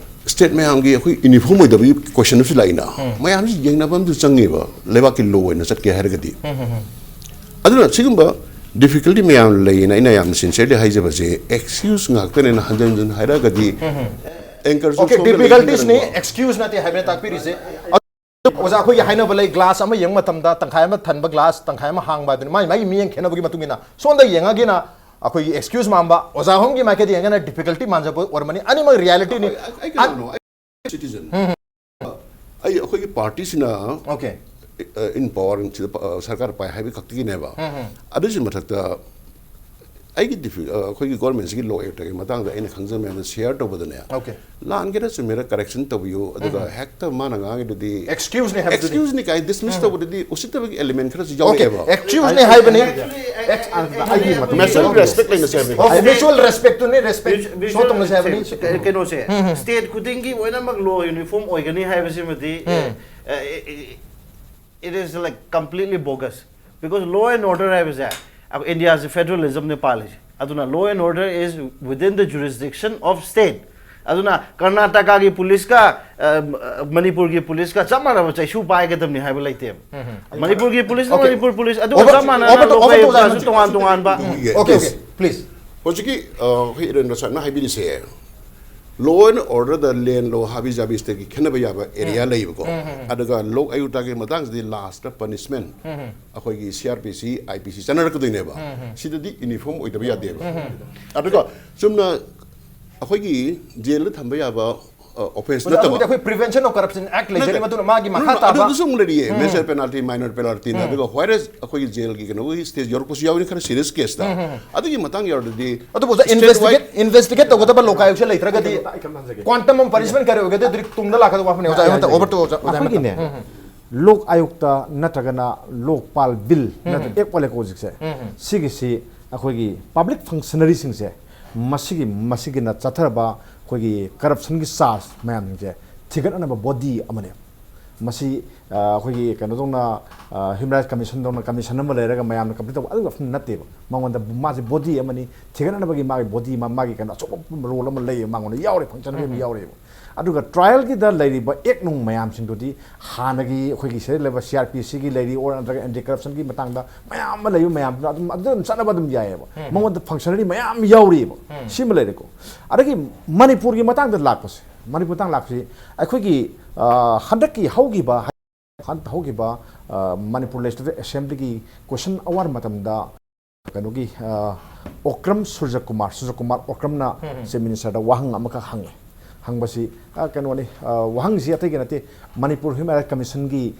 state ꯃꯌꯥꯝꯒꯤ ꯑꯩꯈꯣꯏ uniform ꯑꯣꯏꯗꯕꯒꯤ question ꯑꯃꯁꯨ ꯂꯥꯛꯏꯅ꯫ ꯃꯌꯥꯝꯁꯤ ꯌꯦꯡꯅꯕ ꯑꯃꯁꯨ ꯆꯪꯉꯦꯕ, ꯂꯩꯕꯥꯛꯀꯤ law ꯑꯣꯏꯅ ꯆꯠꯀꯦ ꯍꯥꯏꯔꯒꯗꯤ꯫ ꯑꯗꯨꯅ ꯁꯤꯒꯨꯝꯕ difficulty ꯃꯌꯥꯝ ꯂꯩꯌꯦꯅ ꯑꯩꯅ ꯌꯥꯝ sincerely ꯍꯥꯏꯖꯕꯁꯦ excuse ꯉꯥꯛꯇꯅꯦꯅ ꯍꯟꯖꯤꯟ ꯍꯟꯖꯤꯟ ꯍꯥꯏꯔꯒꯗꯤ anchorꯁꯨ Okay, ꯁꯣꯝꯗ difficultiesꯅꯤ, ꯂꯩꯕꯅꯤꯅꯀꯣ꯫ Excuseꯅ ꯅꯠꯇꯦ ꯍꯥꯏꯕꯅ ꯇꯥꯛꯄꯤꯔꯤꯁꯦ꯫ ꯑꯗꯨ ꯑꯣꯖꯥ, ꯑꯩꯈꯣꯏꯒꯤ ꯍꯥꯏꯅꯕ ꯂꯩ, glass ꯑꯃ ꯌꯦꯡꯕ ꯃꯇꯝꯗ ꯇꯪꯈꯥꯏ ꯑꯃ ꯊꯟꯕ glass, ꯇꯪꯈꯥꯏ ꯑꯃ ꯍꯥꯡꯕ ꯑꯗꯨꯅꯤ꯫ ꯃꯥꯏ ꯃꯥꯏꯒꯤ ꯃꯤꯠꯌꯦꯡ ꯈꯦꯠꯅꯕꯒꯤ ꯃꯇꯨꯡ ꯏꯟꯅ ꯁꯣꯝꯗ ꯌꯦꯡꯉꯒꯅ ꯑꯩꯈꯣꯏꯒꯤ excuse ꯃꯥꯟꯕ, ꯑꯣꯖꯥ ꯍꯣꯝꯒꯤ ꯃꯥꯏꯀꯩꯗ ꯌꯦꯡꯉꯒꯅ difficulty ꯃꯥꯟꯖꯕ ꯑꯣꯏꯔꯝꯃꯅꯤ꯫ ꯑꯅꯤꯃꯛ realityꯅꯤ꯫ ꯑꯩ, ꯑꯩ ꯀꯩꯅꯣꯅꯣ, ꯑꯩ citizen꯫ ꯑꯩ, ꯑꯩꯈꯣꯏꯒꯤ partyꯁꯤꯅ Okay. ꯑ, in power ꯁꯤꯗ, ꯑ, ꯁꯔꯀꯥꯔ ꯄꯥꯏ ꯍꯥꯏꯕ ꯈꯛꯇꯒꯤꯅꯦꯕ꯫ ꯑꯗꯨꯒꯤ ꯃꯊꯛꯇ ꯑꯩꯒꯤ diffi-, ꯑ, ꯑꯩꯈꯣꯏꯒꯤ governmentꯁꯤꯒꯤ law actuꯒꯤ ꯃꯇꯥꯡꯗ ꯑꯩꯅ ꯈꯪꯖꯕ ꯃꯌꯥꯝꯗ share ꯇꯧꯕꯗꯅꯦ, Okay. ꯂꯥꯟꯒꯦꯔꯥ ꯆꯨꯝꯃꯦꯔꯥ correction ꯇꯧꯕꯤꯌꯨ, ꯑꯗꯨꯒ ꯍꯦꯛꯇ ꯃꯥꯅ ꯉꯥꯡꯉꯤꯗꯨꯗꯤ Excuseꯅꯤ ꯍꯥꯏꯕꯗꯨꯗꯤ꯫ Excuseꯅꯤ ꯀꯥꯏ dismiss ꯇꯧꯕꯗꯗꯤ ꯎꯁꯤꯠꯇꯕꯒꯤ element ꯈꯔꯁꯨ Okay, ꯌꯥꯎꯔꯛꯑꯦꯕ꯫ Excuseꯅꯤ ꯍꯥꯏꯕꯅꯤ꯫ Ex-, ꯑꯩꯒꯤ ꯃꯇꯨꯡ Mutual respect ꯂꯩꯅꯁꯦ ꯍꯥꯏꯕꯅꯤ꯫ Okay, mutual respectꯇꯨꯅꯤ, respect ꯃ꯭ꯌꯨꯆꯨ-, ꯃ꯭ꯌꯨꯆꯨꯋꯦꯜ show ꯇꯧꯅꯁꯦ ꯍꯥꯏꯕꯅꯤ꯫ ꯀꯩ-, ꯀꯩꯅꯣꯁꯦ, state ꯈꯨꯗꯤꯡꯒꯤ ꯂꯣꯏꯅꯃꯛ law uniform ꯑꯣꯏꯒꯅꯤ ꯍꯥꯏꯕꯁꯤꯃꯗꯤ, ꯑꯦ, ꯑꯦ, ꯑꯦ, it is, like, completely bogus, because law and order ꯍꯥꯏꯕꯁꯦ, ꯑꯩꯈꯣꯏ ꯏꯟꯗꯤꯌꯥꯁꯦ federalismꯅꯦ ꯄꯥꯜꯂꯤꯁꯦ꯫ ꯑꯗꯨꯅ law and order is within the jurisdiction of state. ꯑꯗꯨꯅ ꯀꯔꯅꯥꯇꯀꯥꯒꯤ ꯄꯨꯂꯤꯁꯀ, ꯑ, ꯃꯅꯤꯄꯨꯔꯒꯤ ꯄꯨꯂꯤꯁꯀ ꯆꯞ ꯃꯥꯟꯅꯕ ꯆꯩꯁꯨ ꯄꯥꯏꯒꯗꯕꯅꯤ ꯍꯥꯏꯕ ꯂꯩꯇꯦꯕ꯫ ꯃꯅꯤꯄꯨꯔꯒꯤ ꯄꯨꯂꯤꯁꯅ Okay. ꯃꯅꯤꯄꯨꯔ ꯄꯨꯂꯤꯁ, ꯑꯗꯨꯒ Over-, ꯆꯞ ꯃꯥꯟꯅꯅ over-, ꯂꯣꯀꯦꯜ over-, ꯑꯦꯔꯤꯌꯥꯁꯨ ꯇꯣꯉꯥꯟ ꯇꯣꯉꯥꯟꯕ꯫ Yes. Okay, okay, please. ꯍꯧꯖꯤꯛꯀꯤ, ꯑ, ꯑꯩꯈꯣꯏ ꯏꯔꯦꯟ ꯁꯥꯍꯦꯕꯅ ꯍꯥꯏꯕꯤꯔꯤꯁꯦ, law and orderꯗ land law ꯍꯥꯕꯤ ꯖꯥꯕꯤ stateꯀꯤ ꯈꯦꯠꯅꯕ ꯌꯥꯕ area ꯂꯩꯌꯦꯕꯀꯣ꯫ ꯑꯗꯨꯒ ꯂꯣꯛ ꯑꯌꯨꯛꯇꯒꯤ ꯃꯇꯥꯡꯁꯤꯗꯤ lastꯇ punishment ꯑꯩꯈꯣꯏꯒꯤ CRPC, IPC ꯆꯠꯅꯔꯛꯀꯗꯣꯏꯅꯦꯕ꯫ ꯁꯤꯗꯗꯤ uniform ꯑꯣꯏꯗꯕ ꯌꯥꯗꯦꯕ꯫ ꯑꯗꯨꯒ ꯆꯨꯝꯅ ꯑꯩꯈꯣꯏꯒꯤ ꯖꯦꯜꯗ ꯊꯝꯕ ꯌꯥꯕ ꯑꯣꯐꯦꯟꯁ ꯑꯣꯖꯥ, ꯅꯠꯇꯕ ꯑꯗꯨꯕꯨꯗꯤ ꯑꯩꯈꯣꯏ ꯄ꯭ꯔꯤꯚꯦꯟꯁꯟ ꯑꯣꯐ ꯀꯔꯞꯁꯟ ꯑꯦꯛ ꯂꯩꯖꯔꯤ, ꯃꯗꯨꯅ ꯃꯥꯒꯤ ꯃꯈꯥ ꯑꯗꯨ- ꯇꯥꯕ ꯑꯗꯨꯁꯨ ꯑꯃꯨꯛ ꯂꯩꯔꯤꯌꯦ, ꯃꯦꯖꯔ ꯄꯦꯅꯥꯜꯇꯤ, ꯃꯥꯏꯅꯔ ꯄꯦꯅꯥꯜꯇꯤꯅ꯫ ꯑꯗꯨꯒ ꯋꯥꯏꯔꯁ ꯑꯩꯈꯣꯏꯒꯤ ꯖꯦꯜꯒꯤ ꯀꯩꯅꯣꯒꯤ ꯁ꯭ꯇꯦꯖ ꯌꯧꯔꯛꯄꯁꯨ ꯌꯥꯎꯏ, ꯈꯔ ꯁꯤꯔꯤꯌꯁ ꯀꯦꯁꯇ꯫ ꯑꯗꯨꯒꯤ ꯃꯇꯥꯡ ꯌꯧꯔꯗꯤ ꯑꯗꯨꯕꯨ ꯑꯣꯖꯥ, state wide ꯏꯟꯚꯦꯁꯇꯤꯒꯦꯠ ꯏꯟꯚꯦꯁꯇꯤꯒꯦꯠ ꯇꯧꯒꯗꯕ ꯂꯣꯀꯥꯌꯨꯛꯁꯦ ꯂꯩꯇ꯭ꯔꯒꯗꯤ ꯑꯩ ꯀꯩꯅꯣꯝ ꯍꯪꯖꯒꯦ꯫ ꯀ꯭ꯋꯥꯟꯇꯝ ꯑꯣꯐ ꯄꯅꯤꯁꯃꯦꯟ ꯀꯔꯤ ꯑꯣꯏꯒꯗꯦ? ꯑꯗꯨꯗꯤ ꯇꯨꯡꯗ ꯂꯥꯛꯀꯗꯕ ꯋꯥꯐꯝꯅꯦ ꯑꯣꯖꯥ, ꯑꯩꯉꯣꯟꯗ ꯑꯣꯚꯔ ꯇꯨ ꯑꯣꯖꯥ, ꯑꯣꯖꯥ꯫ ꯑꯩꯈꯣꯏꯒꯤꯅꯦ, ꯂꯣꯛ ꯑꯥꯌꯨꯛꯇ ꯅꯠꯇ꯭ꯔꯒꯅ ꯂꯣꯛꯄꯥꯜ ꯕꯤꯜ ꯅꯠꯇ꯭ꯔꯒ ꯑꯦꯛ ꯋꯥꯠꯂꯦꯀꯣ ꯍꯧꯖꯤꯛꯁꯦ꯫ ꯁꯤꯒꯤꯁꯤ ꯑꯩꯈꯣꯏꯒꯤ ꯄꯕ꯭ꯂꯤꯛ ꯐꯪꯁꯅꯔꯤꯁꯤꯡꯁꯦ ꯃꯁꯤꯒꯤ ꯃꯁꯤꯒꯤꯅ ꯆꯠꯊꯔꯕ ꯑꯩꯈꯣꯏꯒꯤ ꯀꯔꯞꯁꯟꯒꯤ ꯆꯥꯔꯖ ꯃꯌꯥꯝꯁꯤꯡꯁꯦ ꯊꯤꯒꯠꯅꯅꯕ ꯕꯣꯗꯤ ꯑꯃꯅꯦ꯫ ꯃꯁꯤ ꯑ, ꯑꯩꯈꯣꯏꯒꯤ ꯀꯩꯅꯣꯗꯧꯅ, ꯍ꯭ꯌꯨꯃꯦꯟ ꯔꯥꯏꯠꯁ ꯀꯃꯤꯁꯟꯗꯧꯅ ꯀꯃꯤꯁꯟ ꯑꯃ ꯂꯩꯔꯒ ꯃꯌꯥꯝꯅ ꯀꯝꯄ꯭ꯂꯤꯠ ꯇꯧꯕ ꯑꯗꯨꯒꯤ ꯋꯥꯐꯝ ꯅꯠꯇꯦꯕ꯫ ꯃꯉꯣꯟꯗ ꯃꯥꯁꯦ ꯕꯣꯗꯤ ꯑꯃꯅꯤ, ꯊꯤꯒꯠꯅꯅꯕꯒꯤ ꯃꯥꯒꯤ ꯕꯣꯗꯤ ꯑꯃ, ꯃꯥꯒꯤ ꯀꯩꯅꯣ ꯑꯆꯧꯕ ꯔꯣꯜ ꯑꯃ ꯂꯩꯌꯦꯕ, ꯃꯉꯣꯟꯗ ꯌꯥꯎꯔꯤ, ꯐꯪꯁꯟ ꯑꯃ ꯌꯥꯎꯔꯤꯕ꯫ ꯑꯗꯨꯒ ꯇ꯭ꯔꯥꯏꯌꯦꯜꯒꯤꯗ ꯂꯩꯔꯤꯕ ꯑꯦꯛ ꯅꯨꯡ ꯃꯌꯥꯝꯁꯤꯡꯗꯨꯗꯤ ꯍꯥꯟꯅꯒꯤ ꯑꯩꯈꯣꯏꯒꯤ ꯁꯤꯗ ꯂꯩꯕ ꯁꯤ ꯑꯥꯔ ꯄꯤ ꯁꯤꯒꯤ ꯂꯩꯔꯤ, ꯑꯣꯔ ꯅꯠꯇ꯭ꯔꯒ ꯑꯦꯟꯇꯤ ꯀꯔꯞꯁꯟꯒꯤ ꯃꯇꯥꯡꯗ ꯃꯌꯥꯝ ꯑꯃ ꯂꯩꯕ ꯃꯌꯥꯝꯗꯨꯅ ꯑꯗꯨꯝ ꯑꯗꯨꯗ ꯑꯗꯨꯝ ꯆꯠꯅꯕ ꯑꯗꯨꯝ ꯌꯥꯏꯑꯕ꯫ ꯃꯉꯣꯟꯗ ꯐꯪꯁꯅꯔꯤ ꯃꯌꯥꯝ ꯌꯥꯎꯔꯤꯕ꯫ ꯁꯤꯃ ꯂꯩꯔꯦꯀꯣ꯫ ꯑꯗꯒꯤ ꯃꯅꯤꯄꯨꯔꯒꯤ ꯃꯇꯥꯡꯗ ꯂꯥꯛꯄꯁꯦ, ꯃꯅꯤꯄꯨꯔ ꯃꯇꯥꯡ ꯂꯥꯛꯄꯁꯤ ꯑꯩꯈꯣꯏꯒꯤ ꯑ, ꯍꯟꯗꯛꯀꯤ ꯍꯧꯈꯤꯕ ꯍꯟꯗꯛ ꯍꯧꯈꯤꯕ ꯑ, ꯃꯅꯤꯄꯨꯔ ꯂꯦꯖꯤꯁꯂꯦꯇꯤꯚ ꯑꯦꯁꯦꯝꯕ꯭ꯂꯤꯒꯤ ꯀꯣꯏꯁꯟ ꯑꯋꯥꯔ ꯃꯇꯝꯗ ꯀꯩꯅꯣꯒꯤ ꯑ, ꯑꯣꯀ꯭ꯔꯝ ꯁꯨꯔꯖꯀꯨꯃꯥꯔ, ꯁꯨꯔꯖꯀꯨꯃꯥꯔ ꯑꯣꯀ꯭ꯔꯝꯅ ꯆꯤꯐ ꯃꯤꯅꯤꯁꯇꯔꯗ ꯋꯥꯍꯪ ꯑꯃꯈꯛ ꯍꯪꯉꯦ꯫ ꯍꯪꯕꯁꯤ ꯑ, ꯀꯩꯅꯣꯅꯤ, ꯑ, ꯋꯥꯍꯪꯁꯤ ꯑꯇꯩꯒꯤ ꯅꯠꯇꯦ, ꯃꯅꯤꯄꯨꯔ ꯍ꯭ꯌꯨꯃꯦꯟ ꯔꯥꯏꯠ ꯀꯃꯤꯁꯟꯒꯤ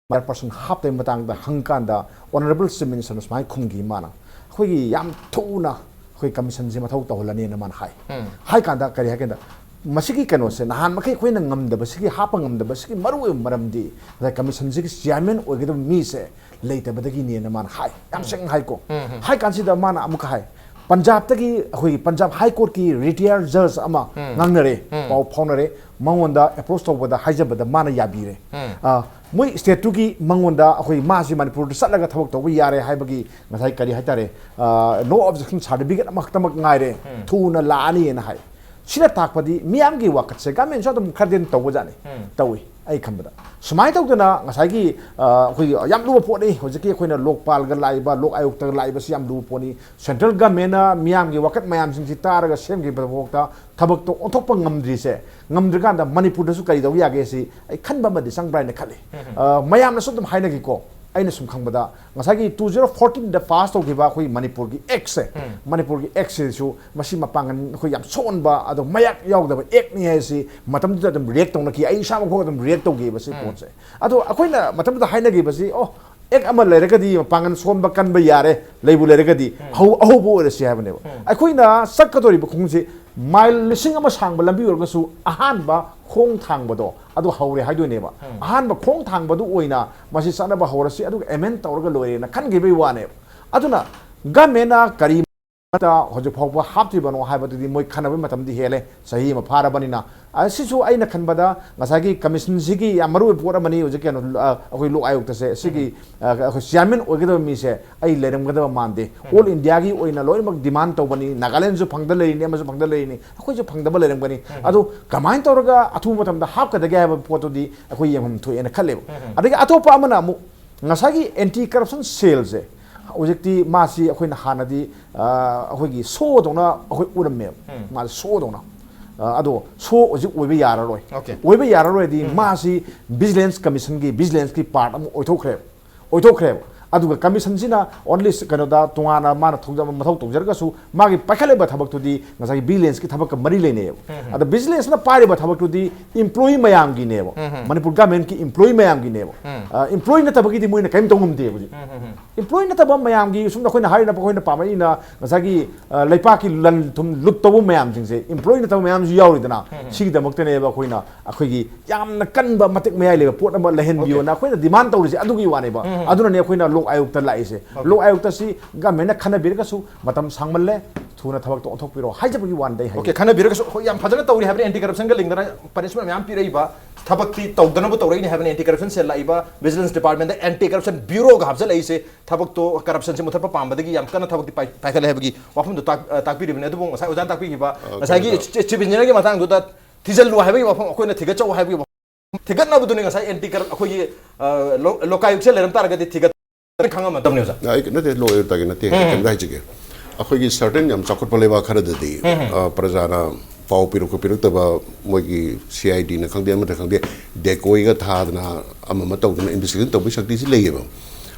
ꯆꯤꯌꯔꯄꯔꯁꯟ ꯍꯥꯞꯇꯕꯒꯤ ꯃꯇꯥꯡꯗ ꯍꯪꯀꯥꯟꯗ ꯑꯣꯅꯔꯦꯕꯜ ꯆꯤꯐ ꯃꯤꯅꯤꯁꯇꯔꯅ ꯁꯨꯃꯥꯏꯅ ꯈꯨꯝꯈꯤ꯫ ꯃꯥꯅ ꯑꯩꯈꯣꯏꯒꯤ ꯌꯥꯝ ꯊꯨꯅ ꯑꯩꯈꯣꯏ ꯀꯃꯤꯁꯟꯁꯦ ꯃꯊꯧ ꯇꯧꯍꯜꯂꯅꯤꯅ ꯃꯥꯅ ꯍꯥꯏ꯫ ꯍꯥꯏ ꯀꯥꯟꯗ ꯀꯔꯤ ꯍꯥꯏ ꯀꯥꯟꯗ ꯃꯁꯤꯒꯤ ꯀꯩꯅꯣꯁꯦ ꯅꯍꯥꯟ ꯃꯈꯩ ꯑꯩꯈꯣꯏꯅ ꯉꯝꯗꯕꯁꯤꯒꯤ, ꯍꯥꯞꯄ ꯉꯝꯗꯕꯁꯤꯒꯤ ꯃꯔꯨꯑꯣꯏꯕ ꯃꯔꯝꯗꯤ ꯉꯁꯥꯏ ꯀꯃꯤꯁꯟꯁꯤꯒꯤ ꯆꯤꯌꯔꯃꯦꯟ ꯑꯣꯏꯒꯗꯕ ꯃꯤꯁꯦ ꯂꯩꯇꯕꯗꯒꯤꯅꯦꯅ ꯃꯥꯅ ꯍꯥꯏ꯫ ꯌꯥꯝ ꯁꯦꯡꯅ ꯍꯥꯏꯀꯣ꯫ ꯍꯥꯏ ꯀꯥꯟꯁꯤꯗ ꯃꯥꯅ ꯑꯃꯨꯛꯀ ꯍꯥꯏ, ꯄꯟꯖꯥꯕꯇꯒꯤ ꯑꯩꯈꯣꯏꯒꯤ ꯄꯟꯖꯥꯕ ꯍꯥꯏ ꯀꯣꯔꯠꯀꯤ ꯔꯤꯇꯥꯌꯔ ꯖꯖ ꯑꯃ ꯉꯥꯡꯅꯔꯦ, ꯄꯥꯎ ꯐꯥꯎꯅꯔꯦ, ꯃꯉꯣꯟꯗ ꯑꯦꯄ꯭ꯔꯣꯆ ꯇꯧꯕꯗ, ꯍꯥꯏꯖꯕꯗ ꯃꯥꯅ ꯌꯥꯕꯤꯔꯦ꯫ ꯑ, ꯃꯣꯏ ꯁ꯭ꯇꯦꯠꯇꯨꯒꯤ ꯃꯉꯣꯟꯗ ꯑꯩꯈꯣꯏ ꯃꯥꯁꯤ ꯃꯅꯤꯄꯨꯔꯗ ꯆꯠꯂꯒ ꯊꯕꯛ ꯇꯧꯕ ꯌꯥꯔꯦ ꯍꯥꯏꯕꯒꯤ ꯉꯁꯥꯏ ꯀꯔꯤ ꯍꯥꯏꯇꯥꯔꯦ, ꯅꯣ ꯑꯣꯕꯖꯦꯛꯁꯟ ꯁꯥꯔꯇꯤꯐꯤꯀꯦꯠ ꯑꯃꯈꯛꯇꯃꯛ ꯉꯥꯏꯔꯦ, ꯊꯨꯅ ꯂꯥꯛꯑꯅꯤꯅ ꯍꯥꯏ꯫ ꯁꯤꯅ ꯇꯥꯛꯄꯗꯤ ꯃꯤꯌꯥꯝꯒꯤ ꯋꯥꯀꯠꯁꯦ ꯒꯃꯦꯟꯁꯨ ꯑꯗꯨꯝ ꯈꯔꯗꯤ ꯑꯗꯨꯝ ꯇꯧꯕꯖꯥꯠꯅꯤ꯫ ꯇꯧꯏ ꯑꯩ ꯈꯟꯕꯗ꯫ ꯁꯨꯃꯥꯏꯅ ꯇꯧꯗꯅ ꯉꯁꯥꯏꯒꯤ, ꯑ, ꯑꯩꯈꯣꯏꯒꯤ ꯌꯥꯝ ꯂꯨꯕ ꯄꯣꯠꯅꯤ꯫ ꯍꯧꯖꯤꯛꯀꯤ ꯑꯩꯈꯣꯏꯅ ꯂꯣꯛꯄꯥꯜꯒ ꯂꯥꯛꯏꯕ, ꯂꯣꯛ ꯑꯥꯌꯣꯛꯇꯒ ꯂꯥꯛꯏꯕꯁꯤ ꯌꯥꯝ ꯂꯨꯕ ꯄꯣꯠꯅꯤ꯫ ꯁꯦꯟꯇ꯭ꯔꯦꯜ ꯒꯃꯦꯟꯅ ꯃꯤꯌꯥꯝꯒꯤ ꯋꯥꯀꯠ ꯃꯌꯥꯝꯁꯤꯡꯁꯤ ꯇꯥꯔꯒ ꯁꯦꯝꯈꯤꯕ ꯐꯥꯎꯗ ꯊꯕꯛꯇꯣ ꯑꯣꯟꯊꯣꯛꯄ ꯉꯝꯗ꯭ꯔꯤꯁꯦ, ꯉꯝꯗ꯭ꯔꯤꯀꯥꯟꯗ ꯃꯅꯤꯄꯨꯔꯗꯁꯨ ꯀꯔꯤ ꯇꯧꯕ ꯌꯥꯒꯦ ꯁꯤ ꯑꯩ ꯈꯟꯕ ꯑꯃꯗꯤ ꯆꯪꯕ꯭ꯔꯥ ꯍꯥꯏꯅ ꯈꯜꯂꯤ꯫ ꯑ, ꯃꯌꯥꯝꯅꯁꯨ ꯑꯗꯨꯝ ꯍꯥꯏꯅꯈꯤꯀꯣ, ꯑꯩꯅ ꯁꯨꯝ ꯈꯪꯕꯗ, ꯉꯁꯥꯏꯒꯤ two zero fourteen ꯗ ꯄꯥꯁ ꯇꯧꯈꯤꯕ ꯑꯩꯈꯣꯏ ꯃꯅꯤꯄꯨꯔꯒꯤ ꯑꯦꯛꯁꯦ, ꯃꯅꯤꯄꯨꯔꯒꯤ ꯑꯦꯛꯁꯤꯁꯨ ꯃꯁꯤ ꯃꯄꯥꯡꯒꯜ ꯑꯩꯈꯣꯏ ꯌꯥꯝ ꯁꯣꯟꯕ, ꯑꯗꯣ ꯃꯌꯥꯛ ꯌꯥꯎꯗꯕ ꯑꯦꯛꯅꯤ ꯍꯥꯏꯁꯤ ꯃꯇꯝꯗꯨꯗ ꯑꯗꯨꯝ ꯔꯤꯌꯦꯛ ꯇꯧꯅꯈꯤ꯫ ꯑꯩ ꯏꯁꯥꯃꯛ ꯐꯥꯎ ꯑꯗꯨꯝ ꯔꯤꯌꯦꯛ ꯇꯧꯈꯤꯕ ꯁꯤ ꯄꯣꯠꯁꯦ꯫ ꯑꯗꯣ ꯑꯩꯈꯣꯏꯅ ꯃꯇꯝꯗꯨꯗ ꯍꯥꯏꯅꯈꯤꯕꯁꯤ, ꯑꯣ, ꯑꯦꯛ ꯑꯃ ꯂꯩꯔꯒꯗꯤ ꯃꯄꯥꯡꯒꯜ ꯁꯣꯟꯕ ꯀꯟꯕ ꯌꯥꯔꯦ, ꯂꯩꯕꯨ ꯂꯩꯔꯒꯗꯤ ꯍꯧ-, ꯑꯍꯧꯕ ꯑꯣꯏꯔꯁꯤ ꯍꯥꯏꯕꯅꯦꯕ꯫ ꯑꯩꯈꯣꯏꯅ ꯆꯠꯀꯗꯧꯔꯤꯕ ꯈꯣꯡꯁꯤ ꯃꯥꯏꯜ ꯂꯤꯁꯤꯡ ꯑꯃ ꯁꯥꯡꯕ ꯂꯝꯕꯤ ꯑꯣꯏꯔꯒꯁꯨ ꯑꯍꯥꯟꯕ ꯈꯣꯡ ꯊꯥꯡꯕꯗꯣ ꯑꯗꯨ ꯍꯧꯔꯦ ꯍꯥꯏꯗꯣꯏꯅꯦꯕ꯫ ꯑꯍꯥꯟꯕ ꯈꯣꯡ ꯊꯥꯡꯕꯗꯨ ꯑꯣꯏꯅ ꯃꯁꯤ ꯆꯠꯅꯕ ꯍꯧꯔꯁꯤ, ꯑꯗꯨꯒ ꯑꯦꯃꯦꯟ ꯇꯧꯔꯒ ꯂꯣꯏꯔꯦꯅ ꯈꯟꯈꯤꯕꯒꯤ ꯋꯥꯅꯦꯕ꯫ ꯑꯗꯨꯅ ꯒꯃꯦꯟꯅ ꯀꯔꯤ ꯍꯧꯖꯤꯛ ꯐꯥꯎꯕ ꯍꯥꯞꯇ꯭ꯔꯤꯕꯅꯣ ꯍꯥꯏꯕꯗꯨꯗꯤ ꯃꯣꯏ ꯈꯟꯅꯕꯒꯤ ꯃꯇꯝꯗꯤ ꯍꯦꯜꯂꯦ, ꯆꯍꯤ ꯑꯃ ꯐꯥꯔꯕꯅꯤꯅ꯫ ꯑ, ꯁꯤꯁꯨ ꯑꯩꯅ ꯈꯟꯕꯗ ꯉꯁꯥꯏꯒꯤ ꯀꯃꯤꯁꯟꯁꯤꯒꯤ ꯌꯥꯝ ꯃꯔꯨ ꯑꯣꯏꯕ ꯄꯣꯠ ꯑꯃꯅꯤ꯫ ꯍꯧꯖꯤꯛ ꯀꯩꯅꯣ, ꯑ, ꯑꯩꯈꯣꯏ ꯂꯣꯛ ꯑꯥꯌꯣꯛꯇꯁꯦ ꯁꯤꯒꯤ, ꯑ, ꯑꯩꯈꯣꯏ ꯆꯤꯌꯥꯔꯃꯦꯟ ꯑꯣꯏꯒꯗꯕ ꯃꯤꯁꯦ ꯑꯩ ꯂꯩꯔꯝꯒꯗꯕ ꯃꯥꯟꯗꯦ꯫ ꯑꯣꯜ ꯏꯟꯗꯤꯌꯥꯒꯤ ꯑꯣꯏꯅ ꯂꯣꯏꯅꯃꯛ ꯗꯤꯃꯥꯟ ꯇꯧꯕꯅꯤ꯫ ꯅꯥꯒꯥꯂꯦꯟꯁꯨ ꯐꯪꯗ ꯂꯩꯔꯤꯅꯤ, ꯑꯃꯁꯨ ꯐꯪꯗ ꯂꯩꯔꯤꯅꯤ, ꯑꯩꯈꯣꯏꯁꯨ ꯐꯪꯗꯕ ꯂꯩꯔꯝꯒꯅꯤ꯫ ꯑꯗꯨ ꯀꯃꯥꯏꯅ ꯇꯧꯔꯒ ꯑꯊꯨꯕ ꯃꯇꯝꯗ ꯍꯥꯞꯀꯗꯒꯦ ꯍꯥꯏꯕ ꯄꯣꯠꯇꯨꯗꯤ ꯑꯩꯈꯣꯏ ꯌꯦꯡꯐꯝ ꯊꯣꯛꯑꯦꯅ ꯈꯜꯂꯦꯕ꯫ ꯑꯗꯒꯤ ꯑꯇꯣꯞꯄ ꯑꯃꯅ ꯑꯃꯨꯛ ꯉꯁꯥꯏꯒꯤ ꯑꯦꯟꯇꯤ ꯀꯔꯞꯁꯟ ꯁꯦꯜꯁꯦ ꯍꯧꯖꯤꯛꯇꯤ ꯃꯥꯁꯤ ꯑꯩꯈꯣꯏꯅ ꯍꯥꯟꯅꯗꯤ, ꯑ, ꯑꯩꯈꯣꯏꯒꯤ ꯁꯣꯗꯧꯅ ꯑꯩꯈꯣꯏ ꯎꯔꯝꯃꯦꯕ꯫ ꯃꯥꯁꯤ ꯁꯣꯗꯧꯅ꯫ ꯑ, ꯑꯗꯣ ꯁꯣ ꯍꯧꯖꯤꯛ ꯑꯣꯏꯕ ꯌꯥꯔꯔꯣꯏ꯫ ꯑꯣꯀꯦ꯫ ꯑꯣꯏꯕ ꯌꯥꯔꯔꯣꯏꯗꯤ ꯃꯥꯁꯤ ꯚꯤꯖꯤꯂꯦꯟꯁ ꯀꯃꯤꯁꯟꯒꯤ ꯚꯤꯖꯤꯂꯦꯟꯁꯀꯤ ꯄꯥꯔꯠ ꯑꯃ ꯑꯣꯏꯊꯣꯛꯈ꯭ꯔꯦꯕ꯫ ꯑꯣꯏꯊꯣꯛꯈ꯭ꯔꯦꯕ꯫ ꯑꯗꯨꯒ ꯀꯃꯤꯁꯟꯁꯤꯅ ꯑꯣꯟꯂꯤ ꯀꯩꯅꯣꯗ ꯇꯣꯉꯥꯟꯅ ꯃꯥꯅ ꯊꯧꯖ-, ꯃꯊꯧ ꯇꯧꯖꯔꯒꯁꯨ ꯃꯥꯒꯤ ꯄꯥꯏꯈꯠꯂꯤꯕ ꯊꯕꯛꯇꯨꯗꯤ ꯉꯁꯥꯏꯒꯤ ꯚꯤꯖꯤꯂꯦꯟꯁꯀꯤ ꯊꯕꯛꯀ ꯃꯔꯤ ꯂꯩꯅꯩꯌꯦꯕ꯫ ꯑꯗ ꯚꯤꯖꯤꯂꯦꯟꯁꯅ ꯄꯥꯏꯔꯤꯕ ꯊꯕꯛꯇꯨꯗꯤ ꯏꯝꯄ꯭ꯂꯣꯌꯤ ꯃꯌꯥꯝꯒꯤꯅꯦꯕ꯫ ꯃꯅꯤꯄꯨꯔ ꯒꯃꯦꯟꯀꯤ ꯏꯝꯄ꯭ꯂꯣꯌꯤ ꯃꯌꯥꯝꯒꯤꯅꯦꯕ꯫ ꯑ, ꯏꯝꯄ꯭ꯂꯣꯌꯤ ꯅꯠꯇꯕꯒꯤꯗꯤ ꯃꯣꯏꯅ ꯀꯔꯤꯝ ꯇꯧ ꯉꯝꯗꯦꯕ ꯍꯧꯖꯤꯛ꯫ ꯏꯝꯄ꯭ꯂꯣꯌꯤ ꯅꯠꯇꯕ ꯃꯌꯥꯝꯒꯤ, ꯁꯨꯝ ꯑꯩꯈꯣꯏꯅ ꯍꯥꯏꯔꯤꯅ, ꯑꯩꯈꯣꯏꯅ ꯄꯥꯝꯃꯛꯏꯅ ꯉꯁꯥꯏꯒꯤ, ꯑ, ꯂꯩꯄꯥꯛꯀꯤ ꯂꯟ ꯊꯨꯝ ꯂꯨꯠ ꯇꯧꯕ ꯃꯌꯥꯝꯁꯤꯡꯁꯦ ꯏꯝꯄ꯭ꯂꯣꯌꯤ ꯅꯠꯇꯕ ꯃꯌꯥꯝꯁꯨ ꯌꯥꯎꯔꯤꯗꯅ꯫ ꯁꯤꯒꯤꯗꯃꯛꯇꯅꯦꯕ ꯑꯩꯈꯣꯏꯅ ꯑꯩꯈꯣꯏꯒꯤ ꯌꯥꯝꯅ ꯀꯟꯕ ꯃꯇꯤꯛ ꯃꯌꯥꯏ ꯂꯩꯕ ꯄꯣꯠ ꯑꯃ ꯂꯩꯍꯟꯕꯤꯌꯣꯅ ꯑꯩꯈꯣꯏꯅ ꯗꯤꯃꯥꯟ ꯇꯧꯔꯤꯁꯦ ꯑꯗꯨꯒꯤ ꯋꯥꯅꯦꯕ꯫ ꯑꯗꯨꯅꯅꯦ ꯑꯩꯈꯣꯏꯅ ꯂꯣꯛ ꯑꯥꯌꯣꯛꯇ ꯂꯥꯛꯏꯁꯦ꯫ ꯂꯣꯛ ꯑꯥꯌꯣꯛꯇ ꯁꯤ ꯒꯃꯦꯟꯅ ꯈꯟꯅꯕꯤꯔꯒꯁꯨ ꯃꯇꯝ ꯁꯥꯡꯃꯜꯂꯦ, ꯊꯨꯅ ꯊꯕꯛꯇꯣ ꯑꯣꯟꯊꯣꯛꯄꯤꯔꯣ ꯍꯥꯏꯖꯕꯒꯤ ꯋꯥꯅꯤꯗ ꯑꯩ ꯍꯥꯏꯖꯩ꯫ ꯑꯣꯀꯦ, ꯈꯟꯅꯕꯤꯔꯒꯁꯨ ꯍꯣꯏ, ꯌꯥꯝ ꯐꯖꯅ ꯇꯧꯔꯤ ꯍꯥꯏꯕꯅꯤ, ꯑꯦꯟꯇꯤ ꯀꯔꯞꯁꯟꯒ ꯂꯤꯡꯗꯅ ꯄꯅꯤꯁꯃꯦꯟ ꯃꯌꯥꯝ ꯄꯤꯔꯛꯏꯕ, ꯊꯕꯛꯇꯤ ꯇꯧꯗꯅꯕ ꯇꯧꯔꯛꯏꯅꯤ ꯍꯥꯏꯕꯅꯤ꯫ ꯑꯦꯟꯇꯤ ꯀꯔꯞꯁꯟ ꯁꯦꯜ ꯂꯥꯛꯏꯕ, ꯚꯤꯖꯤꯂꯦꯟꯁ ꯗꯤꯄꯥꯔꯠꯃꯦꯟꯗ ꯑꯦꯟꯇꯤ ꯀꯔꯞꯁꯟ ꯕ꯭ꯌꯨꯔꯣꯒ ꯍꯥꯞꯆꯜꯂꯛꯏꯁꯦ ꯊꯕꯛꯇꯣ, ꯀꯔꯞꯁꯟꯁꯦ ꯃꯨꯊꯠꯄ ꯄꯥꯝꯕꯗꯒꯤ ꯌꯥꯝ ꯀꯟꯅ ꯊꯕꯛꯇꯤ ꯄꯥꯏ-, ꯄꯥꯏꯈꯠꯂꯦ ꯍꯥꯏꯕꯒꯤ ꯋꯥꯐꯝꯗꯣ ꯇꯥꯛ-, ꯑ, ꯇꯥꯛꯄꯤꯔꯤꯕꯅꯤ꯫ ꯑꯗꯨꯕꯨ ꯉꯁꯥꯏ ꯑꯣꯖꯥꯅ ꯇꯥꯛꯄꯤꯈꯤꯕ, ꯑ, ꯉꯁꯥꯏꯒꯤ ꯀꯩꯅꯣꯗꯣ꯫ ꯆꯤ-, ꯆꯤꯐ ꯏꯟꯖꯤꯅꯤꯌꯔꯒꯤ ꯃꯇꯥꯡꯗꯨꯗ ꯊꯤꯖꯤꯜꯂꯨ ꯍꯥꯏꯕꯒꯤ ꯋꯥꯐꯝ, ꯑꯩꯈꯣꯏꯅ ꯊꯤꯒꯠꯆꯧ ꯍꯥꯏꯕꯒꯤ ꯋꯥꯐꯝ, ꯊꯤꯒꯠꯅꯕꯗꯨꯅꯤ ꯉꯁꯥꯏ ꯑꯦꯟꯇꯤ ꯀꯔꯞ-, ꯑꯩꯈꯣꯏꯒꯤ, ꯑ, ꯂꯣ-, ꯂꯣꯀꯥꯌꯨꯛꯁꯦ ꯂꯩꯔꯝ ꯇꯥꯔꯒꯗꯤ ꯊꯤꯒꯠ-, ꯈꯪꯉꯝꯃꯗꯕꯅꯤ ꯑꯣꯖꯥ꯫ ꯑꯩ ꯅꯠꯇꯦ, ꯂꯣ ꯑꯥꯌꯣꯛꯇꯒꯤ ꯅꯠꯇꯦ, ꯎꯝ꯫ ꯀꯩꯝꯇ ꯍꯥꯏꯖꯒꯦ꯫ ꯑꯩꯈꯣꯏꯒꯤ ꯁꯔꯇꯦꯟ ꯌꯥꯝ ꯆꯥꯎꯈꯠꯄ ꯂꯩꯕꯥꯛ ꯈꯔꯗꯗꯤ, ꯎꯝ꯫ ꯑ, ꯄ꯭ꯔꯖꯥꯅ ꯄꯥꯎ ꯄꯤꯔꯛꯄ ꯄꯤꯔꯛꯇꯕ, ꯃꯣꯏꯒꯤ ꯁꯤ ꯑꯥꯏ ꯗꯤꯅ ꯈꯪꯗꯦ, ꯑꯃꯗ ꯈꯪꯗꯦ, ꯗꯦꯀꯣꯏꯒ ꯊꯥꯗꯅ ꯑꯃ ꯑꯃ ꯇꯧꯗꯅ ꯏꯟꯚꯦꯁꯇꯤꯒꯦꯁꯟ ꯇꯧꯕꯒꯤ ꯁꯛꯇꯤꯁꯤ ꯂꯩꯌꯦꯕ꯫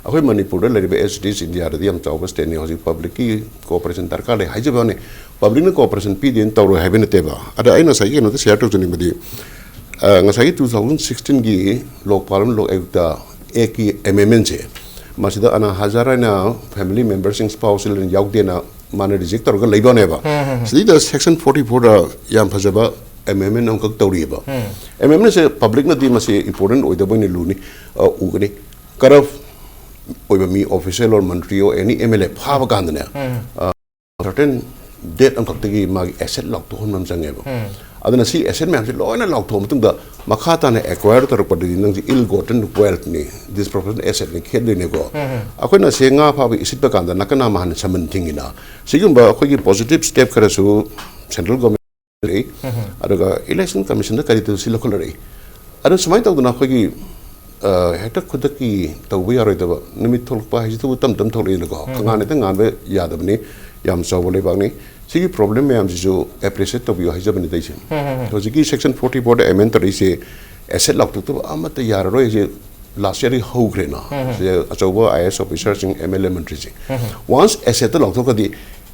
ꯑꯩꯈꯣꯏ ꯃꯅꯤꯄꯨꯔꯗ ꯂꯩꯔꯤꯕ ꯑꯦꯁ ꯗꯤꯁ ꯏꯟꯗꯤꯌꯥꯗꯗꯤ ꯌꯥꯝ ꯆꯥꯎꯕ ꯁ꯭ꯇꯦꯠꯅꯤ꯫ ꯍꯧꯖꯤꯛ ꯄꯕ꯭ꯂꯤꯛꯀꯤ ꯀꯣꯑꯣꯄꯔꯦꯁꯟ ꯗꯔꯀꯥꯔ ꯂꯩ ꯍꯥꯏꯖꯕ ꯋꯥꯅꯤ꯫ ꯄꯕ꯭ꯂꯤꯛꯅ ꯀꯣꯑꯣꯄꯔꯦꯁꯟ ꯄꯤꯗꯦꯅ ꯇꯧꯔꯣꯏ ꯍꯥꯏꯕ ꯅꯠꯇꯦꯕ꯫ ꯑꯗ ꯑꯩꯅ ꯉꯁꯥꯏꯒꯤ ꯀꯩꯅꯣꯗ ꯁꯤꯌꯔ ꯇꯧꯖꯅꯤꯡꯕꯗꯤ, ꯑ, ꯉꯁꯥꯏꯒꯤ ꯇꯨ ꯊꯥꯎꯖꯟ ꯁꯤꯛꯁꯇꯤꯟꯒꯤ ꯂꯣꯛꯄꯥꯜ ꯑꯃ ꯂꯣꯛ ꯑꯌꯨꯛꯇ ꯑꯦꯛꯀꯤ ꯑꯦꯃꯦꯟꯃꯦꯟꯁꯦ, ꯃꯁꯤꯗ ꯑꯅꯥ ꯍꯖꯥꯔꯥꯅ ꯐꯦꯃꯤꯂꯤ ꯃꯦꯝꯕꯔꯁꯤꯡ, ꯁ꯭ꯄꯥꯎꯁ ꯆꯤꯜꯗ꯭ꯔꯦꯟ ꯌꯥꯎꯗꯦꯅ ꯃꯥꯅ ꯔꯤꯖꯦꯛ ꯇꯧꯔꯒ ꯂꯩꯕꯅꯦꯕ꯫ ꯁꯤꯗꯩꯗ ꯁꯦꯛꯁꯟ ꯐꯣꯔꯇꯤ ꯐꯣꯔꯗ ꯌꯥꯝ ꯐꯖꯕ ꯑꯦꯃꯦꯟꯃꯦꯟ ꯑꯃꯈꯛ ꯇꯧꯔꯤꯑꯕ꯫ ꯑꯦꯃꯦꯟꯃꯦꯟꯁꯦ ꯄꯕ꯭ꯂꯤꯛꯅꯗꯤ ꯃꯁꯤ ꯏꯝꯄꯣꯔꯇꯦꯟ ꯑꯣꯏꯗꯕ ꯑꯣꯏꯅ ꯂꯨꯅꯤ, ꯑ, ꯎꯒꯅꯤ꯫ ꯀꯔꯞ ꯑꯣꯏꯕ ꯃꯤ, official or Mantri or any M L A ꯐꯥꯕ ꯀꯥꯟꯗꯅꯦ, ꯁꯔꯇꯦꯟ ꯗꯦꯠ ꯑꯃꯈꯛꯇꯒꯤ ꯃꯥꯒꯤ ꯑꯦꯁꯦꯠ ꯂꯥꯎꯊꯣꯛꯍꯟꯕ ꯑꯃ ꯆꯪꯉꯦꯕ꯫ ꯑꯗꯨꯅ ꯁꯤ ꯑꯦꯁꯦꯠ ꯃꯌꯥꯝꯁꯦ ꯂꯣꯏꯅ ꯂꯥꯎꯊꯣꯛꯑ ꯃꯇꯨꯡꯗ, ꯃꯈꯥ ꯇꯥꯅ ꯑꯦꯀ꯭ꯋꯥꯌꯔ ꯇꯧꯔꯛꯄꯗꯗꯤ ꯅꯪꯁꯦ ꯏꯜ ꯒꯣꯇꯟ ꯋꯦꯜꯊꯅꯤ, ꯗꯤꯁꯄ꯭ꯔꯣꯄꯣꯔꯁꯅꯦꯠ ꯑꯦꯁꯦꯠꯅꯤ, ꯈꯦꯠꯅꯗꯣꯏꯅꯦꯀꯣ꯫ ꯑꯩꯈꯣꯏꯅ ꯁꯦ ꯉꯥ ꯐꯥꯕ ꯏꯁꯤꯠꯄ ꯀꯥꯟꯗ ꯅꯥꯀꯟ ꯅꯥꯝꯃ ꯍꯥꯟꯅ ꯁꯃꯟ ꯊꯤꯡꯉꯤꯅ, ꯁꯤꯒꯨꯝꯕ ꯑꯩꯈꯣꯏꯒꯤ ꯄꯣꯖꯤꯇꯤꯚ ꯁ꯭ꯇꯦꯞ ꯈꯔꯁꯨ ꯁꯦꯟꯇ꯭ꯔꯦꯜ ꯒꯣꯔꯃꯦꯟ ꯂꯩ꯫ ꯑꯗꯨꯒ ꯏꯂꯦꯛꯁꯟ ꯀꯃꯤꯁꯟꯗ ꯀꯔꯤ ꯇꯧꯁꯤ ꯂꯧꯈꯠꯂꯔꯛꯏ꯫ ꯑꯗꯨ ꯁꯨꯃꯥꯏꯅ ꯇꯧꯗꯅ ꯑꯩꯈꯣꯏꯒꯤ, ꯑ, ꯍꯦꯛꯇ ꯈꯨꯗꯛꯀꯤ ꯇꯧꯕ ꯌꯥꯔꯣꯏꯗꯕ, ꯅꯨꯃꯤꯠ ꯊꯣꯛꯂꯛꯄ ꯍꯥꯏꯁꯤꯗꯕꯨ ꯇꯞ ꯇꯞ ꯊꯣꯛꯂꯛꯏꯅꯀꯣ꯫ ꯈꯪꯉꯥꯟ ꯍꯦꯛꯇ ꯉꯥꯟꯕ ꯌꯥꯗꯕꯅꯤ꯫ ꯌꯥꯝ ꯆꯥꯎꯕ ꯂꯩꯕꯥꯛꯅꯤ꯫ ꯁꯤꯒꯤ ꯄ꯭ꯔꯣꯕ꯭ꯂꯦꯝ ꯃꯌꯥꯝꯁꯤꯁꯨ ꯑꯦꯄ꯭ꯔꯤꯁꯤꯌꯦꯠ ꯇꯧꯕꯤꯌꯨ ꯍꯥꯏꯖꯕꯅꯤꯗ ꯑꯩꯁꯦ꯫ ꯍꯧꯖꯤꯛꯀꯤ ꯁꯦꯛꯁꯟ ꯐꯣꯔꯇꯤ ꯐꯣꯔꯗ ꯑꯦꯃꯦꯟ ꯇꯧꯔꯛꯏꯁꯦ, ꯑꯦꯁꯦꯠ ꯂꯥꯎꯊꯣꯛꯇꯕ ꯑꯃꯠꯇ ꯌꯥꯔꯔꯣꯏ ꯍꯥꯏꯁꯦ ꯂꯥꯁ ꯌꯔꯗꯒꯤ ꯍꯧꯈ꯭ꯔꯦꯅ꯫ ꯁꯦ ꯑꯆꯧꯕ ꯑꯥꯏ ꯑꯦꯁ ꯑꯣꯐꯤꯁꯔꯁꯤꯡ, ꯑꯦꯝ ꯑꯦꯜ ꯑꯦ ꯃꯟꯇ꯭ꯔꯤꯁꯤꯡ꯫ ꯋꯥꯟꯁ ꯑꯦꯁꯦꯠꯇ ꯂꯥꯎꯊꯣꯛꯈ꯭ꯔꯗꯤ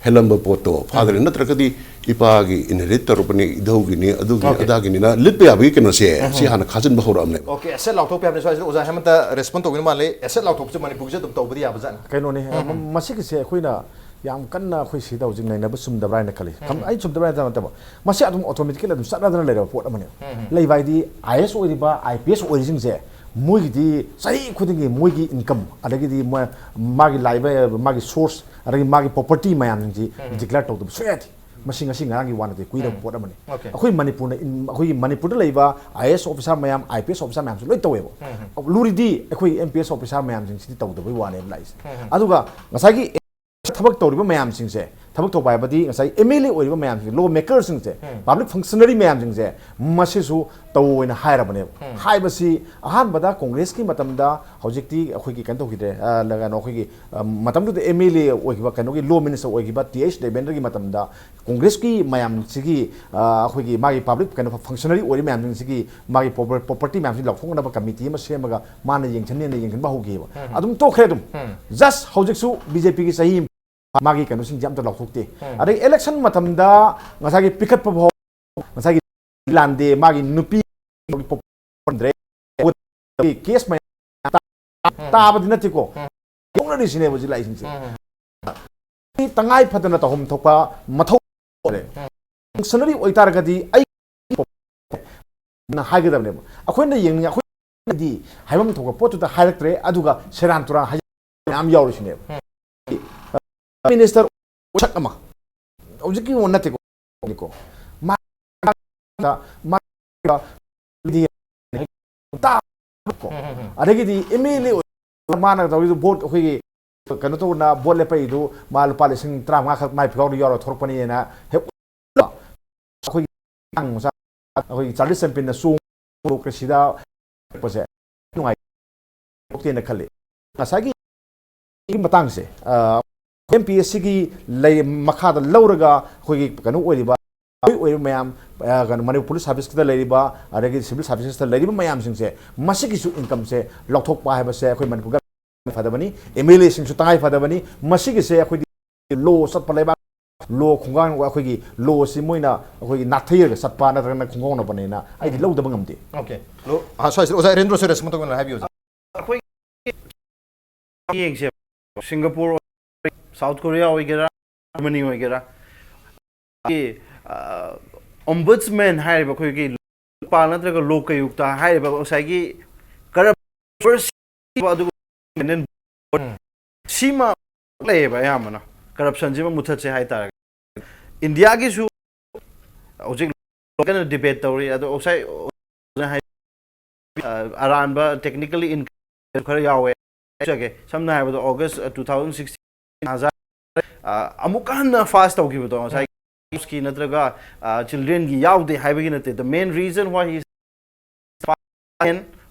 ꯍꯦꯜꯂꯝꯕ ꯄꯣꯠꯇꯣ ꯐꯥꯗ꯭ꯔꯦ꯫ ꯅꯠꯇ꯭ꯔꯒꯗꯤ ꯏꯄꯥꯒꯤ ꯏꯟꯍꯦꯔꯤꯠ ꯇꯧꯔꯛꯄꯅꯤ, ꯏꯙꯧꯒꯤꯅꯤ, ꯑꯗꯨꯒꯤꯅꯤ, ꯑꯣꯀꯦ꯫ ꯑꯗꯥꯒꯤꯅꯤꯅ ꯂꯤꯠꯄ ꯌꯥꯕꯒꯤ ꯀꯩꯅꯣꯁꯦ ꯁꯤ ꯍꯥꯟꯅ ꯈꯥꯖꯤꯟꯕ ꯍꯧꯔꯛꯑꯕꯅꯦꯕ꯫ ꯑꯣꯀꯦ, ꯑꯦꯁꯦꯠ ꯂꯥꯎꯊꯣꯛꯄ ꯍꯥꯏꯕꯅꯤ꯫ ꯁ꯭ꯋꯥꯏꯁꯤꯗ ꯑꯣꯖꯥ ꯍꯦꯃꯟꯇ ꯔꯦꯁꯄꯣꯟ ꯇꯧꯕꯤꯅ ꯃꯥꯜꯂꯦ꯫ ꯑꯦꯁꯦꯠ ꯂꯥꯎꯊꯣꯛꯄꯁꯦ ꯃꯅꯤꯄꯨꯔꯒꯤꯁꯦ ꯑꯗꯨꯝ ꯇꯧꯕꯗꯤ ꯌꯥꯕꯖꯥꯠꯅꯤ? ꯀꯩꯅꯣꯅꯦ, ꯎꯝ, ꯎꯝ꯫ ꯃ-, ꯃꯁꯤꯒꯤꯁꯦ ꯑꯩꯈꯣꯏꯅ ꯌꯥꯝ ꯀꯟꯅ ꯑꯩꯈꯣꯏ ꯁꯤꯗ ꯍꯧꯖꯤꯛ ꯅꯩꯅꯕ ꯆꯨꯝꯗꯕ꯭ꯔꯥ ꯍꯥꯏꯅ ꯈꯜꯂꯤ꯫ ꯀꯝ-, ꯎꯝ꯫ ꯑꯩ ꯆꯨꯝꯗꯕ꯭ꯔꯥ ꯍꯥꯏꯅ ꯅꯠꯇꯕ, ꯃꯁꯤ ꯑꯗꯨꯝ ꯑꯣꯇꯣꯃꯦꯇꯤꯀꯦꯂꯤ ꯑꯗꯨꯝ ꯆꯠꯅꯗꯅ ꯂꯩꯔꯕ ꯄꯣꯠ ꯑꯃꯅꯦꯕ꯫ ꯎꯝ, ꯎꯝ꯫ ꯂꯩꯕ ꯍꯥꯏꯗꯤ, ꯑꯥꯏ ꯑꯦꯁ ꯑꯣꯏꯔꯤꯕ, ꯑꯥꯏ ꯄꯤ ꯑꯦꯁ ꯑꯣꯏꯔꯤꯁꯤꯡꯁꯦ, ꯃꯣꯏꯒꯤꯗꯤ ꯆꯍꯤ ꯈꯨꯗꯤꯡꯒꯤ ꯃꯣꯏꯒꯤ ꯏꯟꯀꯝ, ꯑꯗꯒꯤꯗꯤ ꯃꯣꯏ, ꯃꯥꯒꯤ ꯂꯥꯛꯏꯕ, ꯃꯥꯒꯤ ꯁꯣꯔꯁ, ꯑꯗꯒꯤ ꯃꯥꯒꯤ ꯄ꯭ꯔꯣꯄꯔꯇꯤ ꯃꯌꯥꯝꯁꯤꯡꯁꯤ ꯎꯝ꯫ ꯗꯤꯀ꯭ꯂꯦꯌꯔ ꯇꯧꯗꯕ ꯁꯨꯡꯌꯥ ꯌꯥꯗꯦ꯫ ꯃꯁꯤ ꯉꯁꯤ ꯉꯔꯥꯡꯒꯤ ꯋꯥ ꯅꯠꯇꯦ, ꯀꯨꯏꯔꯕ ꯎꯝ꯫ ꯄꯣꯠ ꯑꯃꯅꯤ꯫ ꯑꯣꯀꯦ꯫ ꯑꯩꯈꯣꯏ ꯃꯅꯤꯄꯨꯔꯅ ꯏꯟ-, ꯑꯩꯈꯣꯏꯒꯤ ꯃꯅꯤꯄꯨꯔꯗ ꯂꯩꯕ ꯑꯥꯏ ꯑꯦꯁ ꯑꯣꯐꯤꯁꯥꯔ ꯃꯌꯥꯝ, ꯑꯥꯏ ꯄꯤ ꯑꯦꯁ ꯑꯣꯐꯤꯁꯥꯔ ꯃꯌꯥꯝꯁꯨ ꯂꯣꯏ ꯇꯧꯋꯦꯕ꯫ ꯎꯝ꯫ ꯂꯨꯔꯤꯗꯤ ꯑꯩꯈꯣꯏ ꯑꯦꯝ ꯄꯤ ꯑꯦꯁ ꯑꯣꯐꯤꯁꯥꯔ ꯃꯌꯥꯝꯁꯤꯡꯁꯤꯗꯤ ꯇꯧꯗꯕꯩ ꯋꯥꯅꯦꯕ ꯂꯥꯛꯏꯁꯦ꯫ ꯎꯝ꯫ ꯑꯗꯨꯒ ꯉꯁꯥꯏꯒꯤ ꯊꯕꯛ ꯇꯧꯔꯤꯕ ꯃꯌꯥꯝꯁꯤꯡꯁꯦ ꯊꯕꯛ ꯊꯧꯕ ꯍꯥꯏꯕꯗꯤ ꯉꯁꯥꯏ ꯑꯦꯝ ꯑꯦꯜ ꯑꯦ ꯑꯣꯏꯔꯤꯕ ꯃꯌꯥꯝꯁꯤꯡꯁꯦ, ꯂꯣ ꯃꯦꯀꯔꯁꯤꯡꯁꯦ, ꯄꯕ꯭ꯂꯤꯛ ꯐꯪꯁꯅꯔꯤ ꯃꯌꯥꯝꯁꯤꯡꯁꯦ, ꯃꯁꯤꯁꯨ ꯇꯧꯑꯣꯅ ꯍꯥꯏꯔꯕꯅꯦꯕ꯫ ꯍꯥꯏꯕꯁꯤ ꯑꯍꯥꯟꯕꯗ ꯀꯣꯡꯒ꯭ꯔꯦꯁꯀꯤ ꯃꯇꯝꯗ, ꯍꯧꯖꯤꯛꯇꯤ ꯑꯩꯈꯣꯏꯒꯤ ꯀꯩꯅꯣ ꯇꯧꯈꯤꯗ꯭ꯔꯦ, ꯑ, ꯀꯩꯅꯣ ꯑꯩꯈꯣꯏꯒꯤ, ꯑ, ꯃꯇꯝꯗꯨꯗ ꯑꯦꯝ ꯑꯦꯜ ꯑꯦ ꯑꯣꯏꯈꯤꯕ, ꯀꯩꯅꯣꯒꯤ ꯂꯣ ꯃꯤꯅꯤꯁꯇꯔ ꯑꯣꯏꯈꯤꯕ ꯇꯤ ꯑꯩꯆ ꯗꯦꯕꯦꯟꯗ꯭ꯔꯒꯤ ꯃꯇꯝꯗ ꯀꯣꯡꯒ꯭ꯔꯦꯁꯀꯤ ꯃꯌꯥꯝꯁꯤꯒꯤ, ꯑ, ꯑꯩꯈꯣꯏꯒꯤ ꯃꯥꯒꯤ ꯄꯕ꯭ꯂꯤꯛ ꯀꯩꯅꯣ ꯐꯪꯁꯅꯔꯤ ꯑꯣꯏꯔꯤꯕ ꯃꯌꯥꯝꯁꯤꯡꯁꯤꯒꯤ ꯃꯥꯒꯤ ꯄ꯭ꯔꯣꯄꯔꯇꯤ ꯃꯌꯥꯝꯁꯤ ꯂꯧꯊꯣꯛꯅꯕ ꯀꯃꯤꯇꯤ ꯑꯃ ꯁꯦꯝꯃꯒ ꯃꯥꯅ ꯌꯦꯡꯁꯤꯟꯅꯦꯅ ꯌꯦꯡꯁꯤꯟꯕ ꯍꯧꯈꯤꯕ꯫ ꯑꯗꯨꯝ ꯇꯣꯛꯈ꯭ꯔꯦ ꯑꯗꯨꯝ꯫ ꯖꯁ ꯍꯧꯖꯤꯛꯁꯨ ꯕꯤ ꯖꯦ ꯄꯤꯒꯤ ꯆꯍꯤ ꯃꯥꯒꯤ ꯀꯩꯅꯣꯁꯤꯡꯁꯦ ꯑꯝꯇ ꯂꯧꯊꯣꯛꯇꯦ꯫ ꯑꯗꯩ ꯏꯂꯦꯛꯁꯟ ꯃꯇꯝꯗ ꯉꯁꯥꯏꯒꯤ ꯄꯤꯈꯠꯄ ꯐꯥꯎ, ꯉꯁꯥꯏꯒꯤ ꯂꯥꯟꯗꯦ, ꯃꯥꯒꯤ ꯅꯨꯄꯤ ꯄꯣꯛꯄꯟꯗ꯭ꯔꯦ, ꯀꯦꯁ ꯃꯌꯥꯝ ꯇꯥꯕꯗꯤ ꯅꯠꯇꯦꯀꯣ, ꯌꯧꯅꯔꯤꯁꯤꯅꯦꯕ ꯍꯧꯖꯤꯛ ꯂꯥꯛꯏꯁꯤꯡꯁꯦ꯫ ꯇꯉꯥꯏ ꯐꯗꯅ ꯇꯧꯐꯝ ꯊꯣꯛꯄ ꯃꯊꯧ ꯇꯧꯔꯦ꯫ ꯐꯪꯁꯅꯔꯤ ꯑꯣꯏꯇꯥꯔꯒꯗꯤ ꯑꯩ ꯍꯥꯏꯒꯗꯕꯅꯦꯕ꯫ ꯑꯩꯈꯣꯏꯅ ꯌꯦꯡꯅꯤꯡꯉꯤ, ꯑꯩꯈꯣꯏꯅꯗꯤ ꯍꯥꯏꯐꯝ ꯊꯣꯛꯄ ꯄꯣꯠꯇꯨꯗ ꯍꯥꯏꯔꯛꯇ꯭ꯔꯦ, ꯑꯗꯨꯒ ꯁꯦꯔꯥꯟ ꯇꯨꯔꯥꯟ ꯍꯥꯏ ꯃꯌꯥꯝ ꯌꯥꯎꯔꯤꯁꯤꯅꯦꯕ꯫ ꯃꯤꯅꯤꯁꯇꯔ ꯃꯁꯛ ꯑꯃ, ꯍꯧꯖꯤꯛꯀꯤ ꯋꯥ ꯅꯠꯇꯦꯀꯣ, ꯃꯥ, ꯃꯥ, ꯀꯣ꯫ ꯑꯗꯒꯤꯗꯤ ꯑꯦꯝ ꯑꯦꯜ ꯑꯦ ꯑꯣꯏ-, ꯃꯥꯅ ꯇꯧꯔꯤꯗꯨ ꯚꯣꯠ, ꯑꯩꯈꯣꯏꯒꯤ ꯀꯩꯅꯣ ꯇꯧꯗꯅ ꯚꯣꯠ ꯂꯦꯞꯄꯛꯏꯗꯨ, ꯃꯥ ꯂꯨꯄꯥ ꯂꯤꯁꯤꯡ ꯇꯔꯥꯃꯉꯥ ꯈꯛ ꯃꯥꯏ ꯐꯤꯒꯥꯎꯗ ꯌꯥꯎꯔ ꯊꯣꯛꯂꯛꯄꯅꯦꯅ ꯍꯦꯛ ꯑꯩꯈꯣꯏꯒꯤ ꯑꯉꯥꯡ ꯃꯆꯥ, ꯑꯩꯈꯣꯏꯒꯤ ꯆꯥꯔꯂꯤꯁ ꯆꯦꯝꯄꯤꯌꯟꯅ ꯆꯣꯡ-, ꯗꯦꯃꯣꯀ꯭ꯔꯦꯁꯤꯗ ꯄꯁꯦ ꯅꯨꯡꯉꯥꯏ-, ꯊꯣꯛꯇꯦꯅ ꯈꯜꯂꯤ꯫ ꯉꯁꯥꯏꯒꯤ ꯃꯇꯥꯡꯁꯦ, ꯑ, ꯑꯦꯝ ꯄꯤ ꯑꯦꯁ ꯁꯤꯒꯤ ꯂꯩ-, ꯃꯈꯥꯗ ꯂꯧꯔꯒ ꯑꯩꯈꯣꯏꯒꯤ ꯀꯩꯅꯣ ꯑꯣꯏꯔꯤꯕ, ꯑꯣꯏꯔꯤꯕ ꯃꯌꯥꯝ, ꯑ, ꯀꯩꯅꯣ, ꯃꯅꯤꯄꯨꯔ ꯄꯨꯂꯤꯁ ꯁꯥꯔꯚꯤꯁꯀꯤꯗ ꯂꯩꯔꯤꯕ, ꯑꯗꯒꯤ ꯁꯤꯚꯤꯜ ꯁꯥꯔꯚꯤꯁꯦꯁꯇ ꯂꯩꯔꯤꯕ ꯃꯌꯥꯝꯁꯤꯡꯁꯦ, ꯃꯁꯤꯒꯤꯁꯨ ꯏꯟꯀꯝꯁꯦ ꯂꯧꯊꯣꯛꯄ ꯍꯥꯏꯕꯁꯦ ꯑꯩꯈꯣꯏ ꯃꯅꯤꯄꯨꯔ ꯐꯗꯕꯅꯤ, ꯑꯦꯝ ꯑꯦꯜ ꯑꯦꯁꯤꯡꯁꯨ ꯇꯉꯥꯏ ꯐꯗꯕꯅꯤ꯫ ꯃꯁꯤꯒꯤꯁꯦ ꯑꯩꯈꯣꯏꯗꯤ ꯂꯣ ꯆꯠꯄ ꯂꯩꯕꯥꯛ, ꯂꯣ ꯈꯣꯡꯒꯥꯡ, ꯑꯩꯈꯣꯏꯒꯤ ꯂꯣꯁꯤ ꯃꯣꯏꯅ ꯑꯩꯈꯣꯏꯒꯤ ꯅꯥꯊꯩꯔꯒ ꯆꯠꯄ ꯅꯠꯇ꯭ꯔꯒꯅ ꯈꯣꯡꯒꯥꯎꯅꯕꯅꯦꯅ ꯑꯩꯗꯤ ꯂꯧꯗꯕ ꯉꯝꯗꯦ꯫ ꯑꯣꯀꯦ꯫ ꯂꯣ-, ꯑ, ꯁ꯭ꯋꯥꯏꯁꯤꯗ ꯑꯣꯖꯥ ꯑꯔꯦꯟꯗ꯭ꯔꯣꯁꯨ ꯔꯦꯁꯄꯣꯟ ꯇꯧꯒꯦꯅ ꯍꯥꯏꯕꯤꯌꯨ, ꯑꯣꯖꯥ꯫ ꯑꯩꯈꯣꯏ ꯌꯦꯡꯁꯦ, ꯁꯤꯡꯒꯥꯄꯨꯔ, ꯁꯥꯎꯠ ꯀꯣꯔꯤꯌꯥ ꯑꯣꯏꯒꯦꯔꯥ, ꯖꯔꯃꯅꯤ ꯑꯣꯏꯒꯦꯔꯥ, ꯑ, ꯑꯣꯝꯕꯨꯗꯁꯃꯦꯟ ꯍꯥꯏꯔꯤꯕ ꯑꯩꯈꯣꯏꯒꯤ ꯂꯣꯀꯄꯥꯜ ꯅꯠꯇ꯭ꯔꯒ ꯂꯣꯀꯌꯨꯛꯇ ꯍꯥꯏꯔꯤꯕ ꯉꯁꯥꯏꯒꯤ ꯀꯔꯞ-, ꯑꯗꯨꯒ ꯎꯝ꯫ ꯁꯤꯃ ꯂꯩꯌꯦꯕ ꯑꯌꯥꯝꯕꯅ, ꯀꯔꯞꯁꯟꯁꯤꯃ ꯃꯨꯊꯠꯁꯦ ꯍꯥꯏꯇꯥꯔꯒꯗꯤ꯫ ꯏꯟꯗꯤꯌꯥꯒꯤꯁꯨ ꯍꯧꯖꯤꯛ ꯀꯟꯅ ꯗꯤꯕꯦꯠ ꯇꯧꯔꯤ, ꯑꯗꯣ ꯑꯣꯛꯁꯥꯏ-, ꯑꯔꯥꯟꯕ ꯇꯦꯛꯅꯤꯀꯦꯜꯂꯤ ꯏꯟ-, ꯈꯔ ꯌꯥꯎꯋꯦ꯫ ꯁꯝꯅ ꯍꯥꯏꯔꯕꯗ ꯑꯣꯒꯁ ꯇꯨ ꯊꯥꯎꯖꯟ ꯁꯤꯛꯁꯇꯤꯟ ꯑ, ꯑꯃꯨꯛꯀ ꯍꯟꯅ ꯐꯥꯁ ꯇꯧꯈꯤꯕꯗꯣ, ꯉꯁꯥꯏ ꯀꯤ ꯅꯠꯇ꯭ꯔꯒ ꯆꯤꯜꯗ꯭ꯔꯦꯟꯒꯤ ꯌꯥꯎꯗꯦ ꯍꯥꯏꯕꯒꯤ ꯅꯠꯇꯦ. The main reason why he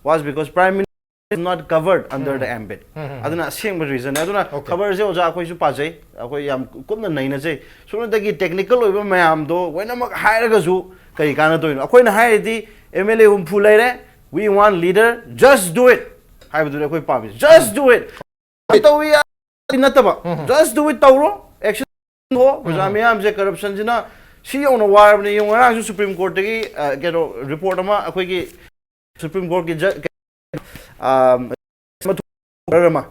was because Prime Minister is not covered under the ambit. ꯑꯗꯨꯅ ꯑꯁꯦꯡꯕ ꯔꯤꯖꯟ. ꯑꯗꯨꯅ ꯈꯕꯔꯁꯦ ꯑꯣꯖꯥ ꯑꯩꯈꯣꯏꯁꯨ ꯄꯥꯖꯩ, ꯑꯩꯈꯣꯏ ꯌꯥꯝ ꯀꯨꯞꯅ ꯅꯩꯅꯖꯩ. ꯁꯣꯝꯗꯒꯤ ꯇꯦꯛꯅꯤꯀꯦꯜ ꯑꯣꯏꯕ ꯃꯌꯥꯝꯗꯣ ꯂꯣꯏꯅꯃꯛ ꯍꯥꯏꯔꯒꯁꯨ ꯀꯔꯤ ꯀꯥꯟꯅꯗꯣꯏꯅꯣ? ꯑꯩꯈꯣꯏꯅ ꯍꯥꯏꯔꯗꯤ, "ꯑꯦꯝ ꯑꯦꯜ ꯑꯦ ꯍꯨꯝꯐꯨ ꯂꯩꯔꯦ, we want leader, just do it" ꯍꯥꯏꯕꯗꯨꯅꯤ ꯑꯩꯈꯣꯏ ꯄꯥꯝꯃꯤꯁꯦ. "Just do it." ꯇꯧꯏ ꯌꯥ-, ꯅꯠꯇꯕ, "Just do it" ꯇꯧꯔꯣ, ꯑꯦꯛꯁꯟ ꯇꯧꯔꯣ. ꯄ꯭ꯔꯖꯥ ꯃꯌꯥꯝꯁꯦ ꯀꯔꯞꯁꯟꯁꯤꯅ ꯁꯤ ꯌꯧꯅ ꯋꯥꯔꯕꯅꯤ. ꯌꯦꯡꯉꯣ, ꯉꯔꯥꯡꯁꯨ ꯁꯨꯄ꯭ꯔꯤꯝ ꯀꯣꯔꯠꯇꯒꯤ, ꯑ, ꯀꯩꯅꯣ, ꯔꯤꯄꯣꯔꯠ ꯑꯃ ꯑꯩꯈꯣꯏꯒꯤ ꯁꯨꯄ꯭ꯔꯤꯝ ꯀꯣꯔꯠꯀꯤ ꯖ-, ꯑ, ꯑꯃ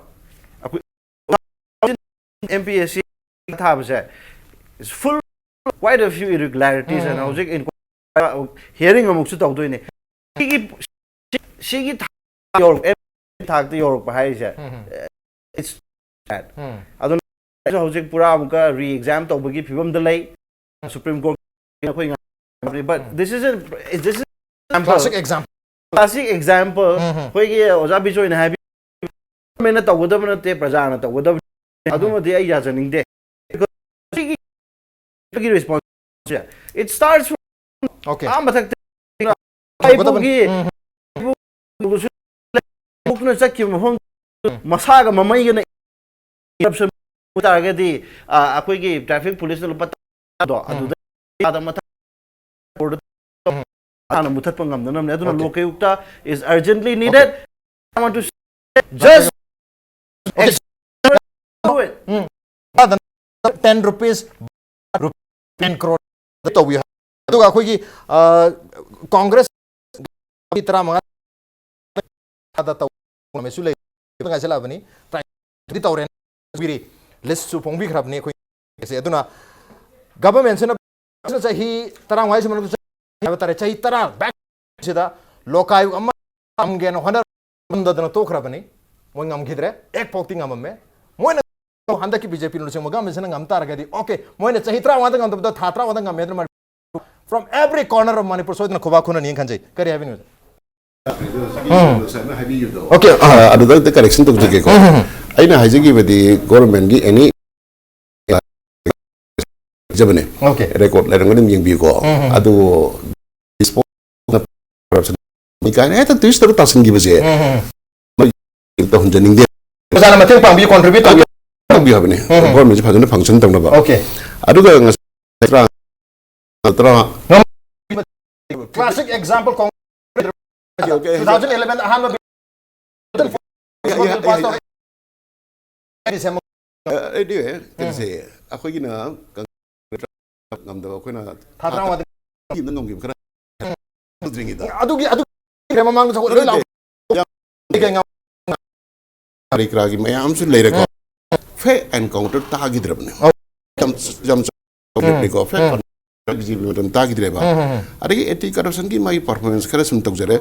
ꯑꯩꯈꯣꯏ ꯑꯦꯝ ꯄꯤ ꯑꯦꯁ ꯁꯤ ꯊꯥꯕꯁꯦ, full, quite a few irregularities and ꯍꯧꯖꯤꯛ ꯍꯤꯌꯥꯔꯤꯡ ꯑꯃꯨꯛꯁꯨ ꯇꯧꯗꯣꯏꯅꯦ. ꯁꯤꯒꯤ, ꯁꯤꯒꯤ ꯊꯥꯛ ꯌꯧꯔꯛ-, ꯊꯥꯛꯇ ꯌꯧꯔꯛꯄ ꯍꯥꯏꯔꯤꯁꯦ, it's sad. ꯑꯗꯨꯅ ꯍꯧꯖꯤꯛ ꯄꯨꯔꯥ ꯑꯃꯨꯛꯀ ꯔꯤ ꯑꯦꯛꯖꯥꯝ ꯇꯧꯕꯒꯤ ꯐꯤꯕꯝꯗ ꯂꯩ. ꯁꯨꯄ꯭ꯔꯤꯝ ꯀꯣꯔꯠ ꯑꯩꯈꯣꯏ ꯉꯥꯡ-, but this is a, this is classic example. Classic example. ꯑꯩꯈꯣꯏꯒꯤ ꯑꯣꯖꯥ ꯕꯤꯖꯣꯏꯅ ꯍꯥꯏꯕꯤ, "ꯒꯣꯔꯃꯦꯟꯅ ꯇꯧꯒꯗꯕ ꯅꯠꯇꯦ, ꯄ꯭ꯔꯖꯥꯅ ꯇꯧꯒꯗꯕꯅꯤ"꯫ ꯑꯗꯨꯃꯗꯤ ꯑꯩ ꯌꯥꯖꯅꯤꯡꯗꯦ꯫ ꯁꯤꯒꯤ, ꯁꯤꯒꯤ ꯔꯦꯁꯄꯣꯟꯁ, it starts from ꯑꯥ ꯃꯊꯛꯇ ꯇꯧꯒꯗꯕꯅꯤ꯫ ꯏꯄꯨꯒꯤ, ꯏꯄꯨꯗꯨꯁꯨ ꯆꯠꯈꯤꯕ ꯃꯐꯝ ꯃꯁꯥꯒ ꯃꯃꯩꯒꯅ ꯀꯔꯞꯁꯟ ꯇꯥꯔꯒꯗꯤ, ꯑ, ꯑꯩꯈꯣꯏꯒꯤ ꯇ꯭ꯔꯥꯐꯤꯛ ꯄꯨꯂꯤꯁꯅ ꯂꯨꯄꯥ ꯇꯔꯥꯗꯣ ꯑꯗꯨꯗ ꯃꯊꯛ ꯍꯥꯟꯅ ꯃꯨꯊꯠꯄ ꯉꯝꯅꯅꯕꯅꯦ꯫ ꯑꯗꯨꯅ ꯂꯣꯀꯥꯌꯨꯛꯇ is urgently needed. I want to say, just do it. Ten rupees, ten crore ꯇꯧꯕꯤꯌꯨ ꯍꯥꯏ꯫ ꯑꯗꯨꯒ ꯑꯩꯈꯣꯏꯒꯤ, ꯑ, ꯀꯣꯡꯒ꯭ꯔꯦꯁ ꯇꯔꯥꯃꯉꯥ ꯇꯧ-, ꯂꯩ꯫ ꯉꯥꯏꯁꯤꯜꯂꯛꯑꯕꯅꯤ꯫ ꯇꯧꯔꯦ꯫ ꯂꯤꯁꯁꯨ ꯐꯣꯡꯕꯤꯈ꯭ꯔꯕꯅꯤ ꯑꯩꯈꯣꯏ꯫ ꯑꯗꯨꯅ ꯒꯚꯔꯟꯃꯦꯟꯠꯁꯤꯅ ꯆꯍꯤ ꯇꯔꯥꯃꯉꯥꯁꯤ ꯃꯅꯨꯡꯗ ꯍꯥꯏꯕ ꯇꯥꯔꯦ, ꯆꯍꯤ ꯇꯔꯥ ꯕꯦꯛꯁꯤꯗ ꯂꯣꯀꯥꯌꯨꯛ ꯑꯃ ꯊꯝꯒꯦꯅ ꯍꯣꯠꯅꯔꯝꯗꯗꯅ ꯇꯣꯛꯈ꯭ꯔꯕꯅꯤ꯫ ꯃꯣꯏ ꯉꯝꯈꯤꯗ꯭ꯔꯦ꯫ ꯑꯦꯛ ꯐꯥꯎꯇꯤ ꯉꯝꯃꯝꯃꯦ꯫ ꯃꯣꯏꯅ ꯍꯟꯗꯛꯀꯤ ꯕꯤ ꯖꯦ ꯄꯤ ꯂꯨꯆꯤꯡꯕ ꯒꯚꯔꯟꯃꯦꯟꯠꯁꯤꯅ ꯉꯝ ꯇꯥꯔꯒꯗꯤ, ꯑꯣꯀꯦ, ꯃꯣꯏꯅ ꯆꯍꯤ ꯇꯔꯥꯃꯉꯥꯗ ꯉꯝꯗꯕꯗ ꯊꯥ ꯇꯔꯥꯃꯉꯥꯗ ꯉꯝꯃꯦ ꯑꯗꯨꯅ from every corner of Manipur ꯁꯣꯏꯗꯅ ꯈꯨꯕꯥꯛ ꯈꯨꯅꯅꯤꯅ ꯈꯟꯖꯩ꯫ ꯀꯔꯤ ꯍꯥꯏꯕꯤꯅꯤꯡꯕ? ꯑꯣꯀꯦ, ꯑ, ꯑꯗꯨꯗ ꯑꯝꯇ ꯀꯔꯦꯛꯁꯟ ꯇꯧꯖꯒꯦꯀꯣ꯫ ꯑꯩꯅ ꯍꯥꯏꯖꯈꯤꯕꯗꯤ ꯒꯣꯔꯃꯦꯟꯒꯤ ꯑꯦꯅꯤ ꯍꯥꯏꯖꯕꯅꯦ꯫ Okay. Record ꯂꯩꯔꯝꯒꯅꯤ ꯑꯗꯨꯝ ꯌꯦꯡꯕꯤꯌꯨꯀꯣ꯫ ꯑꯗꯨ ꯃꯤ ꯀꯥꯏꯅ ꯍꯦꯛꯇ twist ꯇꯧꯔ ꯇꯥꯁꯟꯈꯤꯕꯁꯦ ꯇꯧꯍꯟꯖꯅꯤꯡꯗꯦ꯫ ꯑꯣꯖꯥꯅ ꯃꯇꯦꯡ ꯄꯥꯡꯕꯤꯌꯨ, contribute ꯇꯧꯕꯤꯌꯨ꯫ ꯇꯧꯕꯤꯌꯨ ꯍꯥꯏꯕꯅꯤ꯫ Government ꯁꯦ ꯐꯖꯅ function ꯇꯧꯅꯕ꯫ Okay. ꯑꯗꯨꯒ ꯉꯁꯥꯏ ꯇꯔꯥ ꯇꯔꯥ Classic example, Okay, okay. two thousand eleven ꯑꯍꯥꯟꯕ bill pass ꯇꯧꯔꯦ꯫ ꯑꯩꯗꯤ ꯀꯩꯅꯣꯁꯦ ꯑꯩꯈꯣꯏꯒꯤꯅ ꯉꯝꯗꯕ ꯑꯩꯈꯣꯏꯅ ꯊꯥ ꯇꯔꯥꯃꯉꯥꯗ ꯑꯃ ꯉꯝꯈꯤꯕ ꯈꯔ ꯇꯧꯗ꯭ꯔꯤꯉꯩꯗ ꯑꯗꯨꯒꯤ ꯑꯗꯨ ꯃꯃꯥꯡꯗ ꯊꯣꯛꯂꯛꯑꯦ ꯂꯣꯏ ꯂꯥꯎ꯫ ꯀꯔꯤ ꯀꯔꯥꯒꯤ ꯃꯌꯥꯝꯁꯨ ꯂꯩꯔꯦꯀꯣ꯫ Fair encounter ꯇꯥꯈꯤꯗ꯭ꯔꯕꯅꯦ꯫ ꯌꯥꯝ ꯌꯥꯝ ꯆꯥꯎꯔꯦꯀꯣ꯫ Fair encounter ꯃꯇꯝ ꯇꯥꯈꯤꯗ꯭ꯔꯦꯕ꯫ ꯑꯗꯒꯤ anti corruption ꯒꯤ ꯃꯥꯒꯤ performance ꯈꯔ ꯁꯨꯝ ꯇꯧꯖꯔꯦ꯫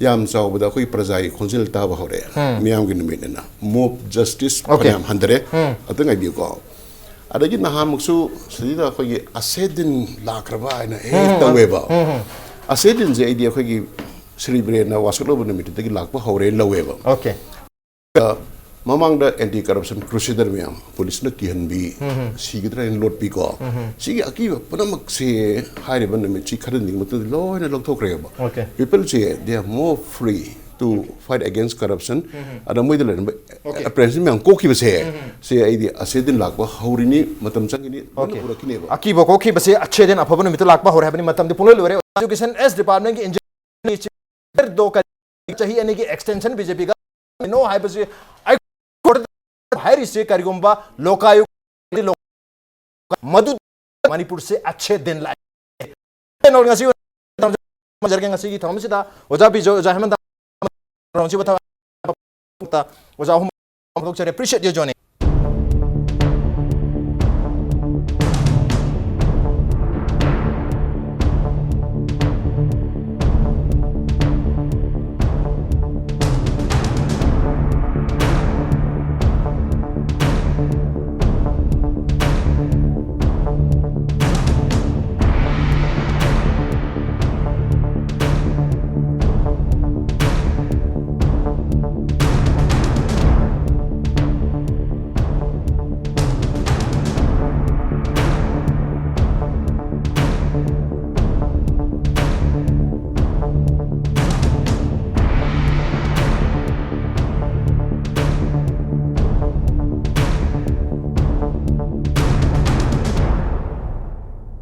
ꯌꯥꯝ ꯆꯥꯎꯕꯗ ꯑꯩꯈꯣꯏ ꯄ꯭ꯔꯖꯥꯒꯤ ꯈꯣꯟꯖꯦꯜ ꯇꯥꯕ ꯍꯧꯔꯛꯑꯦ꯫ ꯃꯤꯌꯥꯝꯒꯤ ꯅꯨꯃꯤꯠꯅꯤꯅ mob justice Okay. ꯐꯅꯌꯥꯝ ꯍꯟꯊꯔꯦ꯫ ꯑꯗꯨ ꯉꯥꯏꯕꯤꯌꯨꯀꯣ꯫ ꯑꯗꯒꯤ ꯅꯍꯥꯟꯃꯨꯛꯁꯨ ꯁꯤꯗ ꯑꯩꯈꯣꯏꯒꯤ ꯑꯁꯦꯗꯤꯟ ꯂꯥꯛꯈ꯭ꯔꯕ ꯍꯥꯏꯅ ꯍꯦꯛ ꯇꯧꯋꯦꯕ꯫ ꯑꯁꯦꯗꯤꯟꯁꯦ ꯑꯩꯗꯤ ꯑꯩꯈꯣꯏꯒꯤ ꯁ꯭ꯔꯤ ꯕꯤꯔꯦꯟꯅ ꯋꯥꯁꯛꯂꯨꯕ ꯅꯨꯃꯤꯠꯇꯨꯗꯒꯤ ꯂꯥꯛꯄ ꯍꯧꯔꯦꯅ ꯂꯧꯋꯦꯕ꯫ Okay. ꯃꯃꯥꯡꯗ anti corruption crusader ꯃꯌꯥꯝ ꯄꯨꯂꯤꯁꯅ ꯀꯤꯍꯟꯕꯤ, ꯁꯤꯒꯗ꯭ꯔꯥ ꯍꯥꯏꯅ ꯂꯣꯠꯄꯤꯀꯣ꯫ ꯁꯤꯒꯤ ꯑꯀꯤꯕ ꯄꯨꯝꯅꯃꯛꯁꯦ ꯍꯥꯏꯔꯤꯕ ꯅꯨꯃꯤꯠꯁꯤ ꯈꯔꯅꯤ ꯃꯇꯨꯡꯗ ꯂꯣꯏꯅ ꯂꯧꯊꯣꯛꯈ꯭ꯔꯦꯕ꯫ Okay. People say they are more free to fight against corruption꯫ ꯑꯗ ꯃꯣꯏꯗ ꯂꯩꯔꯝꯕ Okay. apprehension ꯃꯌꯥꯝ ꯀꯣꯛꯈꯤꯕꯁꯦ ꯁꯦ ꯑꯩꯗꯤ ꯑꯁꯦꯗꯤꯟ ꯂꯥꯛꯄ ꯍꯧꯔꯤꯅꯤ, ꯃꯇꯝ ꯆꯪꯒꯅꯤ, ꯂꯣꯏꯅ Okay. ꯄꯨꯔꯛꯈꯤꯅꯦꯕ꯫ ꯑꯀꯤꯕ ꯀꯣꯛꯈꯤꯕꯁꯦ ꯑꯆꯦꯗꯤꯟ ꯑꯐꯕ ꯅꯨꯃꯤꯠꯇ ꯂꯥꯛꯄ ꯍꯧꯔꯦ ꯍꯥꯏꯕꯅꯤ꯫ ꯃꯇꯝꯗꯤ ꯄꯨꯡꯂꯣꯏ ꯂꯣꯏꯔꯦ꯫ Education S department ꯒꯤ engineer ꯗꯣ ꯀꯔꯤ ꯆꯍꯤ ꯑꯅꯤꯒꯤ extension BJP ꯒ ꯅꯣ ꯍꯥꯏꯕꯁꯤ ꯑꯩ ꯍꯥꯏꯔꯤꯁꯦ ꯀꯔꯤꯒꯨꯝꯕ ꯂꯣꯀꯥꯌꯨꯛ ꯃꯗꯨ ꯃꯅꯤꯄꯨꯔꯁꯦ ꯑꯆꯦꯗꯤꯟ ꯂꯥꯛꯑꯦ꯫ ꯉꯁꯤ ꯊꯝꯖꯔꯒꯦ ꯉꯁꯤꯒꯤ ꯊꯧꯔꯝꯁꯤꯗ ꯑꯣꯖꯥ ꯕꯤꯖꯣꯏ, ꯑꯣꯖꯥ ꯍꯦꯃꯟꯇ, ꯊꯧꯔꯝꯁꯤꯕꯨ ꯊ-, ꯑꯣꯖꯥ ꯑꯍꯨꯝ ꯐꯣꯡꯗꯣꯛꯆꯔꯦ꯫ Appreciate your joining꯫